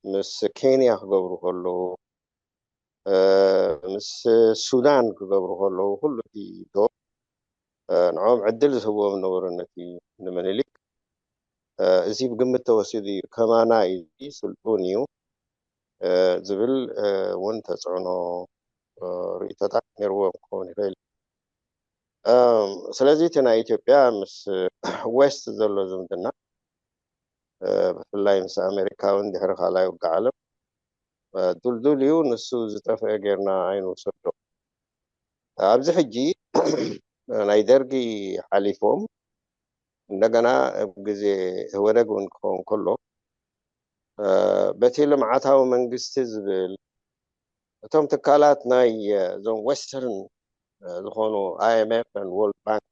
ምስ ኬንያ ክገብሩ ከለዉ ምስ ሱዳን ክገብሩ ከለዉ ኩሉ እቲ ዶ ንዕኦም ዕድል ዝህብዎም ነበሩ ነቲ ንምኒልክ። እዚ ብግምት ተወሲዱ እዩ። ከማና እዩ፣ ስልጡን እዩ ዝብል እውን ተፅዕኖ ርእቶታት ነይርዎም ክኸውን ይኽእል። ስለዚ እቲ ናይ ኢትዮጵያ ምስ ዌስት ዘሎ ዝምድና ብፍላይ ምስ ኣሜሪካ እውን ድሕሪ ካልኣይ ውግእ ዓለም ድልዱል እዩ። ንሱ ዝጠፍአ ጌርና ኣይንውሰዶ። ኣብዚ ሕጂ ናይ ደርጊ ሓሊፎም እንደገና ኣብ ግዜ ኢህወደግ እውን ክኸውን ከሎ በቲ ልምዓታዊ መንግስቲ ዝብል እቶም ትካላት ናይ እዞም ዌስተርን ዝኾኑ ኣይኤምኤፍ ወርልድ ባንክ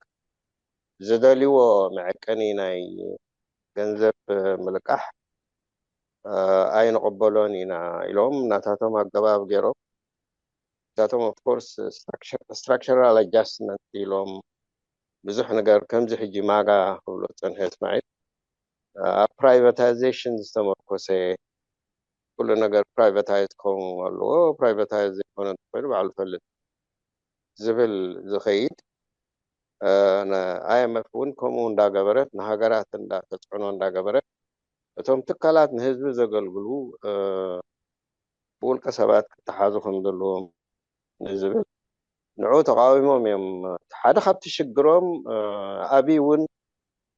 ዝደልይዎ መዐቀኒ ናይ ገንዘብ ምልቃሕ ኣይንቕበሎን ኢና ኢሎም ናታቶም ኣገባብ ገይሮም። ናታቶም ኦፍኮርስ ስትራክቸራል ኣጃስትመንት ኢሎም ብዙሕ ነገር ከምዚ ሕጂ ማጋ ክብሎ ዝፀንሐ እስማዒል ኣብ ፕራይቨታይዜሽን ዝተመርኮሰ ኩሉ ነገር ፕራይቨታይዝ ክኸውን ኣለዎ፣ ፕራይቨታይዝ ዘይኮነ እንተኮይኑ ባዕሉ ፈልጥ ዝብል ዝኸይድ ኣይኤምኤፍ እውን ከምኡ እንዳገበረት ንሃገራት እንዳተፅዕኖ እንዳገበረት እቶም ትካላት ንህዝቢ ዘገልግሉ ብውልቀ ሰባት ክተሓዙ ከም ዘለዎም ንዝብል ንዑ ተቃዊሞም እዮም። ሓደ ካብቲ ሽግሮም ኣብይ እውን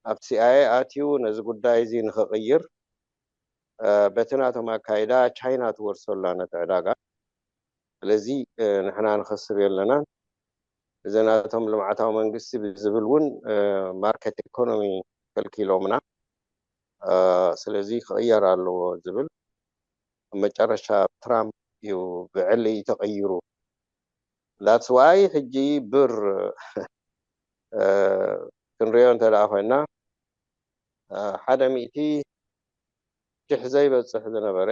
ኣብ ሲኣይኤ ኣትዩ ነዚ ጉዳይ እዚ ንክቕይር በቲ ናቶም ኣካይዳ ቻይና ትወርሶ ኣላ ነቲ ዕዳጋ። ስለዚ ንሕና ንኸስብ የለናን እዚ ናቶም ልምዓታዊ መንግስቲ ብዝብል እውን ማርኬት ኢኮኖሚ ከልኪሎምና። ስለዚ ክቕየር ኣለዎ ዝብል መጨረሻ ትራምፕ እዩ ብዕሊ ተቐይሩ። ዳትስ ዋይ ሕጂ ብር ክንሪኦ እንተ ደኣ ኮይና ሓደ ሚእቲ ሽሕ ዘይበፅሕ ዝነበረ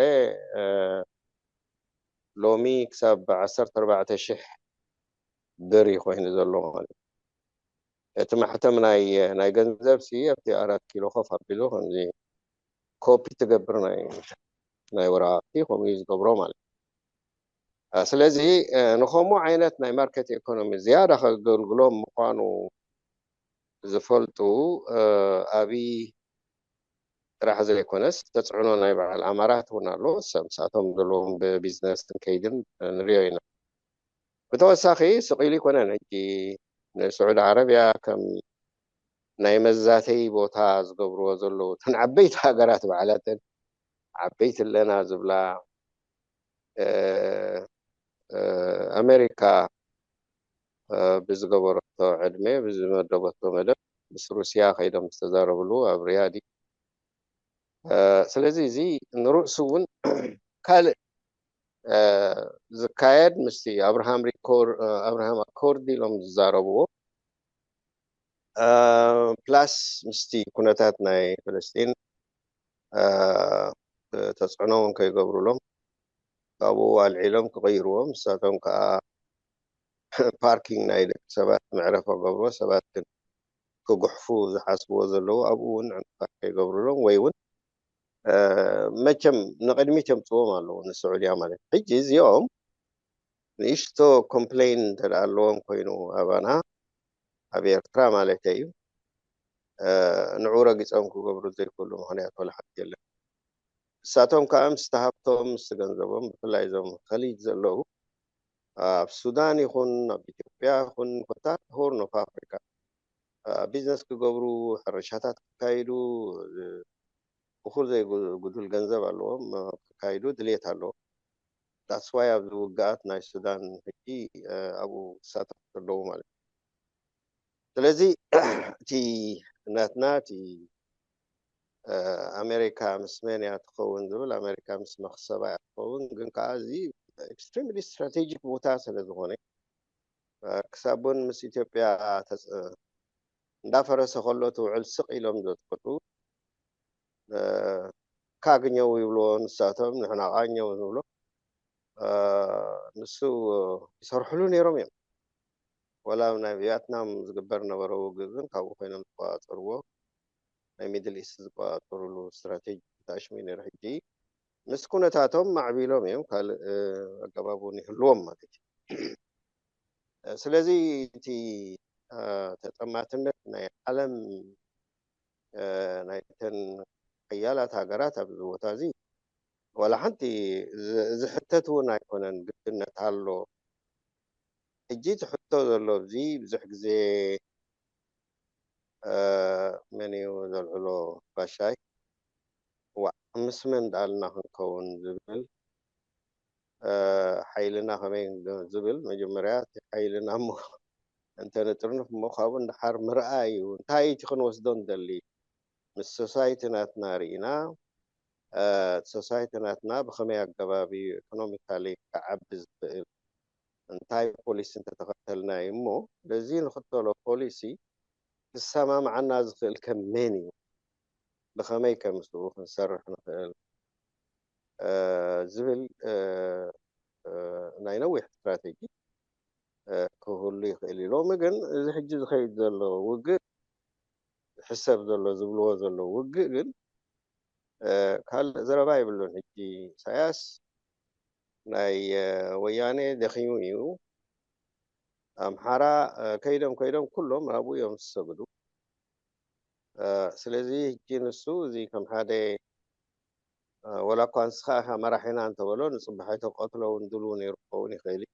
ሎሚ ክሳብ ዓሰርተ ኣርባዕተ ሽሕ ብር እዩ ኮይኑ ዘሎ ማለት እዩ። እቲ ማሕተም ናይ ናይ ገንዘብ ሲ ኣብቲ ኣራት ኪሎ ኮፍ ኣቢሉ ከምዚ ኮፒ ትገብር ናይ ናይ ወረቃቅቲ ከምኡ እዩ ዝገብሮ ማለት እዩ። ስለዚ ንከምኡ ዓይነት ናይ ማርኬት ኢኮኖሚ ዝያዳ ከገልግሎም ምኳኑ ዝፈልጡ ኣብይ ጥራሕ ዘይኮነስ ተፅዕኖ ናይ በዓል ኣማራት እውን ኣሎ። ሰብ ምሳቶም ዘለዎም ብቢዝነስ ክንከይድን ንሪኦ ኢና። ብተወሳኺ ስቕ ኢሉ ኣይኮነን ሕጂ ንስዑዲ ዓረብያ ከም ናይ መዛተይ ቦታ ዝገብርዎ ዘለዉ እተን ዓበይቲ ሃገራት ባዕላተን ዓበይቲ ኣለና ዝብላ ኣሜሪካ ብዝገበረቶ ዕድመ ብዝመደበቶ መደብ ምስ ሩስያ ከይዶም ዝተዛረብሉ ኣብ ሪያድ ስለዚ እዚ ንርእሱ እውን ካልእ ዝካየድ ምስቲ ኣብርሃም ሪኮር ኣብርሃም ኣኮርድ ኢሎም ዝዛረብዎ ፕላስ ምስቲ ኩነታት ናይ ፍልስጢን ተፅዕኖ እውን ከይገብሩሎም ካብኡ ኣልዒሎም ክቕይርዎም ንሳቶም ከዓ ፓርኪንግ ናይ ደቂ ሰባት መዕረፎ ገብሮ ሰባት ግን ክጉሕፉ ዝሓስብዎ ዘለዉ ኣብኡ እውን ዕንቅፋት ከይገብሩሎም ወይ እውን መቸም ንቅድሚት የምፅዎም ኣለዉ ንስዑድያ ማለት ሕጂ እዚኦም ንእሽቶ ኮምፕሌን እንተደኣ ኣለዎም ኮይኑ ኣባና ኣብ ኤርትራ ማለት እዩ ንዑ ረጊፆም ክገብሩ ዘይክእሉ ምክንያት ወላ ሓንቲ የለን። ንሳቶም ከዓ ምስ ተሃብቶም ምስ ገንዘቦም ብፍላይ እዞም ከሊጅ ዘለዉ ኣብ ሱዳን ይኹን ኣብ ኢትዮጵያ ይኹን ኮታ ሆርን ኦፍ ኣፍሪካ ቢዝነስ ክገብሩ ሕርሻታት ክካይዱ እኹል ዘይጉዱል ገንዘብ ኣለዎም ክካይዱ ድልየት ኣለዎም። ዳትስ ዋይ ኣብዚ ውግኣት ናይ ሱዳን ሕጂ ኣብኡ ክሳተፉ ዘለዉ ማለት እዩ። ስለዚ እቲ ናትና እቲ ኣሜሪካ ምስ መን እያ ትኸውን ዝብል ኣሜሪካ ምስ መክሰባ እያ ትኸውን። ግን ከዓ እዚ ኤክስትሪምሊ ስትራቴጂክ ቦታ ስለ ዝኾነ ክሳብ እውን ምስ ኢትዮጵያ እንዳፈረሰ ከሎ ትውዕል ስቕ ኢሎም ዘጥቅጡ ካግኘው ይብልዎ ንሳቶም ንሕና ቃኘው ንብሎ ንሱ ይሰርሕሉ ነይሮም እዮም። ወላ ናይ ቪየትናም ዝግበር ነበረ ውግእ ግን ካብኡ ኮይኖም ዝቆፃፀርዎ ናይ ሚድል ኢስት ዝቆፃፀርሉ ስትራቴጂ ታሽሚ ነይሩ። ሕጂ ምስ ኩነታቶም ማዕቢሎም እዮም፣ ካልእ ኣገባብ እውን ይህልዎም ማለት እዩ። ስለዚ እቲ ተጠማትነት ናይ ዓለም ናይተን ሓያላት ሃገራት ኣብዚ ቦታ እዚ ዋላ ሓንቲ ዝሕተት እውን ኣይኮነን። ግድነት ኣሎ። ሕጂ እቲ ሕቶ ዘሎ ኣብዚ ብዙሕ ግዜ መን እዩ ዘልዕሎ? ባሻይ፣ ዋዕ፣ ምስ መን ዳልና ክንከውን ዝብል ሓይልና ከመይ ዝብል መጀመርያ እቲ ሓይልና እሞ እንተንጥርንፍ እሞ ካብኡ ንደሓር ምርኣይ እዩ። እንታይ እቲ ክንወስዶ ንደሊ? ምስ ሶሳይቲ ናትና ርኢና፣ ሶሳይቲ ናትና ብኸመይ ኣገባብ እዩ ኢኮኖሚካሊ ክዓቢ ዝኽእል? እንታይ ፖሊሲ እንተተኸተልና እዩ እሞ ነዚ ንኽተሎ ፖሊሲ ክሰማምዓና ዝኽእል ከ መን እዩ? ብኸመይ ከ ምስኡ ክንሰርሕ ንኽእል ዝብል ናይ ነዊሕ ስትራቴጂ ክህሉ ይኽእል እዩ። ሎሚ ግን እዚ ሕጂ ዝኸይድ ዘሎ ውግእ፣ ዝሕሰብ ዘሎ ዝብልዎ ዘለዉ ውግእ ግን ካልእ ዘረባ የብሉን። ሕጂ ኢሳያስ ናይ ወያኔ ደኺሙ እዩ። ኣምሓራ ከይዶም ከይዶም ኩሎም ኣብኡ እዮም ዝሰግዱ። ስለዚ ሕጂ ንሱ እዚ ከም ሓደ ወላ እኳ ንስኻ ኢኻ መራሒና እንተበሎ ንፅባሒቱ ክቐትሎ እውን ድልው ነይሩ ክኸውን ይኽእል እዩ።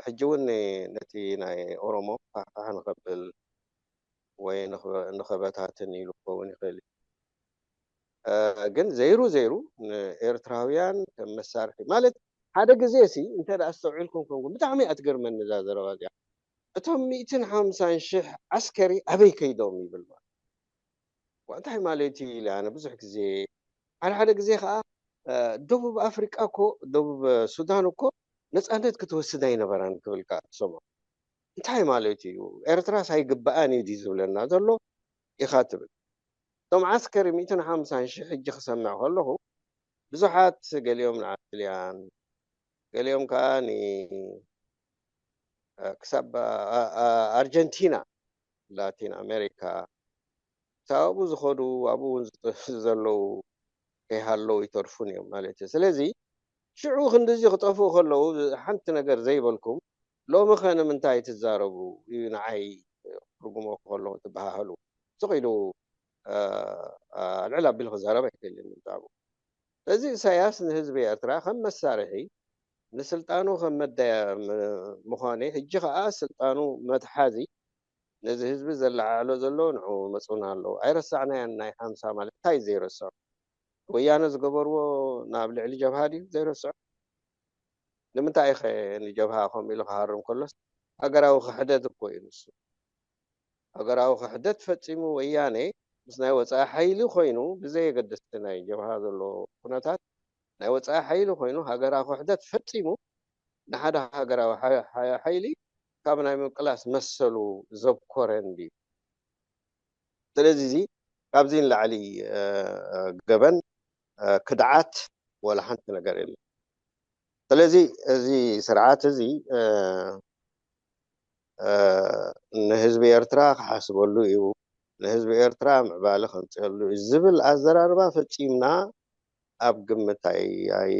ሕጂ እውን ነቲ ናይ ኦሮሞ ፋሕፋሕ ንኸብል ወይ ንኸበታትን ኢሉ ክኸውን ይኽእል እዩ። ግን ዘይሩ ዘይሩ ንኤርትራውያን ከም መሳርሒ ማለት ሓደ ግዜ ሲ እንተ ደኣ ኣስተውዒልኩም ኮንኩም ብጣዕሚ እያ ትገርመኒ እዛ ዘረባ እዚኣ። እቶም ሚእትን ሓምሳን ሽሕ ዓስከሪ ኣበይ ከይዶም ይብል ማለት እንታይ ማለት እዩ ኢለ ኣነ ብዙሕ ግዜ ሓደ ሓደ ግዜ ከዓ ደቡብ ኣፍሪቃ እኮ ደቡብ ሱዳን እኮ ነፃነት ክትወስድ ኣይነበራን ክብል ከዓ ትሰምዖ። እንታይ ማለት እዩ? ኤርትራስ ኣይግበኣን እዩ ድዩ ዝብለና ዘሎ ኢኻ ትብል። እቶም ዓስከሪ ሚእትን ሓምሳን ሽሕ ሕጂ ክሰምዕ ከለኹ ብዙሓት ገሊኦም ንኣስትልያን ገሊኦም ከዓ ክሳብ ኣርጀንቲና ላቲን ኣሜሪካ ክሳብ ኣብኡ ዝኸዱ ኣብኡ እውን ዘለዉ ከይሃለዉ ይተርፉን እዮም ማለት እዩ። ስለዚ ሽዑ ክንድዚ ክጠፍኡ ከለዉ ሓንቲ ነገር ዘይበልኩም ሎሚ ኸ ንምንታይ ትዛረቡ እዩ ንዓይ ትርጉሞ ከለኹ ትበሃሃሉ ስቕ ኢሉ ኣልዕል ኣቢሉ ክዛረብ ኣይክእልን ብዛዕባኡ። ስለዚ ኢሳያስ ንህዝቢ ኤርትራ ከም መሳርሒ ንስልጣኑ ከም መዳያ ምዃኑ ሕጂ ከዓ ስልጣኑ መትሓዚ ነዚ ህዝቢ ዘለዓዕሎ ዘሎ ንዑ መፁና ኣለዉ ኣይረሳዕናያን ናይ ሓምሳ ማለት እንታይ ዘይረስዖ ወያነ ዝገበርዎ ናብ ልዕሊ ጀብሃ ድዩ ዘይረስዖ ንምንታይ ኸ ንጀብሃ ከምኡ ኢሉ ክሃርም ከሎስ ሃገራዊ ክሕደት እኮ እዩ ንሱ ሃገራዊ ክሕደት ፈፂሙ ወያነ ምስ ናይ ወፃኢ ሓይሊ ኮይኑ ብዘየገደስቲ ናይ ጀብሃ ዘሎ ኩነታት ናይ ወፃኢ ሓይሊ ኮይኑ ሃገራዊ ክሕደት ፈፂሙ ንሓደ ሃገራዊ ሓይሊ ካብ ናይ ምቅላስ መሰሉ ዘብኮረ እንድዩ ስለዚ እዚ ካብዚ ንላዕሊ ገበን ክድዓት ወላ ሓንቲ ነገር የለን ስለዚ እዚ ስርዓት እዚ ንህዝቢ ኤርትራ ክሓስበሉ እዩ ንህዝቢ ኤርትራ ምዕባለ ከምፅአሉ እዩ ዝብል ኣዘራርባ ፈፂምና ኣብ ግምት ኣይ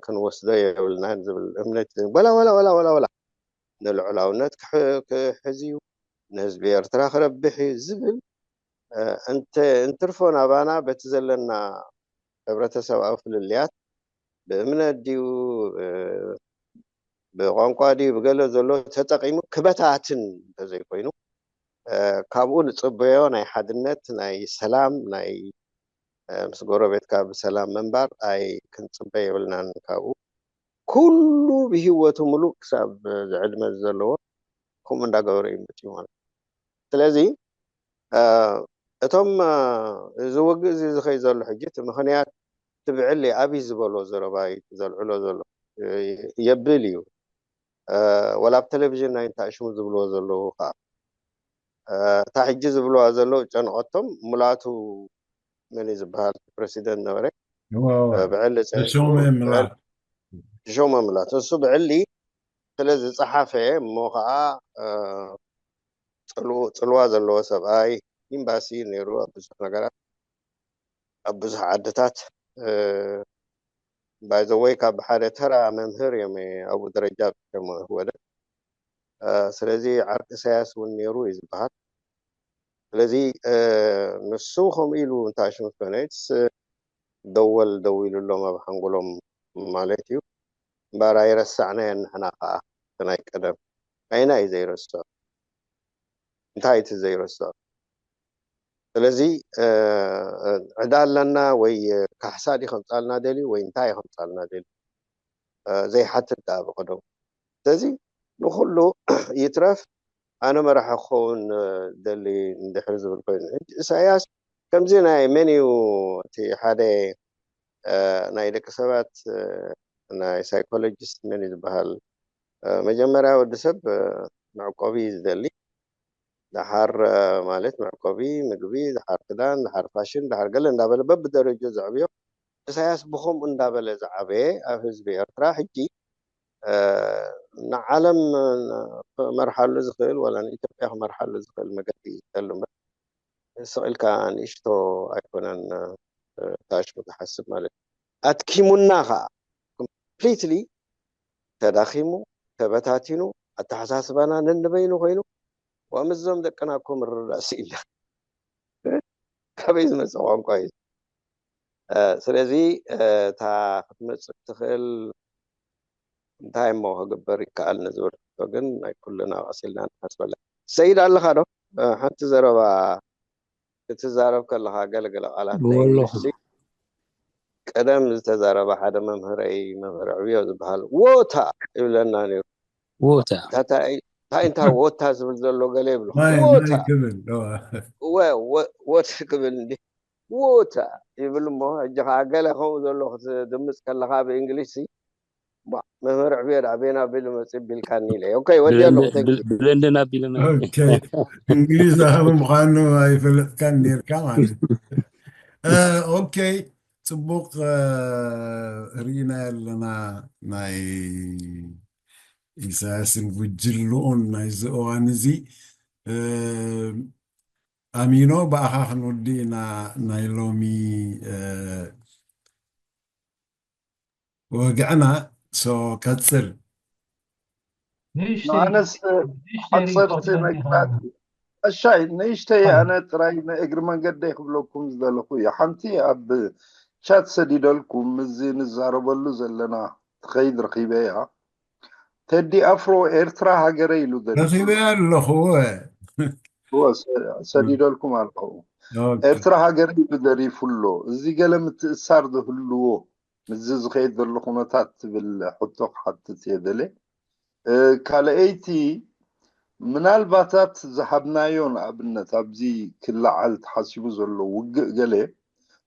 ክንወስዶ የብልናን ዝብል እምነት ወላ ወላ ወላ ወላ ወላ ንልዑላውነት ክሕዝ እዩ ንህዝቢ ኤርትራ ክረብሕ እዩ ዝብል እንትርፎ ናባና በቲ ዘለና ሕብረተሰብኣዊ ፍልልያት ብእምነት ድዩ ብቋንቋ ድዩ ብገለ ዘሎ ተጠቂሙ ክበታትን እንተዘይኮይኑ ካብኡ ንፅበዮ ናይ ሓድነት ናይ ሰላም ናይ ምስ ጎረቤትካ ብሰላም ምንባር ኣይ ክንፅበ የብልናን ካብኡ ኩሉ ብሂወቱ ሙሉእ ክሳብ ዝዕድመ ዘለዎ ከምኡ እንዳገበረ እዩ መፅዩ ማለት ስለዚ እቶም እዚ ውግእ እዚ ዝኸይ ዘሎ ሕጂ እቲ ምኽንያት እቲ ብዕሊ ኣብይ ዝበሎ ዘረባ እዩ ዘልዕሎ ዘሎ የብል እዩ ወላ ኣብ ቴሌቪዥን ናይ እንታይ ሽሙ ዝብልዎ ዘለዉ ከዓ እታ ሕጂ ዝብልዋ ዘለዉ ጨንቐቶም ሙላቱ መን እዩ ዝበሃል ፕረሲደንት ነበረ ብዕሊ ተሾመ ሙላቱ እሱ ብዕሊ ስለ ዝፀሓፈ እሞ ከዓ ፅልዋ ዘለዎ ሰብኣይ ኤምባሲ ነይሩ ኣብ ብዙሕ ነገራት ኣብ ብዙሕ ዓድታት ባይዘወይ ካብ ሓደ ተራ መምህር እዮም ኣብኡ ደረጃ ኣብፅሖም። ህወደት ስለዚ ዓርቂ ኢሳያስ እውን ነይሩ እዩ ዝበሃል። ስለዚ ንሱ ከምኡ ኢሉ እንተ ኣሽምፈነይትስ ደወል ደዊሉሎም ኣብ ሓንጎሎም ማለት እዩ። እምበኣር ኣይረሳዕናዮን ንሕና ከዓ እቲ ናይ ቀደም ኣየናይ እዩ ዘይረስዖ? እንታይ እቲ ዘይረስዖ? ስለዚ ዕዳ ኣለና ወይ ካሕሳ ድዩ ከምፃልና ደልዩ ወይ እንታይ እዩ ከምፃልና ደልዩ ዘይሓትት ደኣ ብቐደሙ። ስለዚ ንኩሉ ይትረፍ ኣነ መራሒ ክኸውን ደሊ እንድሕር ዝብል ኮይኑ ሕጂ ኢሳያስ ከምዚ ናይ መን እዩ እቲ ሓደ ናይ ደቂ ሰባት ናይ ሳይኮሎጂስት መን እዩ ዝበሃል መጀመርያ ወዲ ሰብ መዕቆቢ እዩ ዝደሊ ደሓር ማለት መዕቆቢ ምግቢ ደሓር ክዳን ደሓር ፋሽን ደሓር ገለ እንዳበለ በብደረጆ ዘዕብዮ ኢሳያስ ብከምኡ እንዳበለ ዝዓበየ ኣብ ህዝቢ ኤርትራ ሕጂ ንዓለም ክመርሓሉ ዝኽእል ወላ ንኢትዮጵያ ክመርሓሉ ዝኽእል መገዲ ይጠሉ እምበር ስቕ ኢልካ ንእሽቶ ኣይኮነን ታሽሙ ዝሓስብ ማለት እዩ። ኣትኪሙና ከዓ ኮምፕሊትሊ ተዳኺሙ ተበታቲኑ ኣተሓሳስባና ነንበይኑ ኮይኑ ዋ ምስዞም ደቅና እኮ ምርዳእ ስኢልና ካበይ ዝመፀ ቋንቋ እዩ ስለዚ እታ ክትመፅእ ትኽእል እንታይ እሞ ክግበር ይከኣል ንዝብል ሕቶ ግን ናይ ኩልና ቀሲልና ንሓስበላ ሰይድ ኣለኻ ዶ ሓንቲ ዘረባ ክትዛረብ ከለኻ ገለገለ ቃላት ናይ እንግሊሽ ቀደም ዝተዛረበ ሓደ መምህረይ መምህር ዕብዮ ዝበሃል ዎታ ይብለና ነይሩ ዎታ እንታይ እንታይ ዎታ ዝብል ዘሎ ገለ ይብሉ ዎታ ክብል እንዲ ዎታ ይብል እሞ ሕጂ ከዓ ገለ ከምኡ ዘሎ ክትድምፅ ከለካ ብእንግሊሽ መምህር ዕብዮ ዳ ቤና ቢሉ መፅእ ቢልካኒ ኢለ ኦኬ ወዲ ኣለኹ ብለንደን ኣቢልና እንግሊዝ ምኳኑ ኣይፈለጥካን ነርካ ማለት ኦኬ ፅቡቅ ርኢና ኣለና ናይ ኢሳያስን ጉጅልኡን ናይዚ እዋን እዚ ኣሚኖ ብኣኻ ክንወዲ ኢና ናይ ሎሚ ወግዕና ሶ ቀፅል ኣነስ ሓፀርቲ መግባት እሻይ ንእሽተይ ኣነ ጥራይ ንእግሪ መንገደይ ክብለኩም ዝደለኹ እዩ ሓንቲ ኣብ ቻት ሰዲደልኩም ምዚ ንዛረበሉ ዘለና ትኸይድ ረኺበያ ቴዲ ኣፍሮ ኤርትራ ሃገረ ኢሉ ደሪፉ ረኺበያ ኣለኹ እወ እወ፣ ሰ- ሰዲደልኩም ኣለኹ። ኦኬ። ኤርትራ ሃገረ ኢሉ ደሪፉ ኣሎ። እዚ ገለ ምትእሳር ዝህልዎ ምስዚ ዝኸይድ ዘሎ ኩነታት ትብል ሕቶ ክሓትት እየ ደልየ። እ፣ ካልኣይቲ ምናልባታት ዝሃብናዮ ንኣብነት ኣብዚ ክለዓል ተሓሲቡ ዘሎ ውግእ ገለ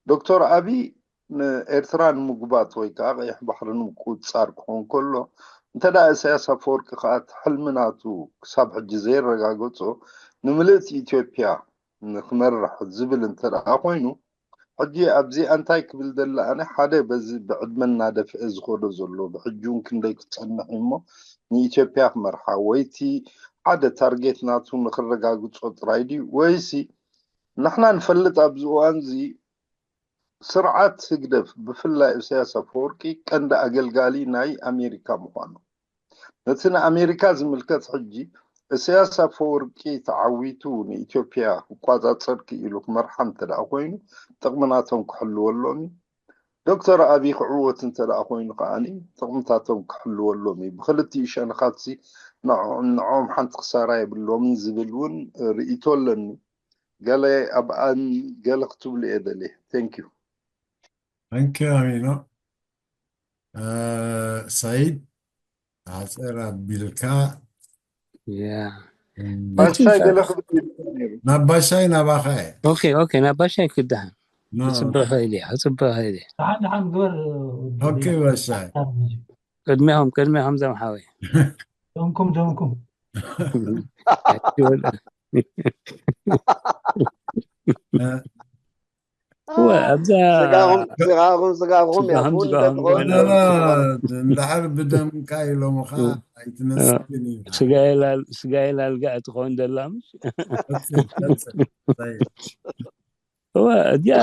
ዶክተር ኣብይ ንኤርትራ ንምጉባጥ ወይ ከዓ ቀይሕ ባሕሪ ንምቁፅፃር ክኾን ከሎ እንተ ደኣ ኢሳያስ ኣፈወርቂ ከዓ እቲ ሕልሚ ናቱ ክሳብ ሕጂ ዘየረጋገፆ ንምልእቲ ኢትዮጵያ ንክመርሕ ዝብል እንተ ደኣ ኮይኑ ሕጂ ኣብዚ ኣንታይ ክብል ደለ ኣነ ሓደ በዚ ብዕድመ እናደፍአ ዝኸዶ ዘሎ ብሕጂ እውን ክንደይ ክፀንሕ እዩ እሞ ንኢትዮጵያ ክመርሓ ወይ እቲ ሓደ ታርጌት ናቱ ንክረጋግፆ ጥራይ ድዩ ወይሲ ንሕና ንፈልጥ ኣብዚ እዋን እዚ ስርዓት ህግደፍ ብፍላይ ኢሳያስ ኣፈወርቂ ቀንዲ ኣገልጋሊ ናይ ኣሜሪካ ምዃኑ ነቲ ንኣሜሪካ ዝምልከት ሕጂ ኢሳያስ ኣፈወርቂ ተዓዊቱ ንኢትዮጵያ ክቋጻጸር ክኢሉ ክመርሓ እንተ ደኣ ኮይኑ ጥቕሚ ናቶም ክሕልወሎም እዩ ዶክተር ኣብይ ክዕወት እንተ ደኣ ኮይኑ ከዓኒ ጥቕምታቶም ክሕልወሎም እዩ ብክልቲኡ ሸነኻትሲ ንዕኦም ሓንቲ ክሳራ የብሎምን ዝብል እውን ርእይቶ ኣለኒ ገለ ኣብኣን ገለ ክትብሉ እየ ደልየ thank you thank you ኣሚኖ ሰይድ ሓፀር ኣቢልካ ያ ባሻይ ገለ ክብል ነይሩ ናብ ባሻይ ናባኻ እየ ኦኬ ኦኬ ናብ ባሻይ ክደሃን ክፅበ ኽእል እየ ክፅበ ኽእል እየ ደሓን ደሓን ግበር ኦኬ ባሻይ ቅድሚኹም ቅድሚኹም ዘምሓወይ ደምኩም ደምኩም እወ ኣብዛ ስጋኹም ስጋኹም ስጋኹም ያኹን ስጋኹም ደምኾን ዝኮነ እንድሕር ብደምካ ኢሎምኻ ኣይትነስክን እዩ ስጋየ ላልጋዕ ትኸውን ደላ ምሽ ቀፅል ቀፅል ሰይድ እወ እዚኣ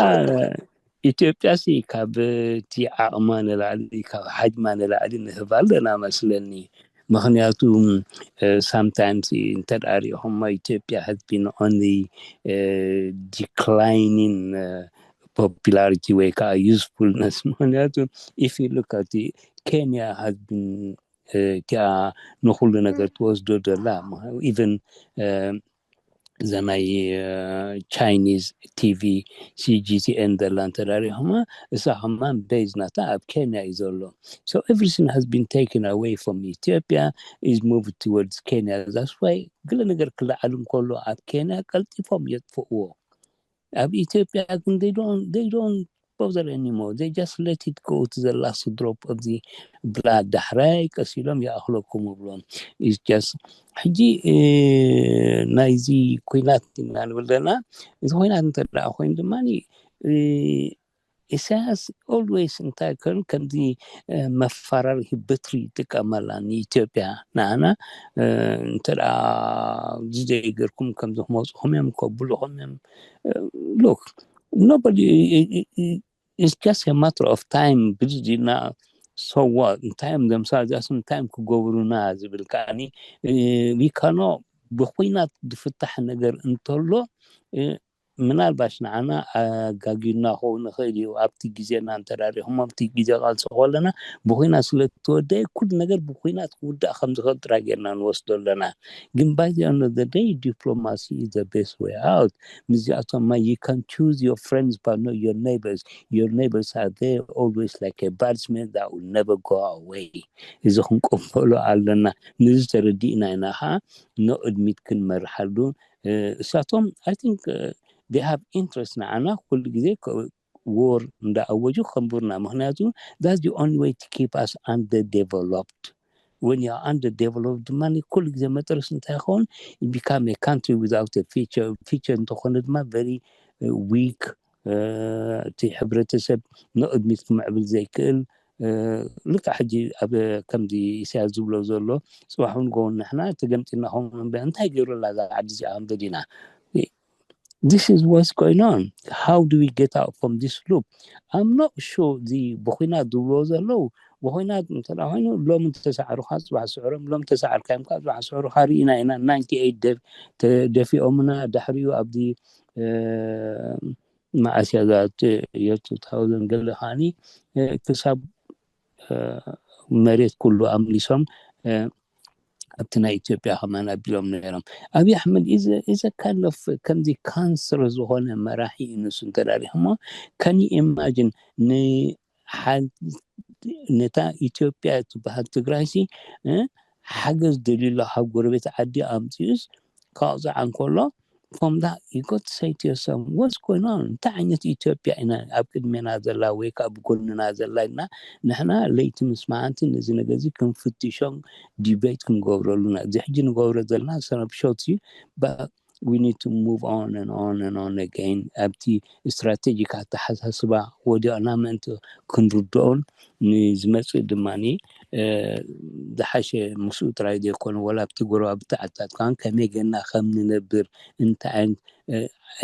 ኢትዮጵያ ሲ ካብ እቲ ዓቕማ ንላዕሊ ካብ ሓጅማ ንላዕሊ ንህብ ኣለና መስለኒ። ምክንያቱ sometimes እንተ ሪኢኹሞ ኢትዮጵያ has been only declining popularity ወይ ከዓ usefulness። ምክንያቱ if you look at Kenya has been እቲኣ ንኩሉ ነገር ትወስዶ ዘላ even ዘናይ ቻይኒዝ ቲቪ ሲጂቲኤን ዘላ እንተዳሪኹማ እሳ ከማን ቤዝ ናታ ኣብ ኬንያ እዩ ዘሎ። So everything has been taken away from Ethiopia is moved towards Kenya. That's why ገለ ነገር ክለዓል እንከሎ ኣብ ኬንያ ቀልጢፎም የጥፍእዎ። ኣብ ኢትዮጵያ ግን they don't bother anymore. They just let it go to the last drop of the blood. ዳሕራይ ቀስ ኢሎም ይኣኽለኩም ብሎም። It's just ሕጂ ናይዚ ኩናት ኢና ንብል ዘለና። እዚ ኩናት እንተ ደኣ ኮይኑ ድማ ኢሳያስ always እንታይ ከን ከምዚ መፈራርሂ በትሪ ይጥቀመላ ንኢትዮጵያ። ንዓና እንተ ደኣ እዚ ዘይገርኩም ከምዚ ክመፁኹም እዮም ከብልኹም እዮም። Look, nobody, it's just a matter of time። ብድድና ሰዋ እንታይ እዮም ዘምሳዚያስ እንታይ እዮም ክገብሩና ዝብል ከዓኒ ዊካኖ ብኩናት ዝፍታሕ ነገር እንተሎ ምናልባሽ ንዓና ኣጋጊና ክኸውን ይኽእል እዩ። ኣብቲ ግዜና እንተዳሪኹሞ ኣብቲ ግዜ ቃልሲ ከለና ብኩናት ስለ እተወደአ ኩሉ ነገር ብኩናት ክውዳእ ከም ዝኽእል ጥራይ ጌርና ንወስዶ ኣለና። ግን by the end of the day diplomacy is the best way out። ምስዚኣቶም ማ you can choose your friends but not your neighbors. Your neighbors are there always like a bad smell that will never go away። እዚ ክንቀበሎ ኣለና። ነዚ ተረዲእና ኢና ከዓ ንቕድሚት ክንመርሓሉ እሳቶም I think they have interest ንዓና ኩሉ ግዜ war እንዳኣወጁ ከንቡርና። ምክንያቱ that's the only way to keep us underdeveloped። When you are underdeveloped ድማ ኩሉ ግዜ መጠረስ እንታይ ይኸውን? You become a country without a future. Future እንተኾነ ድማ very weak፣ እቲ ሕብረተሰብ ንቕድሚት ክምዕብል ዘይክእል። ልክዕ ሕጂ ኣብ ከምዚ ኢሳያስ ዝብሎ ዘሎ ጽባሕ ንጎውን ንሕና ተገምጢልና ከምኡ እንታይ ገይሩላ እዛ ዓዲ እዚኣ ክንብል ኢና። This is what's going on. How do we get out from this loop? I'm not sure እዚ ብኩናት ዝብልዎ ዘለዉ ብኩናት እንተ ኮይኑ ሎም እንተሰዕሩካ ጽባሕ ስዕሮም፣ ሎም ተሰዓርካዮም ከዓ ጽባሕ ስዕሩካ ርኢና ኢና። ናይንቲ ኤይት ተደፊኦምና ድሕሪኡ ኣብዚ መዓስ እያ እዛ የቱ ታውዘን ገለ ከዓኒ ክሳብ መሬት ኩሉ ኣምሊሶም ኣብቲ ናይ ኢትዮጵያ ከማን ኣቢሎም ነይሮም። ኣብይ ኣሕመድ ኢዘ ካንድ ኦፍ ከምዚ ካንሰር ዝኾነ መራሒ እዩ ንሱ እንተዳሪኹሞ። ከን ኢማጅን ነታ ኢትዮጵያ ትበሃል ትግራይሲ ሓገዝ ደልዩሎ ካብ ጎረቤት ዓዲ ኣምፅኡስ ካውፅዓ እንከሎ from that you got to say to yourself what's going on? እንታይ ዓይነት ኢትዮጵያ ኢና ኣብ ቅድሜና ዘላ ወይ ከዓ ብጎንና ዘላ ኢልና ንሕና ለይቲ ምስ መዓንቲ ነዚ ነገር እዚ ክንፍትሾን ዲቤት ክንገብረሉ ኢና። እዚ ሕጂ ንገብሮ ዘለና ሰነፕሾት እዩ። We need to move on and on and on again። ኣብቲ ስትራቴጂክ ኣተሓሳስባ ወዲቕና ምእንቲ ክንርድኦን ንዝመፅእ ድማ ዝሓሸ ምስኡ ጥራይ ዘይኮነ ወላ ኣብቲ ጎረባብቲ ዓድታት ከዓን ከመይ ገና ከም ንነብር እንታይ ዓይነት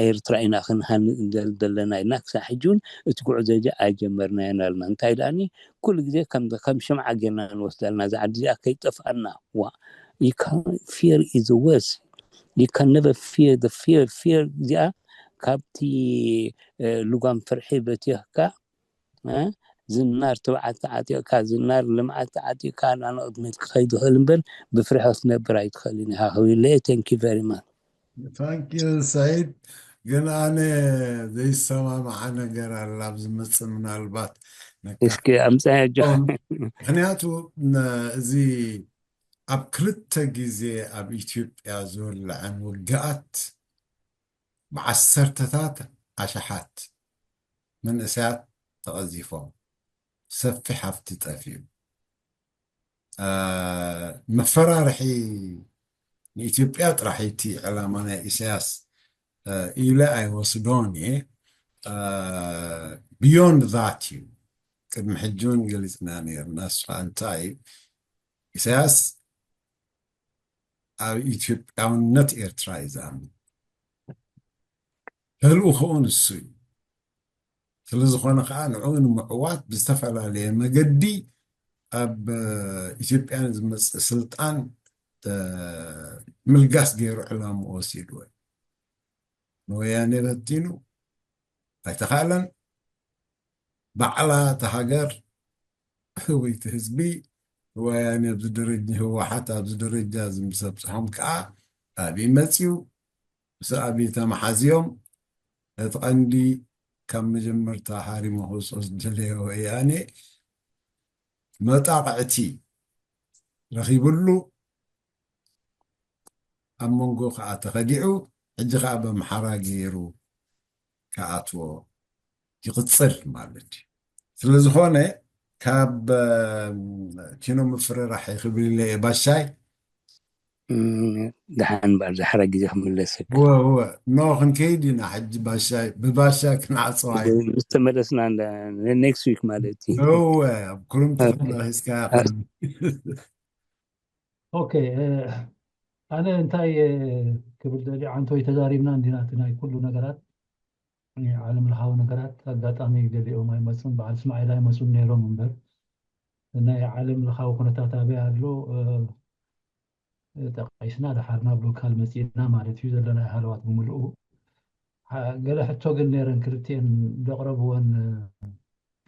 ኤርትራ ኢና ክንሃንእ ዘለና ኢልና ክሳብ ሕጂ እውን እቲ ጉዕዞ እዚ ኣይጀመርናዮን ኣለና። እንታይ ደኣኒ ኩሉ ግዜ ከም ከም ሽምዓ ጌርና ንወስዳ ኣለና። እዛ ዓዲ እዚኣ ከይጠፍኣና ዋ fear is the worst. You can never fear the fear. Fear እዚኣ ካብቲ ልጓም ፍርሒ በቲኽካ ዝናር ትብዓት ተዓጢቕካ ዝናር ልምዓት ተዓጢቕካ ናብ ንቕድሚት ክኸይድ ይኽእል እምበር ብፍርሒ ክትነብር ኣይትኽእልን ኢኻ ክብል እየ። Thank you very much. ታንኪዩ ሰዒድ። ግን ኣነ ዘይሰማምዓ ነገር ኣላ ኣብ ዝመፅእ ምናልባት እስኪ ኣምፀያ ጆ። ምክንያቱ እዚ ኣብ ክልተ ግዜ ኣብ ኢትዮጵያ ዝወለዐን ውግኣት ብዓሰርተታት ኣሽሓት መንእሰያት ተቐዚፎም፣ ሰፊሕ ሃፍቲ ጠፊኡ። መፈራርሒ ንኢትዮጵያ ጥራሕ እቲ ዕላማ ናይ ኢሳያስ ኢለ ኣይወስዶን እየ። Beyond that እዩ። ቅድሚ ሕጂ እውን ገሊፅና ነርና። እሱ ከዓ እንታይ ኢሳያስ ኣብ ኢትዮጵያውነት ኤርትራ እዩ ዝኣምን። ተልእኾኡ ንሱ እዩ። ስለዝኾነ ከዓ ንዕኡ ንምዕዋት ብዝተፈላለየ መገዲ ኣብ ኢትዮጵያ ንዝመፅእ ስልጣን ምልጋስ ገይሩ ዕላምኡ ወሲድዎ። ንወያኔ በቲኑ ኣይተኻእለን። ባዕላ እታ ሃገር ወይ እቲ ህዝቢ ወያኔ ኣብዚ ደረጃ፣ ህወሓት ኣብዚ ደረጃ እዚ ምስ ኣብፅሖም ከዓ ኣብይ መፅዩ። ምስ ኣብይ ተመሓዝዮም እቲ ቀንዲ ካብ መጀመርታ ሃሪሙ ክወፅኦ ዝደለየ ወያኔ መጣቕዕቲ ረኺብሉ ኣብ መንጎ ከዓ ተኸዲዑ ሕጂ ከዓ በምሓራ ገይሩ ክኣትዎ ይቕፅል ማለት እዩ። ስለዝኾነ ካብ ኪኖ ምፍርራሕ ክብል ኢለ እየ ባሻይ። ደሓን እምበር ዛሕራ ግዜ ክምለሰካ ኖ ክንከይድ ኢና ሕጂ ባሻይ ብባሻይ ክንዓፅዋ ምስ ተመለስና ኔክስት ዊክ ማለት እዩ። እወ ኣብ ክርምቲ ተመሊስካ ኦኬ። ኣነ እንታይ ክብል ደሊ ዓንቶይ ተዛሪብና እንዲና እቲ ናይ ኩሉ ነገራት ናይ ዓለም ለኻዊ ነገራት ኣጋጣሚ ገሊኦም ኣይመፁን በዓል እስማዒል ኣይመፁን ነይሮም እምበር ናይ ዓለም ለኻዊ ኩነታት ኣበይ ኣሎ ጠቂስና ደሓር ናብ ሎካል መፂእና ማለት እዩ ዘለና ሃለዋት ብምልኡ። ገለ ሕቶ ግን ነይረን ክልቲኤን ዘቕረብወን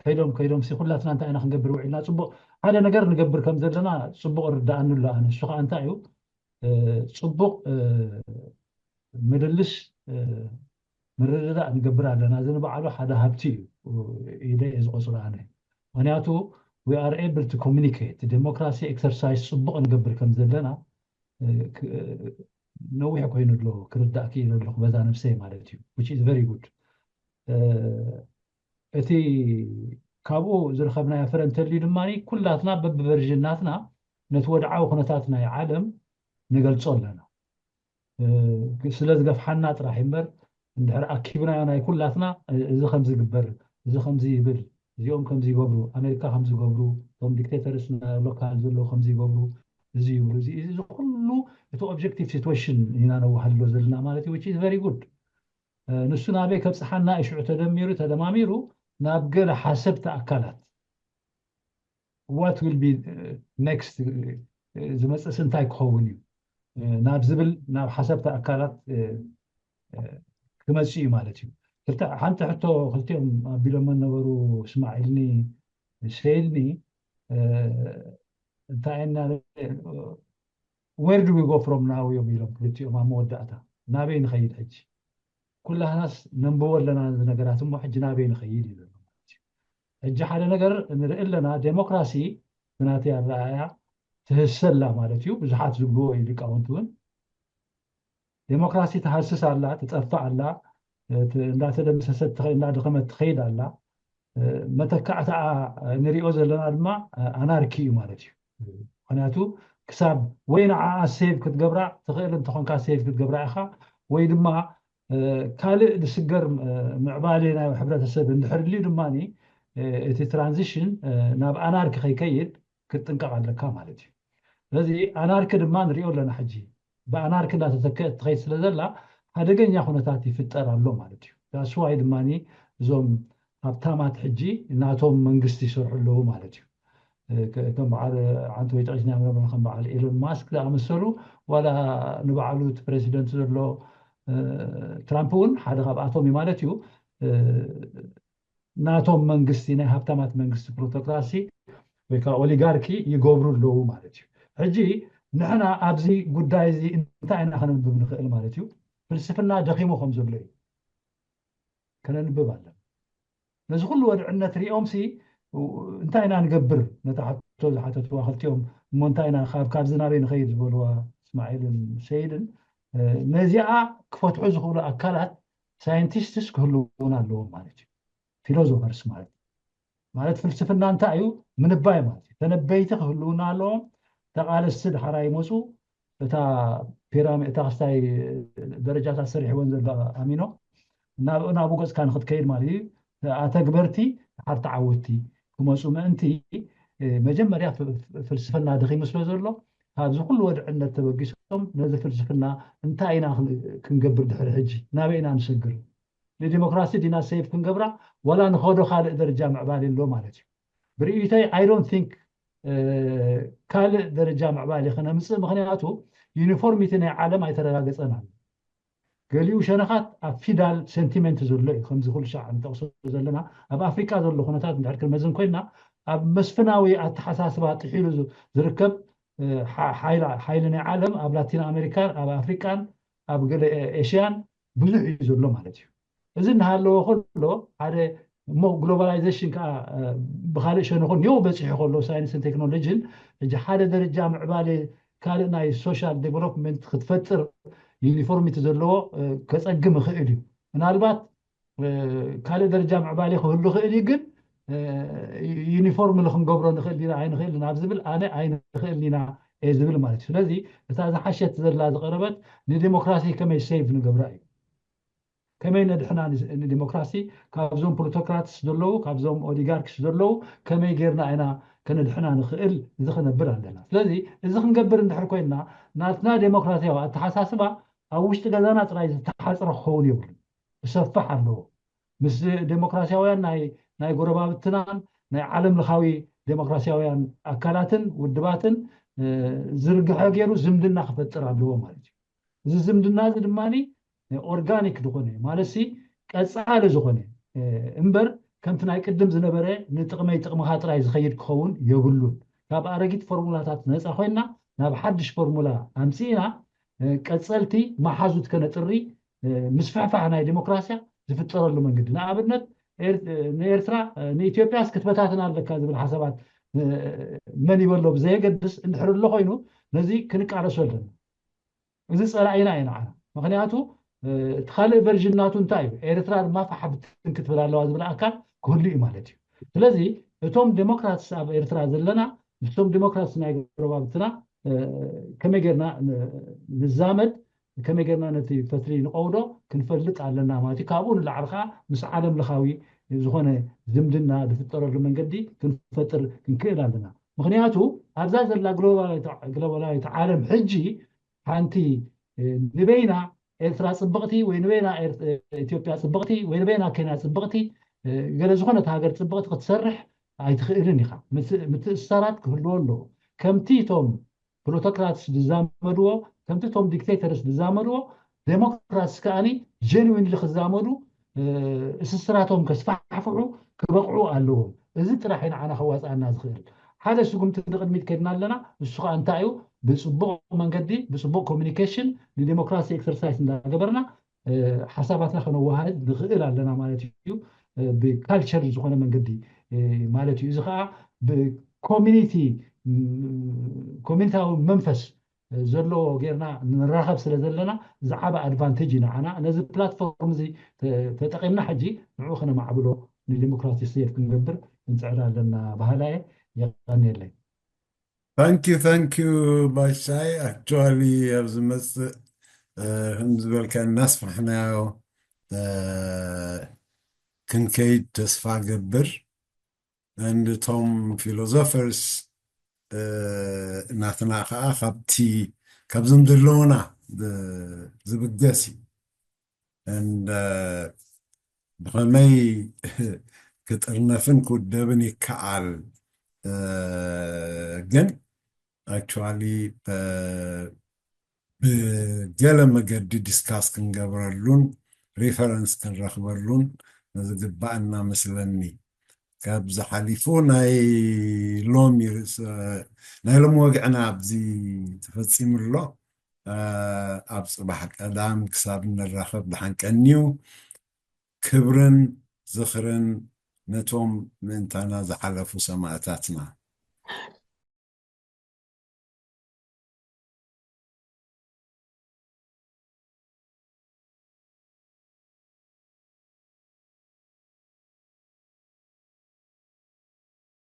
ከይዶም ከይዶም ሲ ኩላትና እንታይ ኢና ክንገብር ውዒልና ፅቡቕ ሓደ ነገር ንገብር ከም ዘለና ፅቡቕ ርዳኣኒ ኣሎ ኣነ እሱ ከዓ እንታይ እዩ ፅቡቕ ምልልስ ምርድዳእ ንገብር ኣለና እዚ ንባዕሉ ሓደ ሃብቲ እዩ ኢለ እየ ዝቆፅሮ ኣነ ምክንያቱ we are able to communicate ዴሞክራሲ ኤክሰርሳይዝ ፅቡቕ ንገብር ከም ዘለና ነዊሕ ኮይኑ ኣሎ ክርዳእ ክኢለ ኣለኹ በዛ ነብሰይ ማለት እዩ which is very good እቲ ካብኡ ዝረኸብናዮ ፍረ እንተልዩ ድማ ኩላትና በብቨርዥን ናትና ነቲ ወድዓዊ ኩነታት ናይ ዓለም ንገልፆ ኣለና ስለ ዝገፍሓና ጥራሕ እምበር እንድሕር ኣኪብናዮ ናይ ኩላትና እዚ ከምዚ ግበር እዚ ከምዚ ይብል እዚኦም ከምዚ ይገብሩ ኣሜሪካ ከምዚ ይገብሩ እቶም ዲክቴተርስ ሎካል ዘለዉ ከምዚ ይገብሩ እዚ ይብሉ እዚ እዚ ኩሉ እቲ objective situation ኢና ነዋሃልሎ ዘለና ማለት እዩ which is very good ንሱ ናበይ ከብፅሓና እዩ ሽዑ ተደሚሩ ተደማሚሩ ናብ ገለ ሓሰብቲ ኣካላት what will be next ዝመፅእስ እንታይ ክኸውን እዩ ናብ ዝብል ናብ ሓሰብቲ ኣካላት ክመፅእ እዩ ማለት እዩ ሓንቲ ሕቶ ክልቲኦም ኣቢሎሞ ነበሩ እስማዒልኒ ሰይልኒ እንታይ ና where do we go from now እዮም ኢሎም ክልቲኦም ኣብ መወዳእታ ናበይ ንኸይድ ሕጂ ኩላህናስ ነንብቦ ኣለና እዚ ነገራት እሞ ሕጂ ናበይ ንኸይድ እዩ ዘሎ ማለት እዩ ሕጂ ሓደ ነገር ንርኢ ኣለና ዴሞክራሲ ብናተይ ኣረኣያ ትህሰላ ማለት እዩ ብዙሓት ዝብልዎ እዩ ሊቃውንቲ እውን ዴሞክራሲ ትሃስስ ኣላ ትጠፍእ ኣላ እንዳተደምሰሰት እንዳደኸመት ትኸይድ ኣላ መተካእታ ንሪኦ ዘለና ድማ ኣናርኪ እዩ ማለት እዩ ምክንያቱ ክሳብ ወይ ንዓኣ ሴቭ ክትገብራ ትኽእል እንተኾንካ ሴቭ ክትገብራ ኢኻ ወይ ድማ ካልእ ዝስገር ምዕባሌ ናይ ሕብረተሰብ እንድሕር ልዩ ድማ እቲ ትራንዚሽን ናብ ኣናርኪ ከይከይድ ክትጥንቀቕ ኣለካ ማለት እዩ ስለዚ ኣናርኪ ድማ ንሪኦ ኣለና ሕጂ ብኣናርኪ እንዳተተከ እትኸይድ ስለ ዘላ ሓደገኛ ኩነታት ይፍጠር ኣሎ ማለት እዩ that's why ድማ እዞም ሃብታማት ሕጂ ናቶም መንግስቲ ይሰርሑ ኣለዉ ማለት እዩ ከም በዓል ዓንቶ ይጠቂስና ነበርና ከም በዓል ኤሎን ማስክ ዝኣመሰሉ ዋላ ንባዕሉ እቲ ፕሬዚደንት ዘሎ ትራምፕ እውን ሓደ ካብኣቶም እዩ ማለት እዩ ናቶም መንግስቲ ናይ ሃብታማት መንግስቲ ፕሮቶክራሲ ወይ ከዓ ኦሊጋርኪ ይገብሩ ኣለዉ ማለት እዩ ሕጂ ንሕና ኣብዚ ጉዳይ እዚ እንታይ ኢና ከነንብብ ንኽእል ማለት እዩ ፍልስፍና ደኺሙ ከም ዘሎ እዩ ከነንብብ ኣለና ነዚ ኩሉ ወድዕነት ሪኦም ሲ እንታይ ኢና ንገብር ነታ ሕቶ ዝሓተትዋ ክልቲኦም እሞ እንታይ ኢና ካብ ካብዚ ናበይ ንኸይድ ዝበልዋ እስማዒልን ሰይድን ነዚኣ ክፈትሑ ዝኽእሉ ኣካላት ሳይንቲስትስ ክህልውና ኣለዎም ማለት እዩ ፊሎዞፈርስ ማለት ማለት ፍልስፍና እንታይ እዩ ምንባይ ማለት እዩ ተነበይቲ ክህልውና ኣለዎም ተቃለስቲ ድሓራ ይመፁ እታ ፒራሚ እታ ክስታይ ደረጃታት ሰሪሕወን ዘሎ ኣሚኖ ናብኡ ናብኡ ገፅካ ንክትከይድ ማለት እዩ ኣተግበርቲ ድሓር ተዓወትቲ ክመፁ ምእንቲ መጀመርያ ፍልስፍና ደኺሙ ስለ ዘሎ ካብዚ ኩሉ ወድዕነት ተበጊሶም ነዚ ፍልስፍና እንታይ ኢና ክንገብር ድሕሪ ሕጂ ናበይ ኢና ንሰግር ንዲሞክራሲ ዲና ሴቭ ክንገብራ ዋላ ንኸዶ ካልእ ደረጃ ምዕባለ ኣሎ ማለት እዩ። ብርእይቶይ I don't think ካልእ ደረጃ ምዕባለ ከነምፅእ፣ ምክንያቱ ዩኒፎርሚቲ ናይ ዓለም ኣይተረጋገፀን ኣሎ። ገሊኡ ሸነኻት ኣብ ፊዳል ሴንቲመንት ዘሎ እዩ። ከምዚ ኩሉ ሻዕ ንጠቕሶ ዘለና ኣብ ኣፍሪቃ ዘሎ ኩነታት እንድሕር ክንመዝን ኮይና ኣብ መስፍናዊ ኣተሓሳስባ ጥሒሉ ዝርከብ ሓይሊ ናይ ዓለም ኣብ ላቲን ኣሜሪካን ኣብ ኣፍሪቃን ኣብ ገለ ኤሽያን ብዙሕ እዩ ዘሎ ማለት እዩ። እዚ እናሃለዎ ከሎ ሓደ እሞ ግሎባላይዜሽን ከዓ ብካልእ ሸነኹ ኒው በፂሑ ከሎ ሳይንስን ቴክኖሎጂን ሕጂ ሓደ ደረጃ ምዕባለ ካልእ ናይ ሶሻል ዴቨሎፕመንት ክትፈጥር ዩኒፎርሚቲ ዘለዎ ከፀግም ይኽእል እዩ። ምናልባት ካልእ ደረጃ ምዕባለ ክህሉ ይኽእል እዩ፣ ግን ዩኒፎርም ክንገብሮ ንኽእል ኢና ኣይንኽእል ናብ ዝብል ኣነ ኣይንኽእል ኢና እየ ዝብል ማለት እዩ። ስለዚ እታ ዝሓሸት ዘላ ዝቐረበት ንዲሞክራሲ ከመይ ሴቭ ንገብራ እዩ። ከመይ ነድሕና ንዲሞክራሲ ካብዞም ፕሎቶክራትስ ዘለዉ ካብዞም ኦሊጋርክስ ዘለዉ ከመይ ጌርና ኢና ከነድሕና ንኽእል? እዚ ክነብር ኣለና። ስለዚ እዚ ክንገብር እንድሕር ኮይንና ናትና ዴሞክራሲያዊ ኣተሓሳስባ ኣብ ውሽጢ ገዛና ጥራይ ዝተሓፅረ ክኸውን የብሉን። ክሰፍሕ ኣለዎ። ምስ ዴሞክራሲያውያን ናይ ጎረባብትናን ናይ ዓለም ለኻዊ ዴሞክራሲያውያን ኣካላትን ውድባትን ዝርግሐ ገይሩ ዝምድና ክፈጥር ኣለዎ ማለት እዩ። እዚ ዝምድና እዚ ድማ ኦርጋኒክ ዝኾነ ማለት ሲ ቀፃሊ ዝኾነ እምበር ከምቲ ናይ ቅድም ዝነበረ ንጥቕመይ ጥቕምኻ ጥራይ ዝኸይድ ክኸውን የብሉን። ካብ ኣረጊት ፎርሙላታት ነፃ ኮይና ናብ ሓድሽ ፎርሙላ ኣምፅእና ቀፀልቲ መሓዙት ከነጥሪ ምስፍሕፋሕ ናይ ዲሞክራሲያ ዝፍጠረሉ መንገዲ ንኣብነት ንኤርትራ ንኢትዮጵያስ ክትበታትን ኣለካ ዝብል ሓሳባት መን ይበሎ ብዘየገድስ እንድሕር ኣሎ ኮይኑ ነዚ ክንቃለሶ ኣለና። እዚ ፀላኢና እዩ ንዓና። ምክንያቱ እቲ ካልእ ቨርዥን ናቱ እንታይ እዩ? ኤርትራ ድማ ፋሕ ብትን ክትብል ኣለዋ ዝብል ኣካል ክህሉ እዩ ማለት እዩ። ስለዚ እቶም ዴሞክራትስ ኣብ ኤርትራ ዘለና ምስቶም ዴሞክራትስ ናይ ጎረባብትና ከመይ ጌርና ንዛመድ ከመይ ጌርና ነቲ ፈትሊ ንቀውዶ ክንፈልጥ ኣለና ማለት እዩ። ካብኡ ንላዕሊ ከዓ ምስ ዓለም ለኻዊ ዝኾነ ዝምድና ዝፍጠረሉ መንገዲ ክንፈጥር ክንክእል ኣለና። ምክንያቱ ኣብዛ ዘላ ግሎባላዊት ዓለም ሕጂ ሓንቲ ንበይና ኤርትራ ፅብቕቲ ወይ ንበይና ኢትዮጵያ ፅብቕቲ ወይ ንበይና ኬንያ ፅብቕቲ ገለ ዝኾነት ሃገር ፅብቕቲ ክትሰርሕ ኣይትኽእልን ኢኻ። ምትእስሳራት ክህልዎ ኣለዎ። ከምቲ እቶም ፕሎቶክራትስ ዝዛመድዎ ከምቲ እቶም ዲክቴተርስ ዝዛመድዎ ዴሞክራትስ ከኣኒ ጀንዊንሊ ክዛመዱ እስስራቶም ከስፋሕፍሑ ክበቕዑ ኣለዎም። እዚ ጥራሕ እዩ ንዓና ከዋፅኣና ዝኽእል። ሓደ ስጉምቲ ንቕድሚት ከድና ኣለና። እሱ ከዓ እንታይ እዩ? ብፅቡቕ መንገዲ ብፅቡቕ ኮሚኒኬሽን ንዴሞክራሲ ኤክሰርሳይስ እንዳገበርና ሓሳባትና ከነወሃህድ ንኽእል ኣለና ማለት እዩ። ብካልቸር ዝኾነ መንገዲ ማለት እዩ። እዚ ከዓ ብኮሚኒቲ ኮሚኒታዊ መንፈስ ዘለዎ ጌርና ንራኸብ ስለ ዘለና ዝዓበ ኣድቫንቴጅ እዩ ንዓና። ነዚ ፕላትፎርም እዚ ተጠቂምና ሕጂ ንዑ ክነማዕብሎ ንዲሞክራሲ ሴፍ ክንገብር ክንፅዕር ኣለና በሃላይ እየ። የቐንየለይ። Thank you, thank you ባሻይ። ኣክቹዋሊ ኣብ ዝመፅእ ከም ዝበልካ እናስፋሕናዮ ክንከይድ ተስፋ ገብር። And እቶም ፊሎዞፈርስ ናትና ከዓ ካብቲ ካብዞም ዘለውና ዝብገስ እዩ። And ብኸመይ ክጥርነፍን ክውደብን ይከኣል ግን ኣክቹዋሊ ብገለ መገዲ ዲስካስ ክንገብረሉን ሪፈረንስ ክንረኽበሉን ዝግባኣና መስለኒ። ካብ ዝሓሊፉ ናይ ሎሚ ርእሰ ናይ ሎሚ ወግዕና ኣብዚ ተፈፂሙ ኣሎ። ኣብ ፅባሕ ቀዳም ክሳብ እንራኸብ ደሓን ቀንዩ። ክብርን ዝኽርን ነቶም ምእንታና ዝሓለፉ ሰማእታትና።